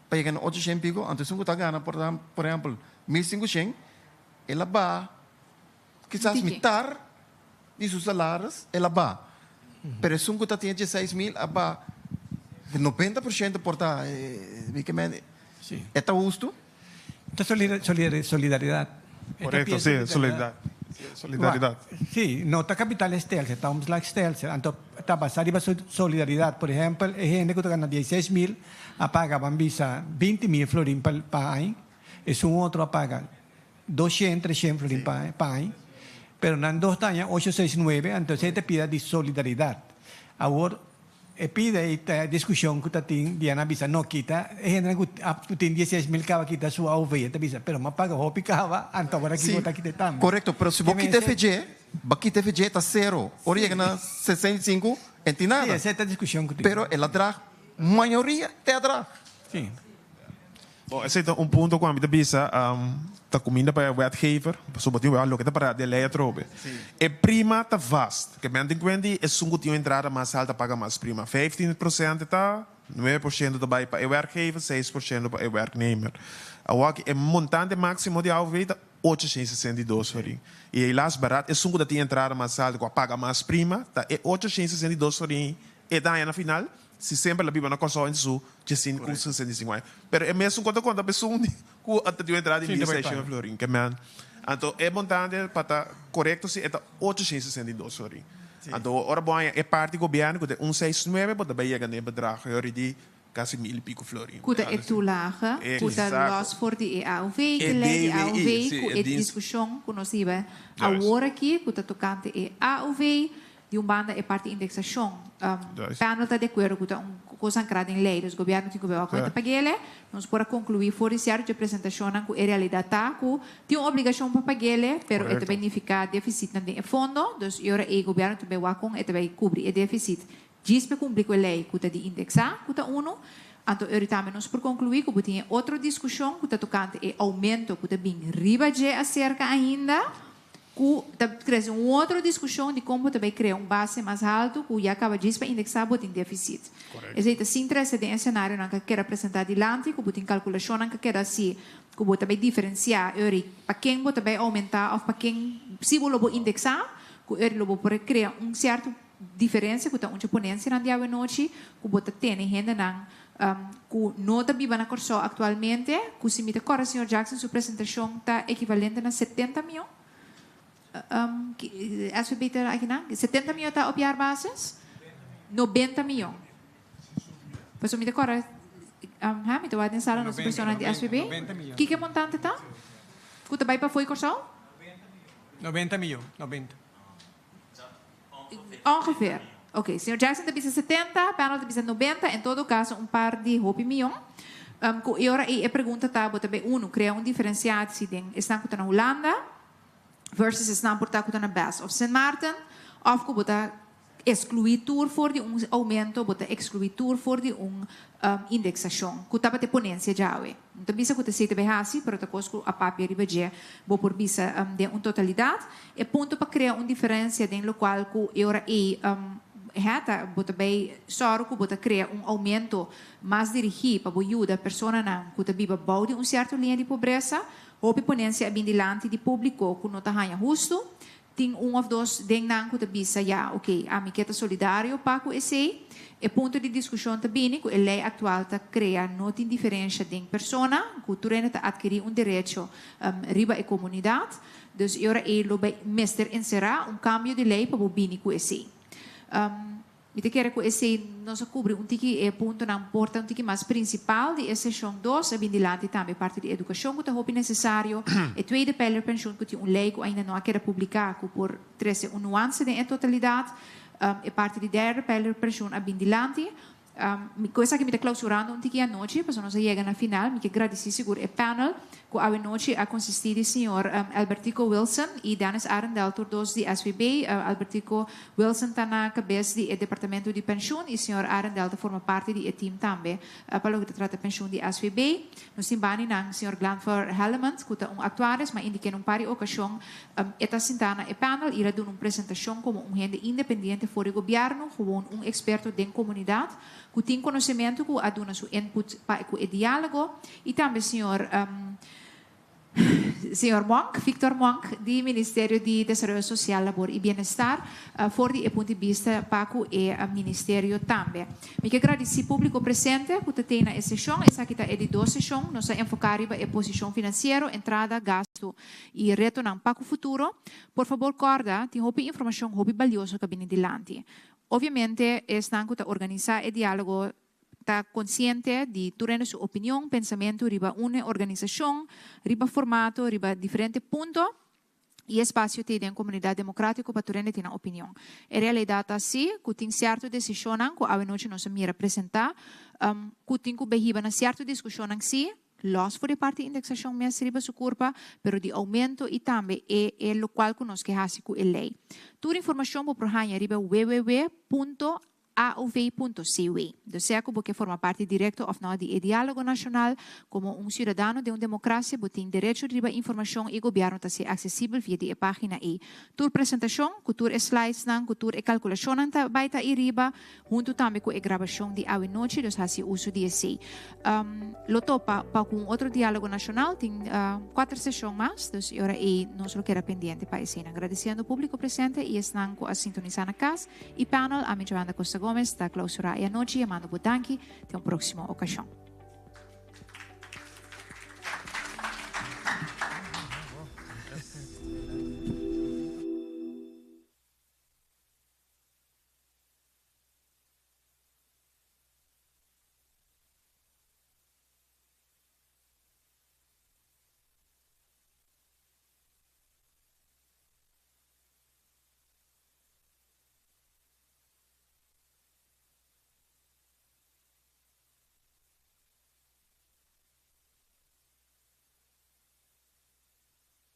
pa yega na 800 pico, anto esun cu ta gana por por ehempel 1500, el a baha kisas mitar di su salaris, el a baha. Pero esun cu ta tin e 16 mil a baha 90% por ta, e ta husto? Ta solidaridad. Correcto, si, solidaridad. Solidaridad. Si, no ta kapitalstelsel, ta omslagstelsel. Anto ta basá riba solidaridat. Por ehèmpel, e hende ku ta gana 16 mil a paga ban bisa 20 mil florin pa aña. Esun otro a paga 200, 300 florin pa aña. Pero nan dos ta haña ocho, seis, nuebe, anto esei ta pida di solidaridat. Awor e pida ei ta diskushon ku ta tin, Diana a bisa no kita e hendenan ku ku tin 16 mil kaba kita su AOV, e ta bisa pero m'a paga hopi kaba, anto awor aki bo ta kita tambe. Korekto, pero si bo kita FG, bo kita FG ta sero, ora yega na 65 en tin nada. Si, esei ta diskushon ku tin. Pero el a drag mayoria te a drag. Si. Bon, esei ta un punto ku ami ta bisa, ta kuminda pa e wetgever, pasobra bo tin wak loke ta para den lei atrobe. E prima ta vast, ke men tin kuenta di esun ku tin un entrada mas alta paga mas prima. 15% ta, 9% ta bai pa e werkgever, 6% pa e werknemer. Awor e montante máksimo di AOV ta 862 florin. I helaas barat esun ku ta tin entrada mas alta ku a paga mas prima ta e 862 florin e ta haña na final. Si semper el a biba na Kòrsou en su 165 aña. Pero e mesun ku ta konta pa esun ku a ta tin un entrada di 1600 florin. Ke men. Anto e montante pa ta korekto si e ta 862 florin. Anto ora bo haña e parti gobièrnu ku ta un seis nuebe bo ta bai yega na e bedrag yori di kasi mil i piko florin. Ku ta e toelage ku ta lòs for di e AOV, e lei di AOV ku e diskushon ku nos hiba awor aki ku ta tokante e AOV. Di un banda e parti indeksashon, panel ta di akuerdo ku ta un kos ankrá den lei, dus gobièrnu tin ku beba kuenta pa gele. Nos por a konkluí for di sierto dje presentashonnan ku e realidat ta ku tin un obligashon pa pagele, pero e ta bai nifiká defisitnan den e fondo, dus e ora ei gobièrnu ta bai wak kon e ta bai kubri e defisit djis pa kumpli ku e lei ku ta di indeksá, ku ta unu. Anto ora tambe nos por konkluí ku bo tin e otro diskushon ku ta tokante e oumento ku ta bin riba dje aserka ainda. Ku ta trese un otro diskushon di kon bo ta bai krea un base mas haltu ku ya kaba djis pa indeksá bo tin defisit. Esei ta sin trese den e senarionan ku a keda presentá dilanti ku bo tin kalkulashonnan ku a keda hasi ku bo ta bai diferensiá eri pa ken bo ta bai oumentá òf pa ken si bo lo bo indeksá ku eri lo bo por krea un sierto diferensia ku ta un dje ponensianan di awenochi ku bo ta tene hendenan ku no ta biba na Kòrsou aktualmente, ku si mi ta kòrda señor Jackson su presentashon ta ekivalente na 70 mion. SVB ta akinan? 70 mion ta op jaarbasis? 90 mion. Pasobra mi ta kòrda, ha, mi ta wak den sala nos personanan di SVB. Kiko e montante ta? Ku ta bai pafó di Kòrsou? 90 mion, 90. Ongeveer. Ok, señor Jackson ta bisa 70, panel ta bisa 90, en todo caso un par di hopi mion. Ku e ora ei e pregunta ta, bo ta bay uno, crea un diferenciatie den esnan ku ta na Hulanda versus esnan por ta ku ta na Bes of Sint Maarten, of ku bo ta exclui tur for di un aumento, bo ta exclui tur for di un indexacion, ku tabata e ponencia djawe. No ta bisa ku ta esei ta bay hasi, pero ta kos ku a papia riba dje bo por bisa den un totalidat. E punto pa krea un diferensia den lokual ku e ora ei. hè, ta bo ta bay sòru ku bo ta krea un oumento mas dirigí pa bo yuda personanan ku ta biba bou di un sierto liña di pobresa. Hopi ponensia a bin dilanti di públiko ku no ta haña hustu. Tin un òf dos den nan ku ta bisa, ya, oké, ami ke ta solidario pa ku esei. E punto di diskushon ta bini ku e lei aktual ta krea no tin diferensha den persona, ku tur hende ta atkirí un derecho riba e komunidat. Dus e ora ei lo bai mester enserá un kambio di lei pa bo bini ku esei. Mi ta kere ku esei nos a kubri un tiki e puntonan por ta un tiki mas prinsipal di e seshon dos. A bin dilanti tambe parti di edukashon ku ta hopi nesesario. E tweede pijler pensioen ku tin un lei ku ainda no a keda publiká ku por trese un nuanse den e totalidat. E parti di derde pijler pensioen a bin dilanti. Mi ku esaki mi ta klausurando un tiki anochi, pasobra nos a yega na final. Mi ke gradisí sigur e panel ku awenochi a konsistí di señor Albertico Wilson i Dennis Arrindell, tur dos di SVB. Albertico Wilson ta na kabes di e departamento di penshun i señor Arrindell ta forma parti di e team tambe pa loke ta trata penshun di SVB. Nos tin bani nan señor Glenfer Hellemond ku ta un aktuaris, ma indiké na un par di okashon E ta sintá na e panel i el a duna un presentashon komo un hende independiente for di gobièrnu, gewoon un eksperto den komunidat ku tin konosementu ku a duna su input pa ku e diálogo i tambe señor señor Monk, Victor Monk di Ministerio di Desaroyo Sosial, Labor i Bienestar for di e punto di bista pa ku e ministerio tambe. Mi ke gradisí públiko presente ku ta tei na e seshon. Esaki ta e di dos seshon. Nos a enfoká riba e posishon finansiero, entrada, gastu i retonan pa ku futuro. Por fabor kòrda, tin hopi informashon hopi balioso ka bini dilanti. Obviamente esnan ku ta organisá e diálogo ta konsiente di tur hende su opinion, pensamentu riba un e organisashon, riba formato, riba diferente punto i espasio t'ei den komunidat demokrátiko pa tur hende tin nan opinion. E realidat ta si ku tin sierto desishonnan ku awenochi nos a mira presentá ku tin ku behiba na sierto diskushonnan si, Lòs for di parti indeksashon mes riba su kurpa, pero di oumento i tambe e e lokual ku nos ke hasi ku e lei. Tur informashon bo por haña riba www punto aov.cw. Dus sea ku bo ke forma parti direkto òf nò di e diálogo nashonal, komo un siudadano den un demokrasia bo tin derecho riba informashon i gobièrnu ta ser aksesibel via di e página ei. Tur presentashon, ku tur e slidesnan, ku tur e kalkulashonnan ta bai ta ei riba. Huntu tambe ku e grabashon di awe nochi, dus hasi uso di esei. Lo topa pa ku un otro diálogo nashonal, tin kuater seshon mas, dus e ora ei nos lo keda pendiente pa eseinan. Gradisiendo públiko presente i esnan ku a sintonisá na kas i panel, ami Joanda Costa Gomez ta klausurá e anochi yamando bo danki te un próksimo okashon.